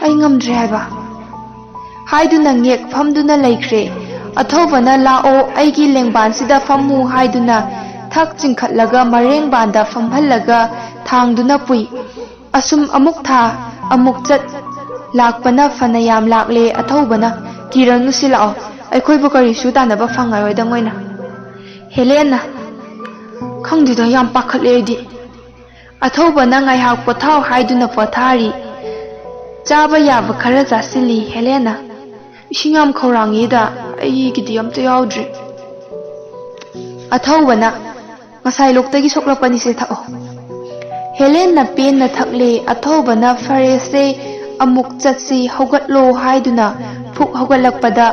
ꯑꯩ ꯉꯝꯗ꯭ꯔꯦ ꯍꯥꯏꯕ꯫" ꯍꯥꯏꯗꯨꯅ ꯉꯦꯛ ꯐꯝꯗꯨꯅ ꯂꯩꯈ꯭ꯔꯦ꯫ ꯑꯊꯧꯕꯅ, "ꯂꯥꯛꯑꯣ, ꯑꯩꯒꯤ ꯂꯦꯡꯕꯥꯟꯁꯤꯗ ꯐꯝꯃꯨ" ꯍꯥꯏꯗꯨꯅ ꯊꯛ ꯆꯤꯡꯈꯠꯂꯒ ꯃꯔꯦꯡꯕꯥꯟꯗ ꯐꯝꯍꯜꯂꯒ ꯊꯥꯡꯗꯨꯅ ꯄꯨꯏ꯫ ꯑꯁꯨꯝ ꯑꯃꯨꯛ ꯊꯥ, ꯑꯃꯨꯛ ꯆꯠ, ꯂꯥꯛꯄꯅ ꯐꯅ ꯌꯥꯝ ꯂꯥꯛꯂꯦ꯫ ꯑꯊꯧꯕꯅ, "ꯀꯤꯔꯅꯨꯁꯤ ꯂꯥꯛꯑꯣ, ꯑꯩꯈꯣꯏꯕꯨ ꯀꯔꯤꯁꯨ ꯇꯥꯟꯅꯕ ꯐꯪꯉꯔꯣꯏꯗ ꯃꯣꯏꯅ꯫" ꯍꯦꯂꯦꯟꯅ, "ꯈꯪꯗꯦꯗ, ꯌꯥꯝ ꯄꯥꯈꯠꯂꯦ ꯑꯩꯗꯤ꯫" ꯑꯊꯧꯕꯅ ꯉꯥꯏꯍꯥꯛ ꯄꯣꯊꯥꯎ ꯍꯥꯏꯗꯨꯅ ꯄꯣꯊꯥꯔꯤ꯫ ꯆꯥꯕ ꯌꯥꯕ ꯈꯔ ꯆꯥꯁꯤꯜꯂꯤ ꯍꯦꯂꯦꯟꯅ꯫ "ꯏꯁꯤꯡ ꯌꯥꯝ ꯈꯧꯔꯥꯡꯉꯤꯗ, ꯑꯩꯒꯤꯗꯤ ꯑꯝꯇ ꯌꯥꯎꯗ꯭ꯔꯤ꯫" ꯑꯊꯧꯕꯅ, "ꯉꯁꯥꯏ ꯂꯣꯛꯇꯒꯤ ꯁꯣꯛꯂꯛꯄꯅꯤꯁꯦ, ꯊꯛꯑꯣ꯫" ꯍꯦꯂꯦꯟꯅ ꯄꯦꯟꯅ ꯊꯛꯂꯦ꯫ ꯑꯊꯧꯕꯅ, "ꯐꯔꯦꯁꯦ, ꯑꯃꯨꯛ ꯆꯠꯁꯤ, ꯍꯧꯒꯠꯂꯣ" ꯍꯥꯏꯗꯨꯅ ꯐꯨꯛ ꯍꯧꯒꯠꯂꯛꯄꯗ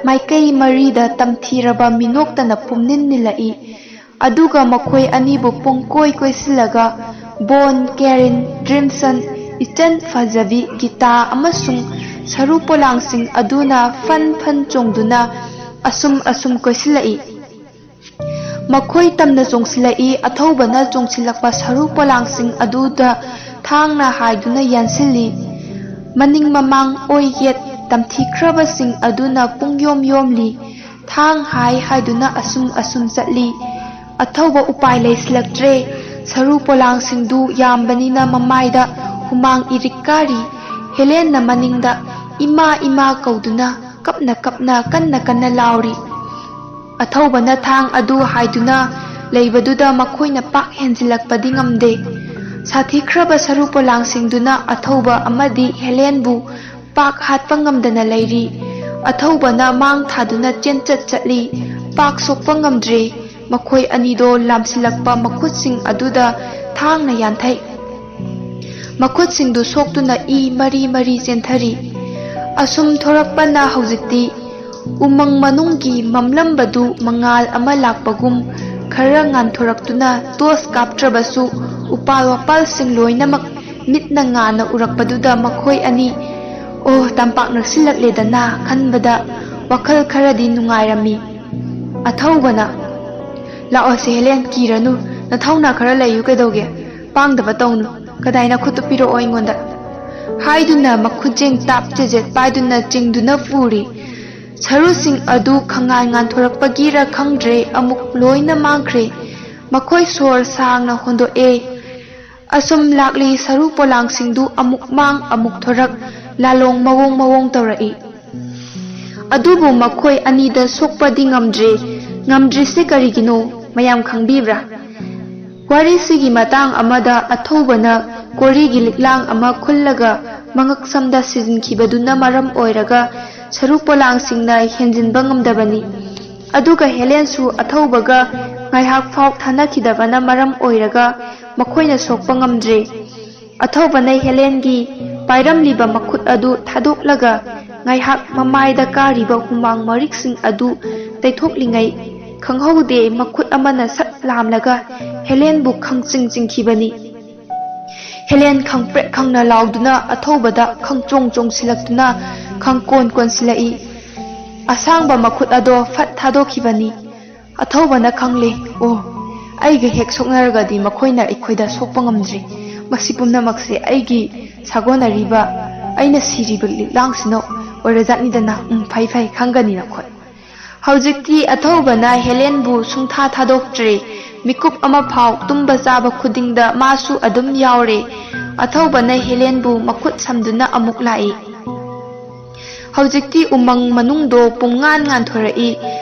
ꯃꯥꯏꯀꯩ ꯃꯔꯤꯗ ꯇꯝꯊꯤꯔꯕ ꯃꯤꯅꯣꯛꯇꯅ ꯄꯨꯝꯅꯤꯟ ꯅꯤꯜꯂꯛꯏ꯫ ꯑꯗꯨꯒ ꯃꯈꯣꯏ ꯑꯅꯤꯕꯨ ꯄꯨꯡꯀꯣꯏ ꯀꯣꯏꯁꯤꯜꯂꯒ ꯕꯣꯟ, ꯀꯦꯔꯤꯟ, ꯗ꯭ꯔꯤꯝꯁꯟ, ꯏꯆꯟ ꯐꯖꯕꯤ ꯒꯤꯇꯥ ꯑꯃꯁꯨꯡ ꯁꯔꯨ ꯄꯣꯂꯥꯡꯁꯤꯡ ꯑꯗꯨꯅ ꯐꯟ ꯐꯟ ꯆꯣꯡꯗꯨꯅ ꯑꯁꯨꯝ ꯑꯁꯨꯝ ꯀꯣꯏꯁꯤꯜꯂꯛꯏ꯫ ꯃꯈꯣꯏ ꯇꯝꯅ ꯆꯣꯡꯁꯤꯜꯂꯛꯏ꯫ ꯑꯊꯧꯕꯅ ꯆꯣꯡꯁꯤꯜꯂꯛꯄ ꯁꯔꯨ ꯄꯣꯂꯥꯡꯁꯤꯡ ꯑꯗꯨꯗ ꯊꯥꯡꯅ ꯍꯥꯏꯗꯨꯅ ꯌꯥꯟꯁꯤꯜꯂꯤ꯫ ꯃꯅꯤꯡ ꯃꯃꯥꯡ, ꯑꯣꯏ ꯌꯦꯠ, ꯇꯝꯊꯤꯈ꯭ꯔꯕꯁꯤꯡ ꯑꯗꯨꯅ ꯄꯨꯡꯌꯣꯝ ꯌꯣꯝꯂꯤ꯫ ꯊꯥꯡ ꯍꯥꯏ ꯍꯥꯏꯗꯨꯅ ꯑꯁꯨꯝ ꯑꯁꯨꯝ ꯆꯠꯂꯤ꯫ ꯑꯊꯧꯕ ꯎꯄꯥꯏ ꯂꯩꯁꯤꯜꯂꯛꯇ꯭ꯔꯦ꯫ ꯁꯔꯨ ꯄꯣꯂꯥꯡꯁꯤꯡꯗꯨ ꯌꯥꯝꯕꯅꯤꯅ ꯃꯃꯥꯏꯗ ꯍꯨꯃꯥꯡ ꯏꯔꯤꯛ ꯀꯥꯔꯤ꯫ ꯍꯦꯂꯦꯟꯅ ꯃꯅꯤꯡꯗ, "ꯏꯃꯥ, ꯏꯃꯥ" ꯀꯧꯗꯨꯅ ꯀꯞꯅ ꯀꯞꯅ ꯀꯟꯅ ꯀꯟꯅ ꯂꯥꯎꯔꯤ꯫ ꯑꯊꯧꯕꯅ ꯊꯥꯡ ꯑꯗꯨ ꯍꯥꯏꯗꯨꯅ ꯂꯩꯕꯗꯨꯗ ꯃꯈꯣꯏꯅ ꯄꯥꯛ ꯍꯦꯟꯖꯤꯜꯂꯛꯄꯗꯤ ꯉꯝꯗꯦ꯫ ꯁꯥꯊꯤꯈ꯭ꯔꯕ ꯁꯔꯨ ꯄꯣꯂꯥꯡꯁꯤꯡꯗꯨꯅ ꯑꯊꯧꯕ ꯑꯃꯗꯤ ꯍꯦꯂꯦꯟꯕꯨ ꯄꯥꯛ ꯍꯥꯠꯄ ꯉꯝꯗꯅ ꯂꯩꯔꯤ꯫ ꯑꯊꯧꯕꯅ ꯃꯥꯡ ꯊꯥꯗꯨꯅ ꯆꯦꯟꯆꯠ ꯆꯠꯂꯤ꯫ ꯄꯥꯛ ꯁꯣꯛꯄ ꯉꯝꯗ꯭ꯔꯦ꯫ ꯃꯈꯣꯏ ꯑꯅꯤꯗꯣ ꯂꯥꯝꯁꯤꯜꯂꯛꯄ ꯃꯈꯨꯠꯁꯤꯡ ꯑꯗꯨꯗ ꯊꯥꯡꯅ ꯌꯥꯟꯊꯩ꯫ ꯃꯈꯨꯠꯁꯤꯡꯗꯨ ꯁꯣꯛꯇꯨꯅ ꯏ ꯃꯔꯤ ꯃꯔꯤ ꯆꯦꯟꯊꯔꯤ꯫ ꯑꯁꯨꯝ ꯊꯣꯔꯛꯄꯅ ꯍꯧꯖꯤꯛꯇꯤ ꯎꯃꯪ ꯃꯅꯨꯡꯒꯤ ꯃꯝꯂꯝꯕꯗꯨ ꯃꯉꯥꯜ ꯑꯃ ꯂꯥꯛꯄꯒꯨꯝ ꯈꯔ ꯉꯥꯟꯊꯣꯔꯛꯇꯨꯅ ꯇꯣꯁ ꯀꯥꯞꯇ꯭ꯔꯕꯁꯨ ꯎꯄꯥꯜ ꯋꯥꯄꯥꯜꯁꯤꯡ ꯂꯣꯏꯅꯃꯛ ꯃꯤꯠꯅ ꯉꯥꯟꯅ ꯎꯔꯛꯄꯗꯨꯗ ꯃꯈꯣꯏ ꯑꯅꯤ, "ꯑꯣ, ꯇꯝꯄꯥꯛ ꯅꯛꯁꯤꯜꯂꯛꯂꯦꯗꯅ" ꯈꯟꯕꯗ ꯋꯥꯈꯜ ꯈꯔꯗꯤ ꯅꯨꯡꯉꯥꯏꯔꯝꯃꯤ꯫ ꯑꯊꯧꯕꯅ, ꯂꯥꯛꯑꯣꯁꯦ ꯍꯦꯂꯦꯟ, ꯀꯤꯔꯅꯨ꯫ ꯅꯊꯧꯅꯥ ꯈꯔ ꯂꯩꯌꯨ ꯀꯩꯗꯧꯒꯦ? ꯄꯥꯡꯗꯕ ꯇꯧꯅꯨ꯫ ꯀꯗꯥꯏ ꯅꯈꯨꯠꯇꯨ ꯄꯤꯔꯛꯑꯣ ꯑꯩꯉꯣꯟꯗ꯫ ꯍꯥꯏꯗꯨꯅ ꯃꯈꯨꯠ ꯆꯦꯡ ꯇꯥꯞ ꯆꯦꯖꯦꯠ ꯄꯥꯏꯗꯨꯅ ꯆꯤꯡꯗꯨꯅ ꯄꯨꯔꯤ꯫ ꯁꯔꯨꯁꯤꯡ ꯑꯗꯨ ꯈꯪꯉꯥꯟ ꯉꯥꯟꯊꯣꯔꯛꯄꯒꯤꯔ ꯈꯪꯗ꯭ꯔꯦ, ꯑꯃꯨꯛ ꯂꯣꯏꯅ ꯃꯥꯡꯈ꯭ꯔꯦ꯫ ꯃꯈꯣꯏ ꯁꯣꯔ ꯁꯥꯡꯅ ꯍꯣꯟꯗꯣꯛꯑꯦ꯫ ꯑꯁꯨꯝ ꯂꯥꯛꯂꯤ, ꯁꯔꯨ ꯄꯣꯂꯥꯡꯁꯤꯡꯗꯨ ꯑꯃꯨꯛ ꯃꯥꯡ ꯑꯃꯨꯛ ꯊꯣꯔꯛ, ꯂꯥꯂꯣꯡ ꯃꯑꯣꯡ ꯃꯑꯣꯡ ꯇꯧꯔꯛꯏ꯫ ꯑꯗꯨꯕꯨ ꯃꯈꯣꯏ ꯑꯅꯤꯗ ꯁꯣꯛꯄꯗꯤ ꯉꯝꯗ꯭ꯔꯦ꯫ ꯉꯝꯗ꯭ꯔꯤꯁꯦ ꯀꯔꯤꯒꯤꯅꯣ ꯃꯌꯥꯝ ꯈꯪꯕꯤꯕ꯭ꯔꯥ? ꯋꯥꯔꯤꯁꯤꯒꯤ ꯃꯇꯥꯡ ꯑꯃꯗ ꯑꯊꯧꯕꯅ ꯀꯣꯔꯤꯒꯤ ꯂꯤꯛꯂꯥꯡ ꯑꯃ ꯈꯨꯜꯂꯒ ꯃꯉꯛꯁꯝꯗ ꯁꯤꯖꯤꯟꯈꯤꯕꯗꯨꯅ ꯃꯔꯝ ꯑꯣꯏꯔꯒ ꯁꯔꯨ ꯄꯣꯂꯥꯡꯁꯤꯡꯅ ꯍꯦꯟꯖꯤꯟꯕ ꯉꯝꯗꯕꯅꯤ꯫ ꯑꯗꯨꯒ ꯍꯦꯂꯦꯟꯁꯨ ꯑꯊꯧꯕꯒ ꯉꯥꯏꯍꯥꯛ ꯐꯥꯎ ꯊꯥꯅꯈꯤꯗꯕꯅ ꯃꯔꯝ ꯑꯣꯏꯔꯒ ꯃꯈꯣꯏꯅ ꯁꯣꯛꯄ ꯉꯝꯗ꯭ꯔꯦ꯫ ꯑꯊꯧꯕꯅ ꯍꯦꯂꯦꯟꯒꯤ ꯄꯥꯏꯔꯝꯂꯤꯕ ꯃꯈꯨꯠ ꯑꯗꯨ ꯊꯥꯗꯣꯛꯂꯒ ꯉꯥꯏꯍꯥꯛ ꯃꯃꯥꯏꯗ ꯀꯥꯔꯤꯕ ꯍꯨꯃꯥꯡ ꯃꯔꯤꯛꯁꯤꯡ ꯑꯗꯨ ꯇꯩꯊꯣꯛꯂꯤꯉꯩ ꯈꯪꯍꯧꯗꯦ ꯃꯈꯨꯠ ꯑꯃꯅ ꯁꯠ ꯂꯥꯝꯂꯒ ꯍꯦꯂꯦꯟꯕꯨ ꯈꯪꯆꯤꯡ ꯆꯤꯡꯈꯤꯕꯅꯤ꯫ ꯍꯦꯂꯦꯟ ꯈꯪꯄ꯭ꯔꯦꯛ ꯈꯪꯅ ꯂꯥꯎꯗꯨꯅ ꯑꯊꯧꯕꯗ ꯈꯪꯆꯣꯡ ꯆꯣꯡꯁꯤꯜꯂꯛꯇꯨꯅ ꯈꯪꯀꯣꯟ ꯀꯣꯟꯁꯤꯜꯂꯛꯏ꯫ ꯑꯁꯥꯡꯕ ꯃꯈꯨꯠ ꯑꯗꯣ ꯐꯠ ꯊꯥꯗꯣꯛꯈꯤꯕꯅꯤ꯫ ꯑꯊꯧꯕꯅ ꯈꯪꯂꯦ, "ꯑꯣ, ꯑꯩꯒ ꯍꯦꯛ ꯁꯣꯛꯅꯔꯒꯗꯤ ꯃꯈꯣꯏꯅ ꯑꯩꯈꯣꯏꯗ ꯁꯣꯛꯄ ꯉꯝꯗ꯭ꯔꯤ꯫ ꯃꯁꯤ ꯄꯨꯝꯅꯃꯛꯁꯦ ꯑꯩꯒꯤ ꯁꯥꯒꯣꯟꯅꯔꯤꯕ, ꯑꯩꯅ ꯁꯤꯔꯤꯕ ꯂꯤꯛꯂꯥꯡꯁꯤꯅ ꯑꯣꯏꯔꯖꯥꯠꯅꯤꯗꯅ꯫ ꯎꯝ, ꯐꯩ ꯐꯩ, ꯈꯪꯒꯅꯤ ꯅꯈꯣꯏ꯫" ꯍꯧꯖꯤꯛꯇꯤ ꯑꯊꯧꯕꯅ ꯍꯦꯂꯦꯟꯕꯨ ꯁꯨꯡꯊꯥ ꯊꯥꯗꯣꯛꯇ꯭ꯔꯦ꯫ ꯃꯤꯀꯨꯞ ꯑꯃ ꯐꯥꯎ ꯇꯨꯝꯕ ꯆꯥꯕ ꯈꯨꯗꯤꯡꯗ ꯃꯥꯁꯨ ꯑꯗꯨꯝ ꯌꯥꯎꯔꯦ꯫ ꯑꯊꯧꯕꯅ ꯍꯦꯂꯦꯟꯕꯨ ꯃꯈꯨꯠ ꯁꯝꯗꯨꯅ ꯑꯃꯨꯛ ꯂꯥꯛꯏ꯫ ꯍꯧꯖꯤꯛꯇꯤ ꯎꯃꯪ ꯃꯅꯨꯡꯗꯣ ꯄꯨꯝꯉꯥꯟ ꯉꯥꯟꯊꯣꯔꯛꯏ꯫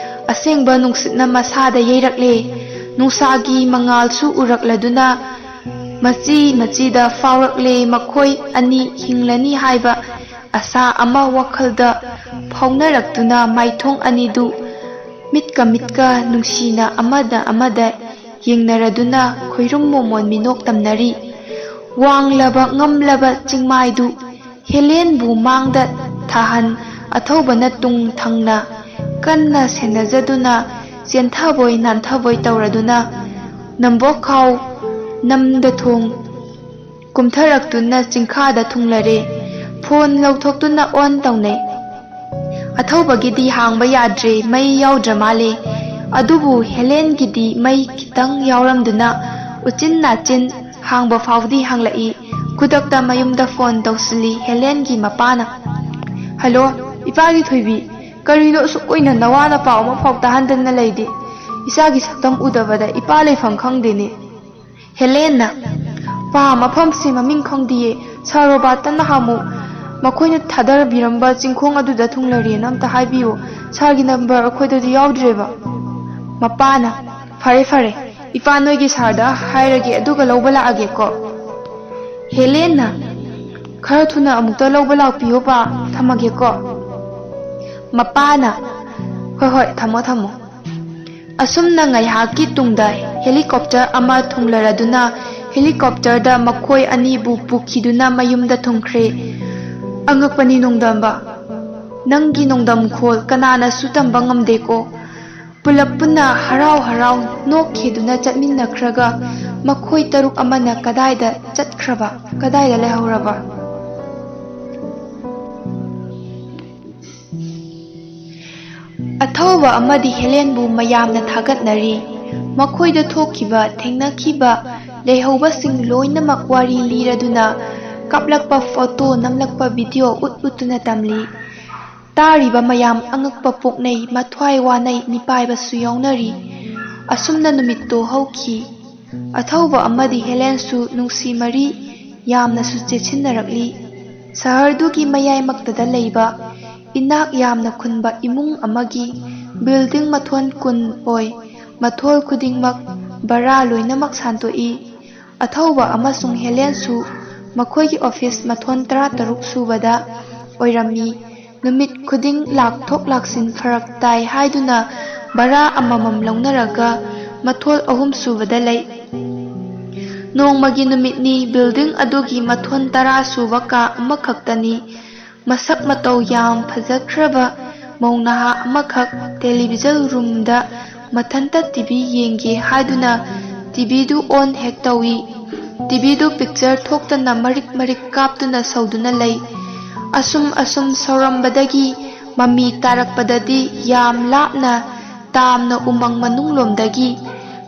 ꯑꯁꯦꯡꯕ ꯅꯨꯡꯁꯤꯠꯅ ꯃꯁꯥꯗ ꯌꯩꯔꯛꯂꯦ꯫ ꯅꯨꯡꯁꯥꯒꯤ ꯃꯉꯥꯜꯁꯨ ꯎꯔꯛꯂꯗꯨꯅ ꯃꯆꯤ ꯃꯆꯤꯗ ꯐꯥꯎꯔꯛꯂꯦ꯫ ꯃꯈꯣꯏ ꯑꯅꯤ ꯍꯤꯡꯂꯅꯤ ꯍꯥꯏꯕ ꯑꯁꯥ ꯑꯃ ꯋꯥꯈꯜꯗ ꯐꯥꯎꯅꯔꯛꯇꯨꯅ ꯃꯥꯏꯊꯣꯡ ꯑꯅꯤꯗꯨ ꯃꯤꯠꯀ ꯃꯤꯠꯀ ꯅꯨꯡꯁꯤꯅ ꯑꯃꯗ ꯑꯃꯗ ꯌꯦꯡꯅꯔꯗꯨꯅ ꯈꯣꯏꯔꯨꯝ ꯃꯣꯃꯣꯟ ꯃꯤꯅꯣꯛ ꯇꯝꯅꯔꯤ꯫ ꯋꯥꯡꯂꯕ ꯉꯝꯂꯕ ꯆꯤꯡꯃꯥꯏꯗꯨ ꯍꯦꯂꯦꯟꯕꯨ ꯃꯥꯡꯗ ꯊꯥꯍꯟ ꯑꯊꯧꯕꯅ ꯇꯨꯡ ꯊꯪꯅ ꯀꯟꯅ ꯁꯦꯟꯅꯖꯗꯨꯅ ꯆꯦꯟꯊꯕꯣꯏ ꯅꯥꯟꯊꯕꯣꯏ ꯇꯧꯔꯗꯨꯅ ꯅꯝꯕꯣꯛꯈꯥꯎ ꯅꯝꯗ ꯊꯣꯡ ꯀꯨꯝꯊꯔꯛꯇꯨꯅ ꯆꯤꯡꯈꯥꯗ ꯊꯨꯡꯂꯔꯦ꯫ ꯐꯣꯟ ꯂꯧꯊꯣꯛꯇꯨꯅ ꯑꯣꯟ ꯇꯧꯅꯩ꯫ ꯑꯊꯧꯕꯒꯤꯗꯤ ꯍꯥꯡꯕ ꯌꯥꯗ꯭ꯔꯦ, ꯃꯩ ꯌꯥꯎꯗ꯭ꯔ ꯃꯥꯜꯂꯦ꯫ ꯑꯗꯨꯕꯨ ꯍꯦꯂꯦꯟꯒꯤꯗꯤ ꯃꯩ ꯈꯤꯇꯪ ꯌꯥꯎꯔꯝꯗꯨꯅ ꯎꯆꯤꯟ ꯅꯥꯆꯤꯟ ꯍꯥꯡꯕ ꯐꯥꯎꯗꯤ ꯍꯥꯡꯂꯛꯏ꯫ ꯈꯨꯗꯛꯇ ꯃꯌꯨꯝꯗ ꯐꯣꯟ ꯇꯧꯁꯤꯜꯂꯤ ꯍꯦꯂꯦꯟꯒꯤ ꯃꯄꯥꯅ꯫ "ꯍꯜꯂꯣ, ꯏꯄꯥꯒꯤ ꯊꯣꯏꯕꯤ, ꯀꯔꯤꯅꯣ ꯑꯁꯨꯛ ꯀꯨꯏꯅ ꯅꯋꯥꯅ ꯄꯥꯎ ꯑꯃꯐꯥꯎ ꯇꯥꯍꯟꯗꯅ ꯂꯩꯗꯤ? ꯏꯆꯥꯒꯤ ꯁꯛꯇꯝ ꯎꯗꯕꯗ ꯏꯄꯥ ꯂꯩꯐꯝ ꯈꯪꯗꯦꯅꯦ꯫" ꯍꯦꯂꯦꯟꯅ, "ꯄꯥ ꯃꯐꯝꯁꯦ ꯃꯃꯤꯡ ꯈꯪꯗꯤꯌꯦ꯫ ꯁꯥꯔ ꯔꯣꯕꯥꯔꯠꯇ ꯅꯍꯥꯟꯃꯨꯛ ꯃꯈꯣꯏꯅ ꯊꯥꯗꯔꯕꯤꯔꯝꯕ ꯆꯤꯡꯈꯣꯡ ꯑꯗꯨꯗ ꯊꯨꯡꯂꯔꯦꯅ ꯑꯝꯇ ꯍꯥꯏꯕꯤꯌꯨ꯫ ꯁꯥꯔꯒꯤ ꯅꯝꯕꯔ ꯑꯩꯈꯣꯏꯗꯗꯤ ꯌꯥꯎꯗ꯭ꯔꯦꯕ꯫" ꯃꯄꯥꯅ, "ꯐꯔꯦ, ꯐꯔꯦ, ꯏꯄꯥ ꯅꯣꯏꯒꯤ ꯁꯥꯔꯗ ꯍꯥꯏꯔꯒꯦ, ꯑꯗꯨꯒ ꯂꯧꯕ ꯂꯥꯛꯑꯒꯦꯀꯣ꯫" ꯍꯦꯂꯦꯟꯅ, "ꯈꯔ ꯊꯨꯅ ꯑꯃꯨꯛꯇ ꯂꯧꯕ ꯂꯥꯛꯄꯤꯌꯣ ꯄꯥ, ꯊꯝꯃꯒꯦꯀꯣ꯫" ꯃꯄꯥꯅ, "ꯍꯣꯏ, ꯍꯣꯏ, ꯊꯝꯃꯣ, ꯊꯝꯃꯣ꯫" ꯑꯁꯨꯝꯅ ꯉꯥꯏꯍꯥꯛꯀꯤ ꯇꯨꯡꯗ ꯍꯦꯂꯤꯀꯣꯞꯇꯔ ꯑꯃ ꯊꯨꯡꯂꯔꯗꯨꯅ ꯍꯦꯂꯤꯀꯣꯞꯇꯔꯗ ꯃꯈꯣꯏ ꯑꯅꯤꯕꯨ ꯄꯨꯈꯤꯗꯨꯅ ꯃꯌꯨꯝꯗ ꯊꯨꯡꯈ꯭ꯔꯦ꯫ ꯑꯉꯛꯄꯅꯤ ꯅꯣꯡꯗꯝꯕ, ꯅꯪꯒꯤ ꯅꯣꯡꯗꯝ ꯈꯣꯜ ꯀꯅꯥꯅꯁꯨ ꯇꯝꯕ ꯉꯝꯗꯦꯀꯣ꯫ ꯄꯨꯂꯞ ꯄꯨꯟꯅ ꯍꯔꯥꯎ ꯍꯔꯥꯎ ꯅꯣꯛꯈꯤꯗꯨꯅ ꯆꯠꯃꯤꯟꯅꯈ꯭ꯔꯒ ꯃꯈꯣꯏ ꯇꯔꯨꯛ ꯑꯃꯅ ꯀꯗꯥꯏꯗ ꯆꯠꯈ꯭ꯔꯕ, ꯀꯗꯥꯏꯗ ꯂꯩꯍꯧꯔꯕ? ꯑꯊꯧꯕ ꯑꯃꯗꯤ ꯍꯦꯂꯦꯟꯕꯨ ꯃꯌꯥꯝꯅ ꯊꯥꯒꯠꯅꯔꯤ꯫ ꯃꯈꯣꯏꯗ ꯊꯣꯛꯈꯤꯕ, ꯊꯦꯡꯅꯈꯤꯕ, ꯂꯩꯍꯧꯕꯁꯤꯡ ꯂꯣꯏꯅꯃꯛ ꯋꯥꯔꯤ ꯂꯤꯔꯗꯨꯅ ꯀꯥꯞꯂꯛꯄ ꯐꯣꯇꯣ, ꯅꯝꯂꯛꯄ ꯚꯤꯗꯤꯑꯣ ꯎꯠ ꯎꯠꯇꯨꯅ ꯇꯝꯂꯤ꯫ ꯇꯥꯔꯤꯕ ꯃꯌꯥꯝ ꯑꯉꯛꯄ ꯄꯣꯛꯅꯩ, ꯃꯊ꯭ꯋꯥꯏ ꯋꯥꯅꯩ, ꯃꯤꯄꯥꯏꯕꯁꯨ ꯌꯥꯎꯅꯔꯤ꯫ ꯑꯁꯨꯝꯅ ꯅꯨꯃꯤꯠꯇꯣ ꯍꯧꯈꯤ꯫ ꯑꯊꯧꯕ ꯑꯃꯗꯤ ꯍꯦꯂꯦꯟꯁꯨ ꯅꯨꯡꯁꯤ ꯃꯔꯤ ꯌꯥꯝꯅꯁꯨ ꯆꯦꯠꯁꯤꯟꯅꯔꯛꯂꯤ꯫ ꯁꯍꯔꯗꯨꯒꯤ ꯃꯌꯥꯏꯃꯛꯇꯗ ꯂꯩꯕ ꯏꯅꯥꯛ ꯌꯥꯝꯅ ꯈꯨꯟꯕ ꯏꯃꯨꯡ ꯑꯃꯒꯤ ꯕꯤꯜꯗꯤꯡ ꯃꯊꯣꯟ ꯀꯨꯟ ꯑꯣꯏ꯫ ꯃꯊꯣꯜ ꯈꯨꯗꯤꯡꯃꯛ ꯚꯔꯥ ꯂꯣꯏꯅꯃꯛ ꯁꯥꯟꯗꯣꯛꯏ꯫ ꯑꯊꯧꯕ ꯑꯃꯁꯨꯡ ꯍꯦꯂꯦꯟꯁꯨ ꯃꯈꯣꯏꯒꯤ ꯑꯣꯐꯤꯁ ꯃꯊꯣꯟ ꯇꯔꯥꯇꯔꯨꯛ ꯁꯨꯕꯗ ꯑꯣꯏꯔꯝꯃꯤ꯫ ꯅꯨꯃꯤꯠ ꯈꯨꯗꯤꯡ ꯂꯥꯛꯊꯣꯛ ꯂꯥꯛꯁꯤꯟ ꯐꯔꯛ ꯇꯥꯏ ꯍꯥꯏꯗꯨꯅ ꯚꯔꯥ ꯑꯃꯃꯝ ꯂꯧꯅꯔꯒ ꯃꯊꯣꯜ ꯑꯍꯨꯝ ꯁꯨꯕꯗ ꯂꯩ꯫ ꯅꯣꯡꯃꯒꯤ ꯅꯨꯃꯤꯠꯅꯤ, ꯕꯤꯜꯗꯤꯡ ꯑꯗꯨꯒꯤ ꯃꯊꯣꯟ ꯇꯔꯥ ꯁꯨꯕ ꯀꯥ ꯑꯃꯈꯛꯇꯅꯤ꯫ ꯃꯁꯛ ꯃꯇꯧ ꯌꯥꯝ ꯐꯖꯈ꯭ꯔꯕ ꯃꯧ ꯅꯍꯥ ꯑꯃꯈꯛ ꯇꯦꯂꯤꯚꯤꯖꯟ ꯔꯨꯝꯗ ꯃꯊꯟꯇ ꯇꯤꯚꯤ ꯌꯦꯡꯒꯦ ꯍꯥꯏꯗꯨꯅ ꯇꯤꯚꯤꯗꯨ ꯑꯣꯟ ꯍꯦꯛ ꯇꯧꯏ꯫ ꯇꯤꯚꯤꯗꯨ ꯄꯤꯛꯆꯔ ꯊꯣꯛꯇꯅ ꯃꯔꯤꯛ ꯃꯔꯤꯛ ꯀꯥꯞꯇꯨꯅ ꯁꯧꯗꯨꯅ ꯂꯩ꯫ ꯑꯁꯨꯝ ꯑꯁꯨꯝ ꯁꯧꯔꯝꯕꯗꯒꯤ ꯃꯃꯤ ꯇꯥꯔꯛꯄꯗꯗꯤ ꯌꯥꯝ ꯂꯥꯞꯅ ꯌꯥꯝꯅ ꯎꯃꯪ ꯃꯅꯨꯡꯂꯣꯝꯗꯒꯤ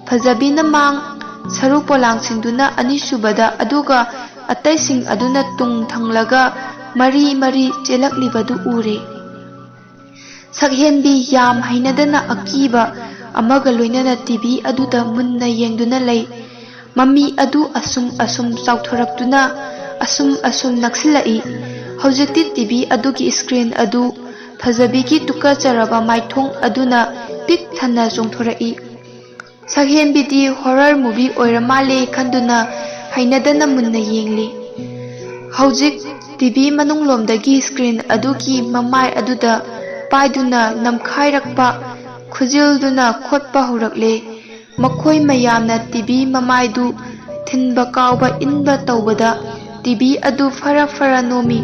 ꯐꯖꯕꯤꯅ ꯃꯥꯡ, ꯁꯔꯨ ꯄꯣꯂꯥꯡꯁꯤꯡꯗꯨꯅ ꯑꯅꯤꯁꯨꯕꯗ, ꯑꯗꯨꯒ ꯑꯇꯩꯁꯤꯡ ꯑꯗꯨꯅ ꯇꯨꯡ ꯊꯪꯂꯒ ꯃꯔꯤ ꯃꯔꯤ ꯆꯦꯜꯂꯛꯂꯤꯕꯗꯨ ꯎꯔꯦ꯫ ꯁꯛꯍꯦꯟꯕꯤ ꯌꯥꯝ ꯍꯩꯅꯗꯅ ꯑꯀꯤꯕ ꯑꯃꯒ ꯂꯣꯏꯅꯅ ꯇꯤꯚꯤ ꯑꯗꯨꯗ ꯃꯨꯟꯅ ꯌꯦꯡꯗꯨꯅ ꯂꯩ꯫ ꯃꯃꯤ ꯑꯗꯨ ꯑꯁꯨꯝ ꯑꯁꯨꯝ ꯆꯥꯎꯊꯣꯔꯛꯇꯨꯅ ꯑꯁꯨꯝ ꯑꯁꯨꯝ ꯅꯛꯁꯤꯜꯂꯛꯏ꯫ ꯍꯧꯖꯤꯛꯇꯤ ꯇꯤꯚꯤ ꯑꯗꯨꯒꯤ ꯁ꯭ꯀ꯭ꯔꯤꯟ ꯑꯗꯨ ꯐꯖꯕꯤꯒꯤ ꯇꯨꯀꯠꯆꯔꯕ ꯃꯥꯏꯊꯣꯡ ꯑꯗꯨꯅ ꯄꯤꯛ ꯊꯟꯅ ꯆꯣꯡꯊꯣꯔꯛꯏ꯫ ꯁꯛꯍꯦꯟꯕꯤꯗꯤ ꯍꯣꯔꯔ ꯃꯨꯚꯤ ꯑꯣꯏꯔ ꯃꯥꯜꯂꯦ ꯈꯟꯗꯨꯅ ꯍꯩꯅꯗꯅ ꯃꯨꯟꯅ ꯌꯦꯡꯂꯤ꯫ ꯍꯧꯖꯤꯛ ꯇꯤꯚꯤ ꯃꯅꯨꯡꯂꯣꯝꯗꯒꯤ ꯁ꯭ꯀ꯭ꯔꯤꯟ ꯑꯗꯨꯒꯤ ꯃꯃꯥꯏ ꯑꯗꯨꯗ ꯄꯥꯏꯗꯨꯅ ꯅꯝꯈꯥꯏꯔꯛꯄ, ꯈꯨꯖꯤꯜꯗꯨꯅ ꯈꯣꯠꯄ ꯍꯧꯔꯛꯂꯦ꯫ ꯃꯈꯣꯏ ꯃꯌꯥꯝꯅ ꯇꯤꯚꯤ ꯃꯃꯥꯏꯗꯨ ꯊꯤꯟꯕ ꯀꯥꯎꯕ ꯏꯟꯕ ꯇꯧꯕꯗ ꯇꯤꯚꯤ ꯑꯗꯨ ꯐꯔ ꯐꯔ ꯅꯣꯝꯃꯤ꯫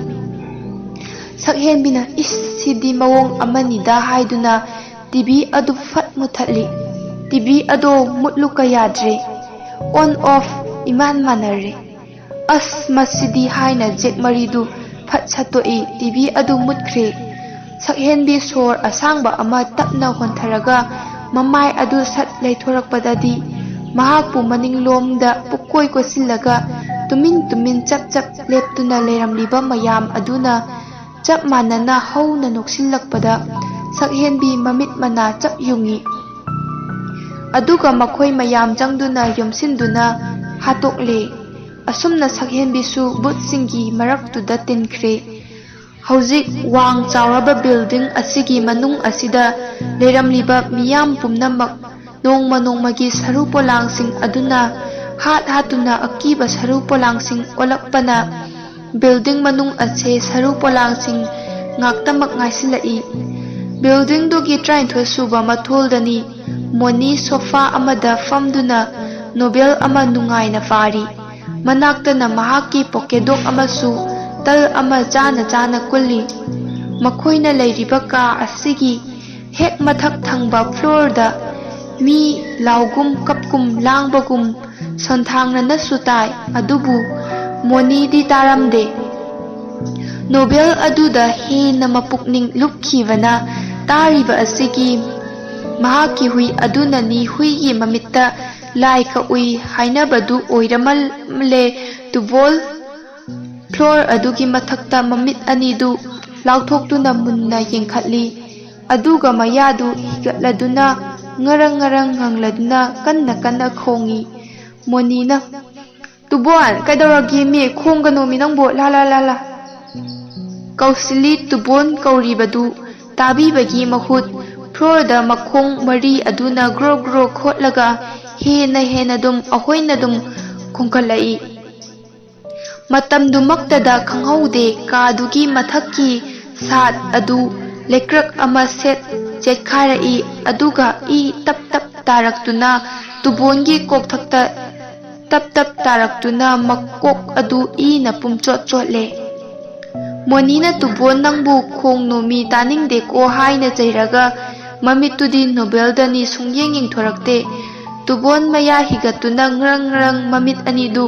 ꯁꯛꯍꯦꯟꯕꯤꯅ "ꯏꯁ, ꯁꯤꯗꯤ ꯃꯑꯣꯡ ꯑꯃꯅꯤꯗ" ꯍꯥꯏꯗꯨꯅ ꯇꯤꯚꯤ ꯑꯗꯨ ꯐꯠ ꯃꯨꯊꯠꯂꯤ꯫ ꯇꯤꯚꯤ ꯑꯗꯣ ꯃꯨꯠꯂꯨ ꯀꯌꯥꯗ꯭ꯔꯦ꯫ ꯑꯣꯟ ꯑꯣꯐ ꯏꯃꯥꯟ ꯃꯥꯟꯅꯔꯦ꯫ "ꯑꯁ, ꯃꯁꯤꯗꯤ" ꯍꯥꯏꯅ ꯖꯦꯛ ꯃꯔꯤꯗꯨ ꯐꯠ ꯁꯠꯇꯣꯛꯏ꯫ ꯇꯤꯚꯤ ꯑꯗꯨ ꯃꯨꯠꯈ꯭ꯔꯦ꯫ ꯁꯛꯍꯦꯟꯕꯤ ꯁꯣꯔ ꯑꯁꯥꯡꯕ ꯑꯃ ꯇꯞꯅ ꯍꯣꯟꯊꯔꯒ ꯃꯃꯥꯏ ꯑꯗꯨ ꯁꯠ ꯂꯩꯊꯣꯔꯛꯄꯗꯗꯤ ꯃꯍꯥꯛꯄꯨ ꯃꯅꯤꯡꯂꯣꯝꯗ ꯄꯨꯛꯀꯣꯏ ꯀꯣꯏꯁꯤꯜꯂꯒ ꯇꯨꯃꯤꯟ ꯇꯨꯃꯤꯟ ꯆꯞ ꯆꯞ ꯂꯦꯞꯇꯨꯅ ꯂꯩꯔꯝꯂꯤꯕ ꯃꯌꯥꯝ ꯑꯗꯨꯅ ꯆꯞ ꯃꯥꯟꯅꯅ ꯍꯧꯅ ꯅꯣꯛꯁꯤꯜꯂꯛꯄꯗ ꯁꯛꯍꯦꯟꯕꯤ ꯃꯃꯤꯠ ꯃꯅꯥ ꯆꯞ ꯌꯨꯡꯏ꯫ ꯑꯗꯨꯒ ꯃꯈꯣꯏ ꯃꯌꯥꯝ ꯆꯪꯗꯨꯅ ꯌꯣꯝꯁꯤꯟꯗꯨꯅ ꯍꯥꯠꯇꯣꯛꯂꯦ꯫ ꯑꯁꯨꯝꯅ ꯁꯛꯍꯦꯟꯕꯤꯁꯨ ꯚꯨꯠꯁꯤꯡꯒꯤ ꯃꯔꯛꯇꯨꯗ ꯇꯤꯟꯈ꯭ꯔꯦ꯫ ꯍꯧꯖꯤꯛ ꯋꯥꯡ ꯆꯥꯎꯔꯕ ꯕꯤꯜꯗꯤꯡ ꯑꯁꯤꯒꯤ ꯃꯅꯨꯡ ꯑꯁꯤꯗ ꯂꯩꯔꯝꯂꯤꯕ ꯃꯤꯌꯥꯝ ꯄꯨꯝꯅꯃꯛ ꯅꯣꯡꯃ ꯅꯣꯡꯃꯒꯤ ꯁꯔꯨ ꯄꯣꯂꯥꯡꯁꯤꯡ ꯑꯗꯨꯅ ꯍꯥꯠ ꯍꯥꯠꯇꯨꯅ ꯑꯀꯤꯕ ꯁꯔꯨ ꯄꯣꯂꯥꯡꯁꯤꯡ ꯑꯣꯜꯂꯛꯄꯅ ꯕꯤꯜꯗꯤꯡ ꯃꯅꯨꯡ ꯑꯁꯦ ꯁꯔꯨ ꯄꯣꯂꯥꯡꯁꯤꯡ ꯉꯥꯛꯇꯃꯛ ꯉꯥꯏꯁꯤꯜꯂꯛꯏ꯫ ꯕꯤꯜꯗꯤꯡꯗꯨꯒꯤ ꯇꯔꯥꯅꯤꯊꯣꯏ ꯁꯨꯕ ꯃꯊꯣꯜꯗꯅꯤ꯫ ꯃꯣꯅꯤ ꯁꯣꯐꯥ ꯑꯃꯗ ꯐꯝꯗꯨꯅ ꯅꯣꯕꯦꯜ ꯑꯃ ꯅꯨꯡꯉꯥꯏꯅ ꯄꯥꯔꯤ꯫ ꯃꯅꯥꯛꯇꯅ ꯃꯍꯥꯛꯀꯤ ꯄꯣꯀꯦꯗꯣꯛ ꯑꯃꯁꯨ ꯇꯜ ꯑꯃ ꯆꯥꯅ ꯆꯥꯅ ꯀꯨꯜꯂꯤ꯫ ꯃꯈꯣꯏꯅ ꯂꯩꯔꯤꯕ ꯀꯥ ꯑꯁꯤꯒꯤ ꯍꯦꯛ ꯃꯊꯛ ꯊꯪꯕ ꯐ꯭ꯂꯣꯔꯗ ꯃꯤ ꯂꯥꯎꯒꯨꯝ ꯀꯞꯀꯨꯝ ꯂꯥꯡꯕꯒꯨꯝ ꯁꯣꯟꯊꯥꯡꯅꯅꯁꯨ ꯇꯥꯏ, ꯑꯗꯨꯕꯨ ꯃꯣꯅꯤꯗꯤ ꯇꯥꯔꯝꯗꯦ꯫ ꯅꯣꯕꯦꯜ ꯑꯗꯨꯗ ꯍꯦꯟꯅ ꯃꯄꯨꯛꯅꯤꯡ ꯂꯨꯞꯈꯤꯕꯅ ꯇꯥꯔꯤꯕ ꯑꯁꯤꯒꯤ ꯃꯍꯥꯛꯀꯤ ꯍꯨꯏ ꯑꯗꯨꯅꯅꯤ ꯍꯨꯏꯒꯤ ꯃꯃꯤꯠꯇ ꯂꯥꯏ ꯀꯛꯎꯏ ꯍꯥꯏꯅꯕꯗꯨ ꯑꯣꯏꯔꯃꯜꯂꯦ꯫ ꯇꯨꯕꯣꯜ ꯐ꯭ꯂꯣꯔ ꯑꯗꯨꯒꯤ ꯃꯊꯛꯇ ꯃꯃꯤꯠ ꯑꯅꯤꯗꯨ ꯂꯥꯎꯊꯣꯛꯇꯨꯅ ꯃꯨꯟꯅ ꯌꯦꯡꯈꯠꯂꯤ꯫ ꯑꯗꯨꯒ ꯃꯌꯥꯗꯨ ꯍꯤꯒꯠꯂꯗꯨꯅ ꯉꯔꯪ ꯉꯔꯪ ꯉꯪꯂꯗꯨꯅ ꯀꯟꯅ ꯀꯟꯅ ꯈꯣꯡꯏ꯫ ꯃꯣꯅꯤꯅ, "ꯇꯨꯕꯣꯟ, ꯀꯩꯗꯧꯔꯒꯦꯃꯤ? ꯈꯣꯡꯒꯅꯣꯃꯤ ꯅꯪꯕꯨ, ꯂꯥ ꯂꯥ ꯂꯥ ꯂꯥ!" ꯀꯧꯁꯤꯜꯂꯤ꯫ ꯇꯨꯕꯣꯟ ꯀꯧꯔꯤꯕꯗꯨ ꯇꯥꯕꯤꯕꯒꯤ ꯃꯍꯨꯠ ꯐ꯭ꯂꯣꯔꯗ ꯃꯈꯣꯡ ꯃꯔꯤ ꯑꯗꯨꯅ ꯒ꯭ꯔꯣ ꯒ꯭ꯔꯣ ꯈꯣꯠꯂꯒ ꯍꯦꯟꯅ ꯍꯦꯟꯅ ꯑꯗꯨꯝ ꯑꯍꯣꯏꯅ ꯑꯗꯨꯝ ꯈꯣꯡꯒꯠꯂꯛꯏ꯫ ꯃꯇꯝꯗꯨꯃꯛꯇꯗ ꯈꯪꯍꯧꯗꯦ, ꯀꯥꯗꯨꯒꯤ ꯃꯊꯛꯀꯤ ꯁꯥꯠ ꯑꯗꯨ ꯂꯩꯀ꯭ꯔꯛ ꯑꯃ ꯁꯦꯠ ꯆꯦꯠꯈꯥꯏꯔꯛꯏ, ꯑꯗꯨꯒ ꯏ ꯇꯞ ꯇꯞ ꯇꯥꯔꯛꯇꯨꯅ ꯇꯨꯕꯣꯟꯒꯤ ꯀꯣꯛꯊꯛꯇ ꯇꯞ ꯇꯞ ꯇꯥꯔꯛꯇꯨꯅ ꯃꯀꯣꯛ ꯑꯗꯨ ꯏꯅ ꯄꯨꯝꯆꯣꯠ ꯆꯣꯠꯂꯦ꯫ ꯃꯣꯅꯤꯅ, "ꯇꯨꯕꯣꯟ, ꯅꯪꯕꯨ ꯈꯣꯡ ꯅꯣꯝꯃꯤ ꯇꯥꯅꯤꯡꯗꯦꯀꯣ" ꯍꯥꯏꯅ ꯆꯩꯔꯒ ꯃꯃꯤꯠꯇꯨꯗꯤ ꯅꯣꯕꯦꯜꯗꯅꯤ ꯁꯨꯡꯌꯦꯡ ꯌꯦꯡꯊꯣꯔꯛꯇꯦ꯫ ꯇꯨꯕꯣꯟ ꯃꯌꯥ ꯍꯤꯒꯠꯇꯨꯅ ꯉ꯭ꯔꯪ ꯉ꯭ꯔꯪ ꯃꯃꯤꯠ ꯑꯅꯤꯗꯨ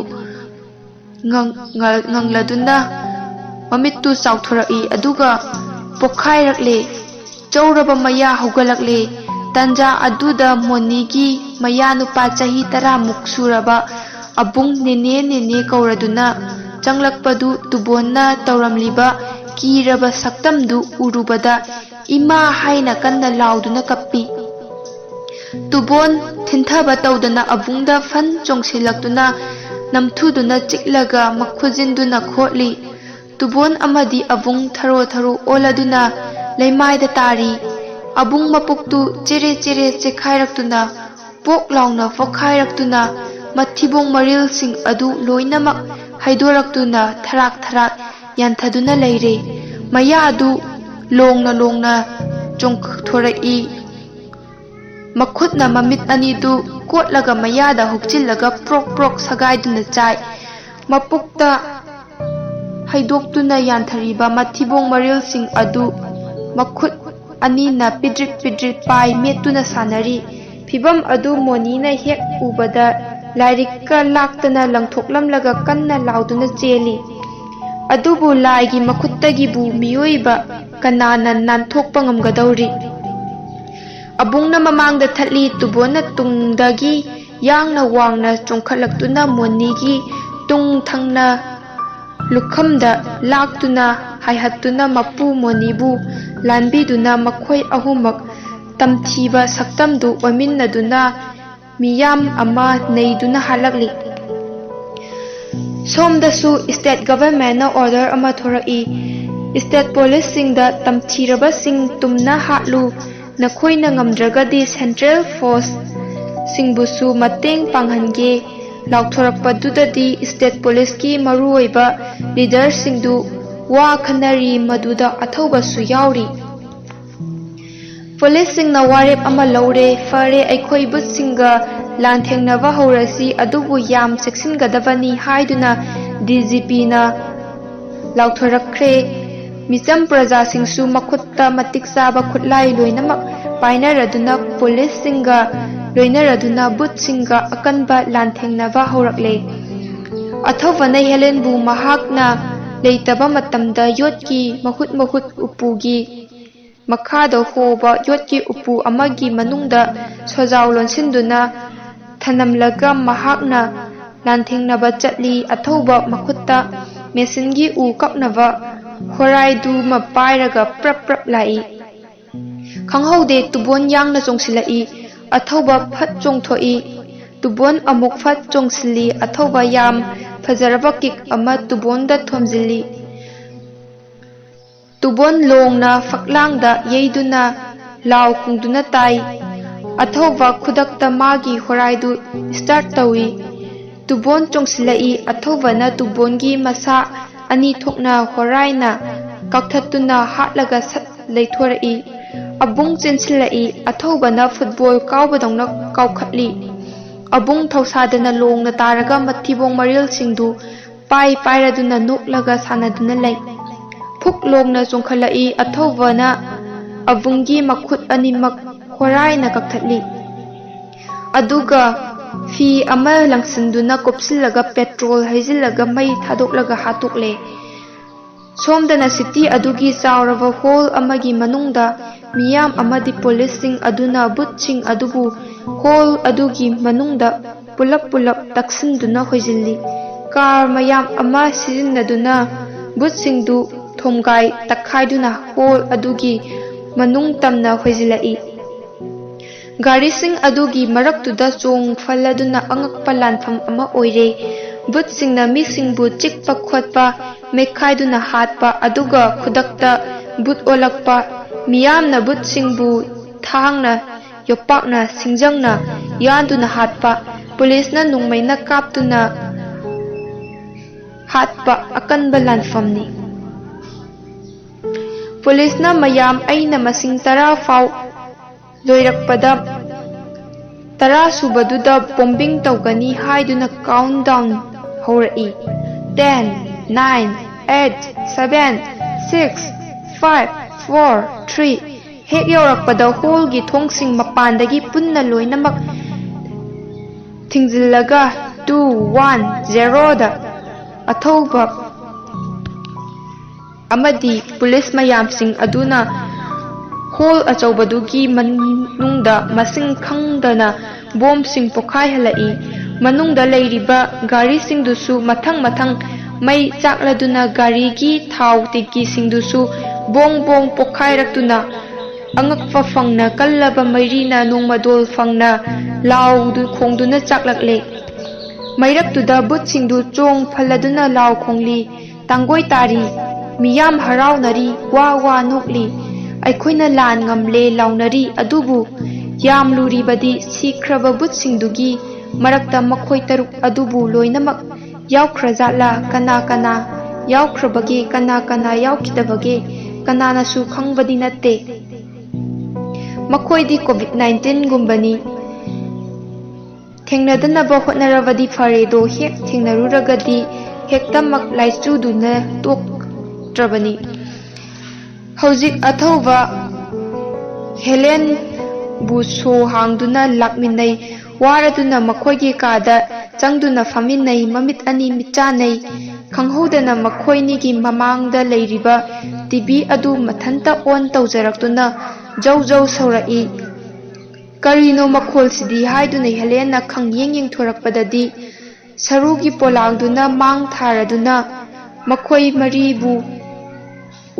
ꯉꯪ-, ꯉ-, ꯉꯪꯂꯗꯨꯅ ꯃꯃꯤꯠꯇꯨ ꯆꯥꯎꯊꯣꯔꯛꯏ, ꯑꯗꯨꯒ ꯄꯣꯛꯈꯥꯏꯔꯛꯂꯦ꯫ ꯆꯧꯔꯕ ꯃꯌꯥ ꯍꯧꯒꯠꯂꯛꯂꯦ꯫ ꯇꯟꯖꯥ ꯑꯗꯨꯗ ꯃꯣꯅꯤꯒꯤ ꯃꯌꯥꯅꯨꯄꯥ ꯆꯍꯤ ꯇꯔꯥꯃꯨꯛ ꯁꯨꯔꯕ ꯑꯕꯨꯡ ꯅꯦꯅꯦ ꯅꯦꯅꯦ ꯀꯧꯔꯗꯨꯅ ꯆꯪꯂꯛꯄꯗꯨ ꯇꯨꯕꯣꯟꯅ ꯇꯧꯔꯝꯂꯤꯕ ꯀꯤꯔꯕ ꯁꯛꯇꯝꯗꯨ ꯎꯔꯨꯕꯗ "ꯏꯃꯥ" ꯍꯥꯏꯅ ꯀꯟꯅ ꯂꯥꯎꯗꯨꯅ ꯀꯞꯄꯤ꯫ ꯇꯨꯕꯣꯟ ꯊꯤꯟꯊꯕ ꯇꯧꯗꯅ ꯑꯕꯨꯡꯗ ꯐꯟ ꯆꯣꯡꯁꯤꯜꯂꯛꯇꯨꯅ ꯅꯝꯊꯨꯗꯨꯅ ꯆꯤꯛꯂꯒ ꯃꯈꯨꯖꯤꯟꯗꯨꯅ ꯈꯣꯠꯂꯤ꯫ ꯇꯨꯕꯣꯟ ꯑꯃꯗꯤ ꯑꯕꯨꯡ ꯊꯔꯣ ꯊꯔꯣ ꯑꯣꯜꯂꯗꯨꯅ ꯂꯩꯃꯥꯏꯗ ꯇꯥꯔꯤ꯫ ꯑꯕꯨꯡ ꯃꯄꯨꯛꯇꯨ ꯆꯦꯔꯦ ꯆꯦꯔꯦ ꯆꯦꯈꯥꯏꯔꯛꯇꯨꯅ, ꯄꯣꯛ ꯂꯥꯎꯅ ꯄꯣꯛꯈꯥꯏꯔꯛꯇꯨꯅ, ꯃꯊꯤꯕꯣꯡ ꯃꯔꯤꯜꯁꯤꯡ ꯑꯗꯨ ꯂꯣꯏꯅꯃꯛ ꯍꯩꯗꯣꯔꯛꯇꯨꯅ ꯊꯔꯥꯛ ꯊꯔꯥꯛ ꯌꯥꯟꯊꯗꯨꯅ ꯂꯩꯔꯦ꯫ ꯃꯌꯥꯗꯨ ꯂꯣꯡꯅ ꯂꯣꯡꯅ ꯆꯣꯡꯊꯣꯔꯛꯏ꯫ ꯃꯈꯨꯠꯅ ꯃꯃꯤꯠ ꯑꯅꯤꯗꯨ ꯀꯣꯠꯂꯒ ꯃꯌꯥꯗ ꯍꯨꯛꯆꯤꯜꯂꯒ ꯄ꯭ꯔꯣꯛ ꯄ꯭ꯔꯣꯛ ꯁꯒꯥꯏꯗꯨꯅ ꯆꯥꯏ꯫ ꯃꯄꯨꯛꯇ ꯍꯩꯗꯣꯛꯇꯨꯅ ꯌꯥꯟꯊꯔꯤꯕ ꯃꯊꯤꯕꯣꯡ ꯃꯔꯤꯜꯁꯤꯡ ꯑꯗꯨ ꯃꯈꯨꯠ ꯑꯅꯤꯅ ꯄꯤꯗ꯭ꯔꯤꯛ ꯄꯤꯗ꯭ꯔꯤꯛ ꯄꯥꯏ ꯃꯦꯠꯇꯨꯅ ꯁꯥꯟꯅꯔꯤ꯫ ꯐꯤꯚꯝ ꯑꯗꯨ ꯃꯣꯅꯤꯅ ꯍꯦꯛ ꯎꯕꯗ ꯂꯥꯏꯔꯤꯛꯀ ꯂꯥꯛꯇꯅ ꯂꯪꯊꯣꯛꯂꯝꯂꯒ ꯀꯟꯅ ꯂꯥꯎꯗꯨꯅ ꯆꯦꯜꯂꯤ꯫ ꯑꯗꯨꯕꯨ ꯂꯥꯏꯒꯤ ꯃꯈꯨꯠꯇꯒꯤꯕꯨ ꯃꯤꯑꯣꯏꯕ ꯀꯅꯥꯅ ꯅꯥꯟꯊꯣꯛꯄ ꯉꯝꯒꯗꯧꯔꯤ? ꯑꯕꯨꯡꯅ ꯃꯃꯥꯡꯗ ꯊꯠꯂꯤ, ꯇꯨꯕꯣꯟꯅ ꯇꯨꯡꯗꯒꯤ ꯌꯥꯡꯅ ꯋꯥꯡꯅ ꯆꯣꯡꯈꯠꯂꯛꯇꯨꯅ ꯃꯣꯅꯤꯒꯤ ꯇꯨꯡ ꯊꯪꯅ ꯂꯨꯈꯝꯗ ꯂꯥꯛꯇꯨꯅ ꯍꯥꯏꯍꯠꯇꯨꯅ ꯃꯄꯨ ꯃꯣꯅꯤꯕꯨ ꯂꯥꯟꯕꯤꯗꯨꯅ ꯃꯈꯣꯏ ꯑꯍꯨꯝꯃꯛ ꯇꯝꯊꯤꯕ ꯁꯛꯇꯝꯗꯨ ꯑꯣꯏꯃꯤꯟꯅꯗꯨꯅ ꯃꯤꯌꯥꯝ ꯑꯃ ꯅꯩꯗꯨꯅ ꯍꯜꯂꯛꯂꯤ꯫ ꯁꯣꯝꯗꯁꯨ state governmentꯅ order ꯑꯃ ꯊꯣꯔꯛꯏ, state policeꯁꯤꯡꯗ ꯇꯝꯊꯤꯔꯕꯁꯤꯡ ꯇꯨꯝꯅ ꯍꯥꯠꯂꯨ, ꯅꯈꯣꯏꯅ ꯉꯝꯗ꯭ꯔꯒꯗꯤ central forceꯁꯤꯡꯕꯨꯁꯨ ꯃꯇꯦꯡ ꯄꯥꯡꯍꯟꯒꯦ ꯂꯥꯎꯊꯣꯔꯛꯄꯗꯨꯗꯗꯤ state policeꯀꯤ ꯃꯔꯨꯑꯣꯏꯕ leaderꯁꯤꯡꯗꯨ ꯋꯥ ꯈꯟꯅꯔꯤ, ꯃꯗꯨꯗ ꯑꯊꯧꯕꯁꯨ ꯌꯥꯎꯔꯤ꯫ Policeꯁꯤꯡꯅ ꯋꯥꯔꯦꯞ ꯑꯃ ꯂꯧꯔꯦ, ꯐꯔꯦ, ꯑꯩꯈꯣꯏ ꯕꯨꯠꯁꯤꯡꯒ ꯂꯥꯟꯊꯦꯡꯅꯕ ꯍꯧꯔꯁꯤ, ꯑꯗꯨꯕꯨ ꯌꯥꯝ ꯆꯦꯛꯁꯤꯟꯒꯗꯕꯅꯤ ꯍꯥꯏꯗꯨꯅ DGPꯅ ꯂꯥꯎꯊꯣꯔꯛꯈ꯭ꯔꯦ꯫ ꯃꯤꯆꯝ ꯄ꯭ꯔꯖꯥꯁꯤꯡꯁꯨ ꯃꯈꯨꯠꯇ ꯃꯇꯤꯛ ꯆꯥꯕ ꯈꯨꯠꯂꯥꯏ ꯂꯣꯏꯅꯃꯛ ꯄꯥꯏꯅꯔꯗꯨꯅ policeꯁꯤꯡꯒ ꯂꯣꯏꯅꯔꯗꯨꯅ ꯕꯨꯠꯁꯤꯡꯒ ꯑꯀꯟꯕ ꯂꯥꯟꯊꯦꯡꯅꯕ ꯍꯧꯔꯛꯂꯦ꯫ ꯑꯊꯧꯕꯅ ꯍꯦꯂꯦꯟꯕꯨ ꯃꯍꯥꯛꯅ ꯂꯩꯇꯕ ꯃꯇꯝꯗ ꯌꯣꯠꯀꯤ ꯃꯍꯨꯠ ꯃꯍꯨꯠ ꯎꯄꯨꯒꯤ ꯃꯈꯥꯗ ꯍꯣꯕ ꯌꯣꯠꯀꯤ ꯎꯄꯨ ꯑꯃꯒꯤ ꯃꯅꯨꯡꯗ ꯁꯣꯖꯥꯎ ꯂꯣꯟꯁꯤꯟꯗꯨꯅ ꯊꯅꯝꯂꯒ ꯃꯍꯥꯛꯅ ꯂꯥꯟꯊꯦꯡꯅꯕ ꯆꯠꯂꯤ꯫ ꯑꯊꯧꯕ ꯃꯈꯨꯠꯇ ꯃꯦꯁꯤꯟꯒꯤ ꯎ ꯀꯛꯅꯕ ꯍꯣꯔꯥꯏꯗꯨꯃ ꯄꯥꯏꯔꯒ ꯄ꯭ꯔꯞ ꯄ꯭ꯔꯞ ꯂꯥꯛꯏ꯫ ꯈꯪꯍꯧꯗꯦ, ꯇꯨꯕꯣꯟ ꯌꯥꯡꯅ ꯆꯣꯡꯁꯤꯜꯂꯛꯏ꯫ ꯑꯊꯧꯕ ꯐꯠ ꯆꯣꯡꯊꯣꯛꯏ꯫ ꯇꯨꯕꯣꯟ ꯑꯃꯨꯛ ꯐꯠ ꯆꯣꯡꯁꯤꯜꯂꯤ꯫ ꯑꯊꯧꯕ ꯌꯥꯝ ꯐꯖꯔꯕ kick ꯑꯃ ꯇꯨꯕꯣꯟꯗ ꯊꯣꯝꯖꯤꯜꯂꯤ꯫ ꯇꯨꯕꯣꯟ ꯂꯣꯡꯅ ꯐꯛꯂꯥꯡꯗ ꯌꯩꯗꯨꯅ ꯂꯥꯎ ꯈꯣꯡꯗꯨꯅ ꯇꯥꯏ꯫ ꯑꯊꯧꯕ ꯈꯨꯗꯛꯇ ꯃꯥꯒꯤ ꯍꯣꯔꯥꯏꯗꯨ start ꯇꯧꯏ꯫ ꯇꯨꯕꯣꯟ ꯆꯣꯡꯁꯤꯜꯂꯛꯏ꯫ ꯑꯊꯧꯕꯅ ꯇꯨꯕꯣꯟꯒꯤ ꯃꯁꯥ ꯑꯅꯤ ꯊꯣꯛꯅ ꯍꯣꯔꯥꯏꯅ ꯀꯛꯊꯠꯇꯨꯅ ꯍꯥꯠꯂꯒ ꯁꯠ ꯂꯩꯊꯣꯔꯛꯏ꯫ ꯑꯕꯨꯡ ꯆꯦꯟꯁꯤꯜꯂꯛꯏ꯫ ꯑꯊꯧꯕꯅ football ꯀꯥꯎꯕꯗꯧꯅ ꯀꯥꯎꯈꯠꯂꯤ꯫ ꯑꯕꯨꯡ ꯊꯧꯁꯥꯗꯅ ꯂꯣꯡꯅ ꯇꯥꯔꯒ ꯃꯊꯤꯕꯣꯡ ꯃꯔꯤꯜꯁꯤꯡꯗꯨ ꯄꯥꯏ ꯄꯥꯏꯔꯗꯨꯅ ꯅꯣꯛꯂꯒ ꯁꯥꯟꯅꯗꯨꯅ ꯂꯩ꯫ ꯐꯨꯛ ꯂꯣꯡꯅ ꯆꯣꯡꯈꯠꯂꯛꯏ꯫ ꯑꯊꯧꯕꯅ ꯑꯕꯨꯡꯒꯤ ꯃꯈꯨꯠ ꯑꯅꯤꯃꯛ ꯍꯣꯔꯥꯏꯅ ꯀꯛꯊꯠꯂꯤ꯫ ꯑꯗꯨꯒ ꯐꯤ ꯑꯃ ꯂꯪꯁꯤꯟꯗꯨꯅ ꯀꯨꯞꯁꯤꯜꯂꯒ petrol ꯍꯩꯖꯤꯜꯂꯒ ꯃꯩ ꯊꯥꯗꯣꯛꯂꯒ ꯍꯥꯠꯇꯣꯛꯂꯦ꯫ ꯁꯣꯝꯗꯅ city ꯑꯗꯨꯒꯤ ꯆꯥꯎꯔꯕ hall ꯑꯃꯒꯤ ꯃꯅꯨꯡꯗ ꯃꯤꯌꯥꯝ ꯑꯃꯗꯤ ꯄꯨꯂꯤꯁꯁꯤꯡ ꯑꯗꯨꯅ ꯕꯨꯠꯁꯤꯡ ꯑꯗꯨꯕꯨ ꯍꯣꯜ ꯑꯗꯨꯒꯤ ꯃꯅꯨꯡꯗ ꯄꯨꯂꯞ ꯄꯨꯂꯞ ꯇꯛꯁꯤꯟꯗꯨꯅ ꯍꯣꯏꯖꯤꯜꯂꯤ꯫ ꯀꯥꯔ ꯃꯌꯥꯝ ꯑꯃ ꯁꯤꯖꯤꯟꯅꯗꯨꯅ ꯕꯨꯠꯁꯤꯡꯗꯨ ꯊꯣꯝꯒꯥꯏ ꯇꯛꯈꯥꯏꯗꯨꯅ ꯍꯣꯜ ꯑꯗꯨꯒꯤ ꯃꯅꯨꯡ ꯇꯝꯅ ꯍꯣꯏꯖꯤꯜꯂꯛꯏ꯫ ꯒꯥꯔꯤꯁꯤꯡ ꯑꯗꯨꯒꯤ ꯃꯔꯛꯇꯨꯗ ꯆꯣꯡ ꯐꯜꯂꯗꯨꯅ ꯑꯉꯛꯄ ꯂꯥꯟꯐꯝ ꯑꯃ ꯑꯣꯏꯔꯦ꯫ ꯕꯨꯠꯁꯤꯡꯅ ꯃꯤꯁꯤꯡꯕꯨ ꯆꯤꯛꯄ ꯈꯣꯠꯄ, ꯃꯦꯠꯈꯥꯏꯗꯨꯅ ꯍꯥꯠꯄ, ꯑꯗꯨꯒ ꯈꯨꯗꯛꯇ ꯕꯨꯠ ꯑꯣꯜꯂꯛꯄ, ꯃꯤꯌꯥꯝꯅ ꯕꯨꯠꯁꯤꯡꯕꯨ ꯊꯥꯡꯅ, ꯌꯣꯄꯥꯛꯅ, ꯁꯤꯡꯖꯪꯅ ꯌꯥꯟꯗꯨꯅ ꯍꯥꯠꯄ, ꯄꯨꯂꯤꯁꯅ ꯅꯣꯡꯃꯩꯅ ꯀꯥꯞꯇꯨꯅ ꯍꯥꯠꯄ ꯑꯀꯟꯕ ꯂꯥꯟꯐꯝꯅꯤ꯫ ꯄꯨꯂꯤꯁꯅ ꯃꯌꯥꯝ ꯑꯩꯅ ꯃꯁꯤꯡ ꯇꯔꯥ ꯐꯥꯎ ꯂꯣꯏꯔꯛꯄꯗ, ꯇꯔꯥ ꯁꯨꯕꯗꯨꯗ ꯕꯣꯝꯕꯤꯡ ꯇꯧꯒꯅꯤ ꯍꯥꯏꯗꯨꯅ ꯀꯥꯎꯟ ꯗꯥꯎꯟ ꯍꯧꯔꯛꯏ꯫ Ten, nine, eight, seven, six, five, four, three꯫ ꯍꯦꯛ ꯌꯧꯔꯛꯄꯗ ꯍꯣꯜꯒꯤ ꯊꯣꯡꯁꯤꯡ ꯃꯄꯥꯟꯗꯒꯤ ꯄꯨꯟꯅ ꯂꯣꯏꯅꯃꯛ ꯊꯤꯡꯖꯤꯜꯂꯒ two, one, zero ꯗ ꯑꯊꯧꯕ ꯑꯃꯗꯤ ꯄꯨꯂꯤꯁ ꯃꯌꯥꯝꯁꯤꯡ ꯑꯗꯨꯅ ꯍꯣꯜ ꯑꯆꯧꯕꯗꯨꯒꯤ ꯃꯅꯨꯡꯗ ꯃꯁꯤꯡ ꯈꯪꯗꯅ ꯕꯣꯝꯁꯤꯡ ꯄꯣꯈꯥꯏꯍꯜꯂꯛꯏ꯫ ꯃꯅꯨꯡꯗ ꯂꯩꯔꯤꯕ ꯒꯥꯔꯤꯁꯤꯡꯗꯨꯁꯨ ꯃꯊꯪ ꯃꯊꯪ ꯃꯩ ꯆꯥꯛꯂꯗꯨꯅ ꯒꯥꯔꯤꯒꯤ ꯊꯥꯎ ꯇꯦꯡꯀꯤꯁꯤꯡꯗꯨꯁꯨ ꯕꯣꯡ ꯕꯣꯡ ꯄꯣꯈꯥꯏꯔꯛꯇꯨꯅ ꯑꯉꯛꯄ ꯐꯪꯅ ꯀꯜꯂꯕ ꯃꯩꯔꯤꯅ ꯅꯣꯡꯃꯗꯣꯜ ꯐꯪꯅ ꯂꯥꯎꯗꯨ ꯈꯣꯡꯗꯨꯅ ꯆꯥꯛꯂꯛꯂꯦ꯫ ꯃꯩꯔꯛꯇꯨꯗ ꯕꯨꯠꯁꯤꯡꯗꯨ ꯆꯣꯡ ꯐꯜꯂꯗꯨꯅ ꯂꯥꯎ ꯈꯣꯡꯂꯤ, ꯇꯥꯡꯒꯣꯏ ꯇꯥꯔꯤ, ꯃꯤꯌꯥꯝ ꯍꯔꯥꯎꯅꯔꯤ, ꯋꯥ ꯋꯥ ꯅꯣꯛꯂꯤ꯫ ꯑꯩꯈꯣꯏꯅ ꯂꯥꯟ ꯉꯝꯂꯦ ꯂꯥꯎꯅꯔꯤ꯫ ꯑꯗꯨꯕꯨ ꯌꯥꯝ ꯂꯨꯔꯤꯕꯗꯤ ꯁꯤꯈ꯭ꯔꯕ ꯕꯨꯠꯁꯤꯡꯗꯨꯒꯤ ꯃꯔꯛꯇ ꯃꯈꯣꯏ ꯇꯔꯨꯛ ꯑꯗꯨꯕꯨ ꯂꯣꯏꯅꯃꯛ ꯌꯥꯎꯈ꯭ꯔꯖꯥꯠꯂꯥ? ꯀꯅꯥ ꯀꯅꯥ ꯌꯥꯎꯈ꯭ꯔꯕꯒꯦ, ꯀꯅꯥ ꯀꯅꯥ ꯌꯥꯎꯈꯤꯗꯕꯒꯦ, ꯀꯅꯥꯅꯁꯨ ꯈꯪꯕꯗꯤ ꯅꯠꯇꯦ꯫ ꯃꯈꯣꯏꯗꯤ ꯀꯣꯚꯤꯗ ꯅꯥꯏꯟꯇꯤꯟꯒꯨꯝꯕꯅꯤ꯫ ꯊꯦꯡꯅꯗꯅꯕ ꯍꯣꯠꯅꯔꯕꯗꯤ ꯐꯔꯦꯗꯣ, ꯍꯦꯛ ꯊꯦꯡꯅꯔꯨꯔꯒꯗꯤ ꯍꯦꯛꯇꯃꯛ ꯂꯥꯏꯆꯨꯗꯨꯅ ꯇꯣꯛꯇ꯭ꯔꯕꯅꯤ꯫ ꯍꯧꯖꯤꯛ ꯑꯊꯧꯕ ꯍꯦꯂꯦꯟꯕꯨ ꯁꯣ ꯍꯥꯡꯗꯨꯅ ꯂꯥꯛꯃꯤꯟꯅꯩ꯫ ꯋꯥꯔꯗꯨꯅ ꯃꯈꯣꯏꯒꯤ ꯀꯥꯗ ꯆꯪꯗꯨꯅ ꯐꯝꯃꯤꯟꯅꯩ꯫ ꯃꯃꯤꯠ ꯑꯅꯤ ꯃꯤꯠꯆꯥꯟꯅꯩ꯫ ꯈꯪꯍꯧꯗꯅ ꯃꯈꯣꯏꯅꯤꯒꯤ ꯃꯃꯥꯡꯗ ꯂꯩꯔꯤꯕ ꯇꯤ ꯚꯤ ꯑꯗꯨ ꯃꯊꯟꯇ ꯑꯣꯟ ꯇꯧꯖꯔꯛꯇꯨꯅ ꯖꯧ ꯖꯧ ꯁꯧꯔꯛꯏ꯫ "ꯀꯔꯤꯅꯣ ꯃꯈꯣꯜꯁꯤꯗꯤ?" ꯍꯥꯏꯗꯨꯅ ꯍꯦꯂꯦꯟꯅ ꯈꯪꯌꯦꯡ ꯌꯦꯡꯊꯣꯔꯛꯄꯗꯗꯤ, ꯁꯔꯨꯒꯤ ꯄꯣꯂꯥꯡꯗꯨꯅ ꯃꯥꯡ ꯊꯥꯔꯗꯨꯅ ꯃꯈꯣꯏ ꯃꯔꯤꯕꯨ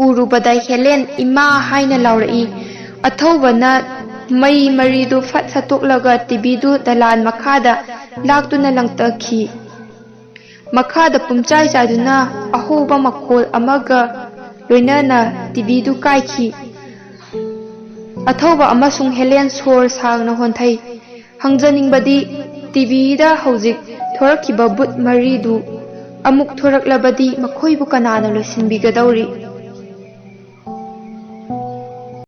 ꯎꯔꯨꯕꯗ ꯍꯦꯂꯦꯟ "ꯏꯃꯥ!" ꯍꯥꯏꯅ ꯂꯥꯎꯔꯛꯏ꯫ ꯑꯊꯧꯕꯅ ꯃꯩ ꯃꯔꯤꯗꯨ ꯐꯠ ꯁꯠꯇꯣꯛꯂꯒ ꯇꯤꯚꯤꯗꯨ ꯗꯂꯥꯟ ꯃꯈꯥꯗ ꯂꯥꯛꯇꯨꯅ ꯂꯪꯇꯛꯈꯤ꯫ ꯃꯈꯥꯗ ꯄꯨꯝꯆꯥꯏ ꯆꯥꯏꯗꯨꯅ ꯑꯍꯧꯕ ꯃꯈꯣꯜ ꯑꯃꯒ ꯂꯣꯏꯅꯅ ꯇꯤꯚꯤꯗꯨ ꯀꯥꯏꯈꯤ꯫ ꯑꯊꯧꯕ ꯑꯃꯁꯨꯡ ꯍꯦꯂꯦꯟ ꯁꯣꯔ ꯁꯥꯡꯅ ꯍꯣꯟꯊꯩ꯫ ꯍꯪꯖꯅꯤꯡꯕꯗꯤ, ꯇꯤꯚꯤꯗ ꯍꯧꯖꯤꯛ ꯊꯣꯔꯛꯈꯤꯕ ꯚꯨꯠ ꯃꯔꯤꯗꯨ ꯑꯃꯨꯛ ꯊꯣꯔꯛꯂꯕꯗꯤ ꯃꯈꯣꯏꯕꯨ ꯀꯅꯥꯅ ꯂꯣꯏꯁꯤꯟꯕꯤꯒꯗꯧꯔꯤ?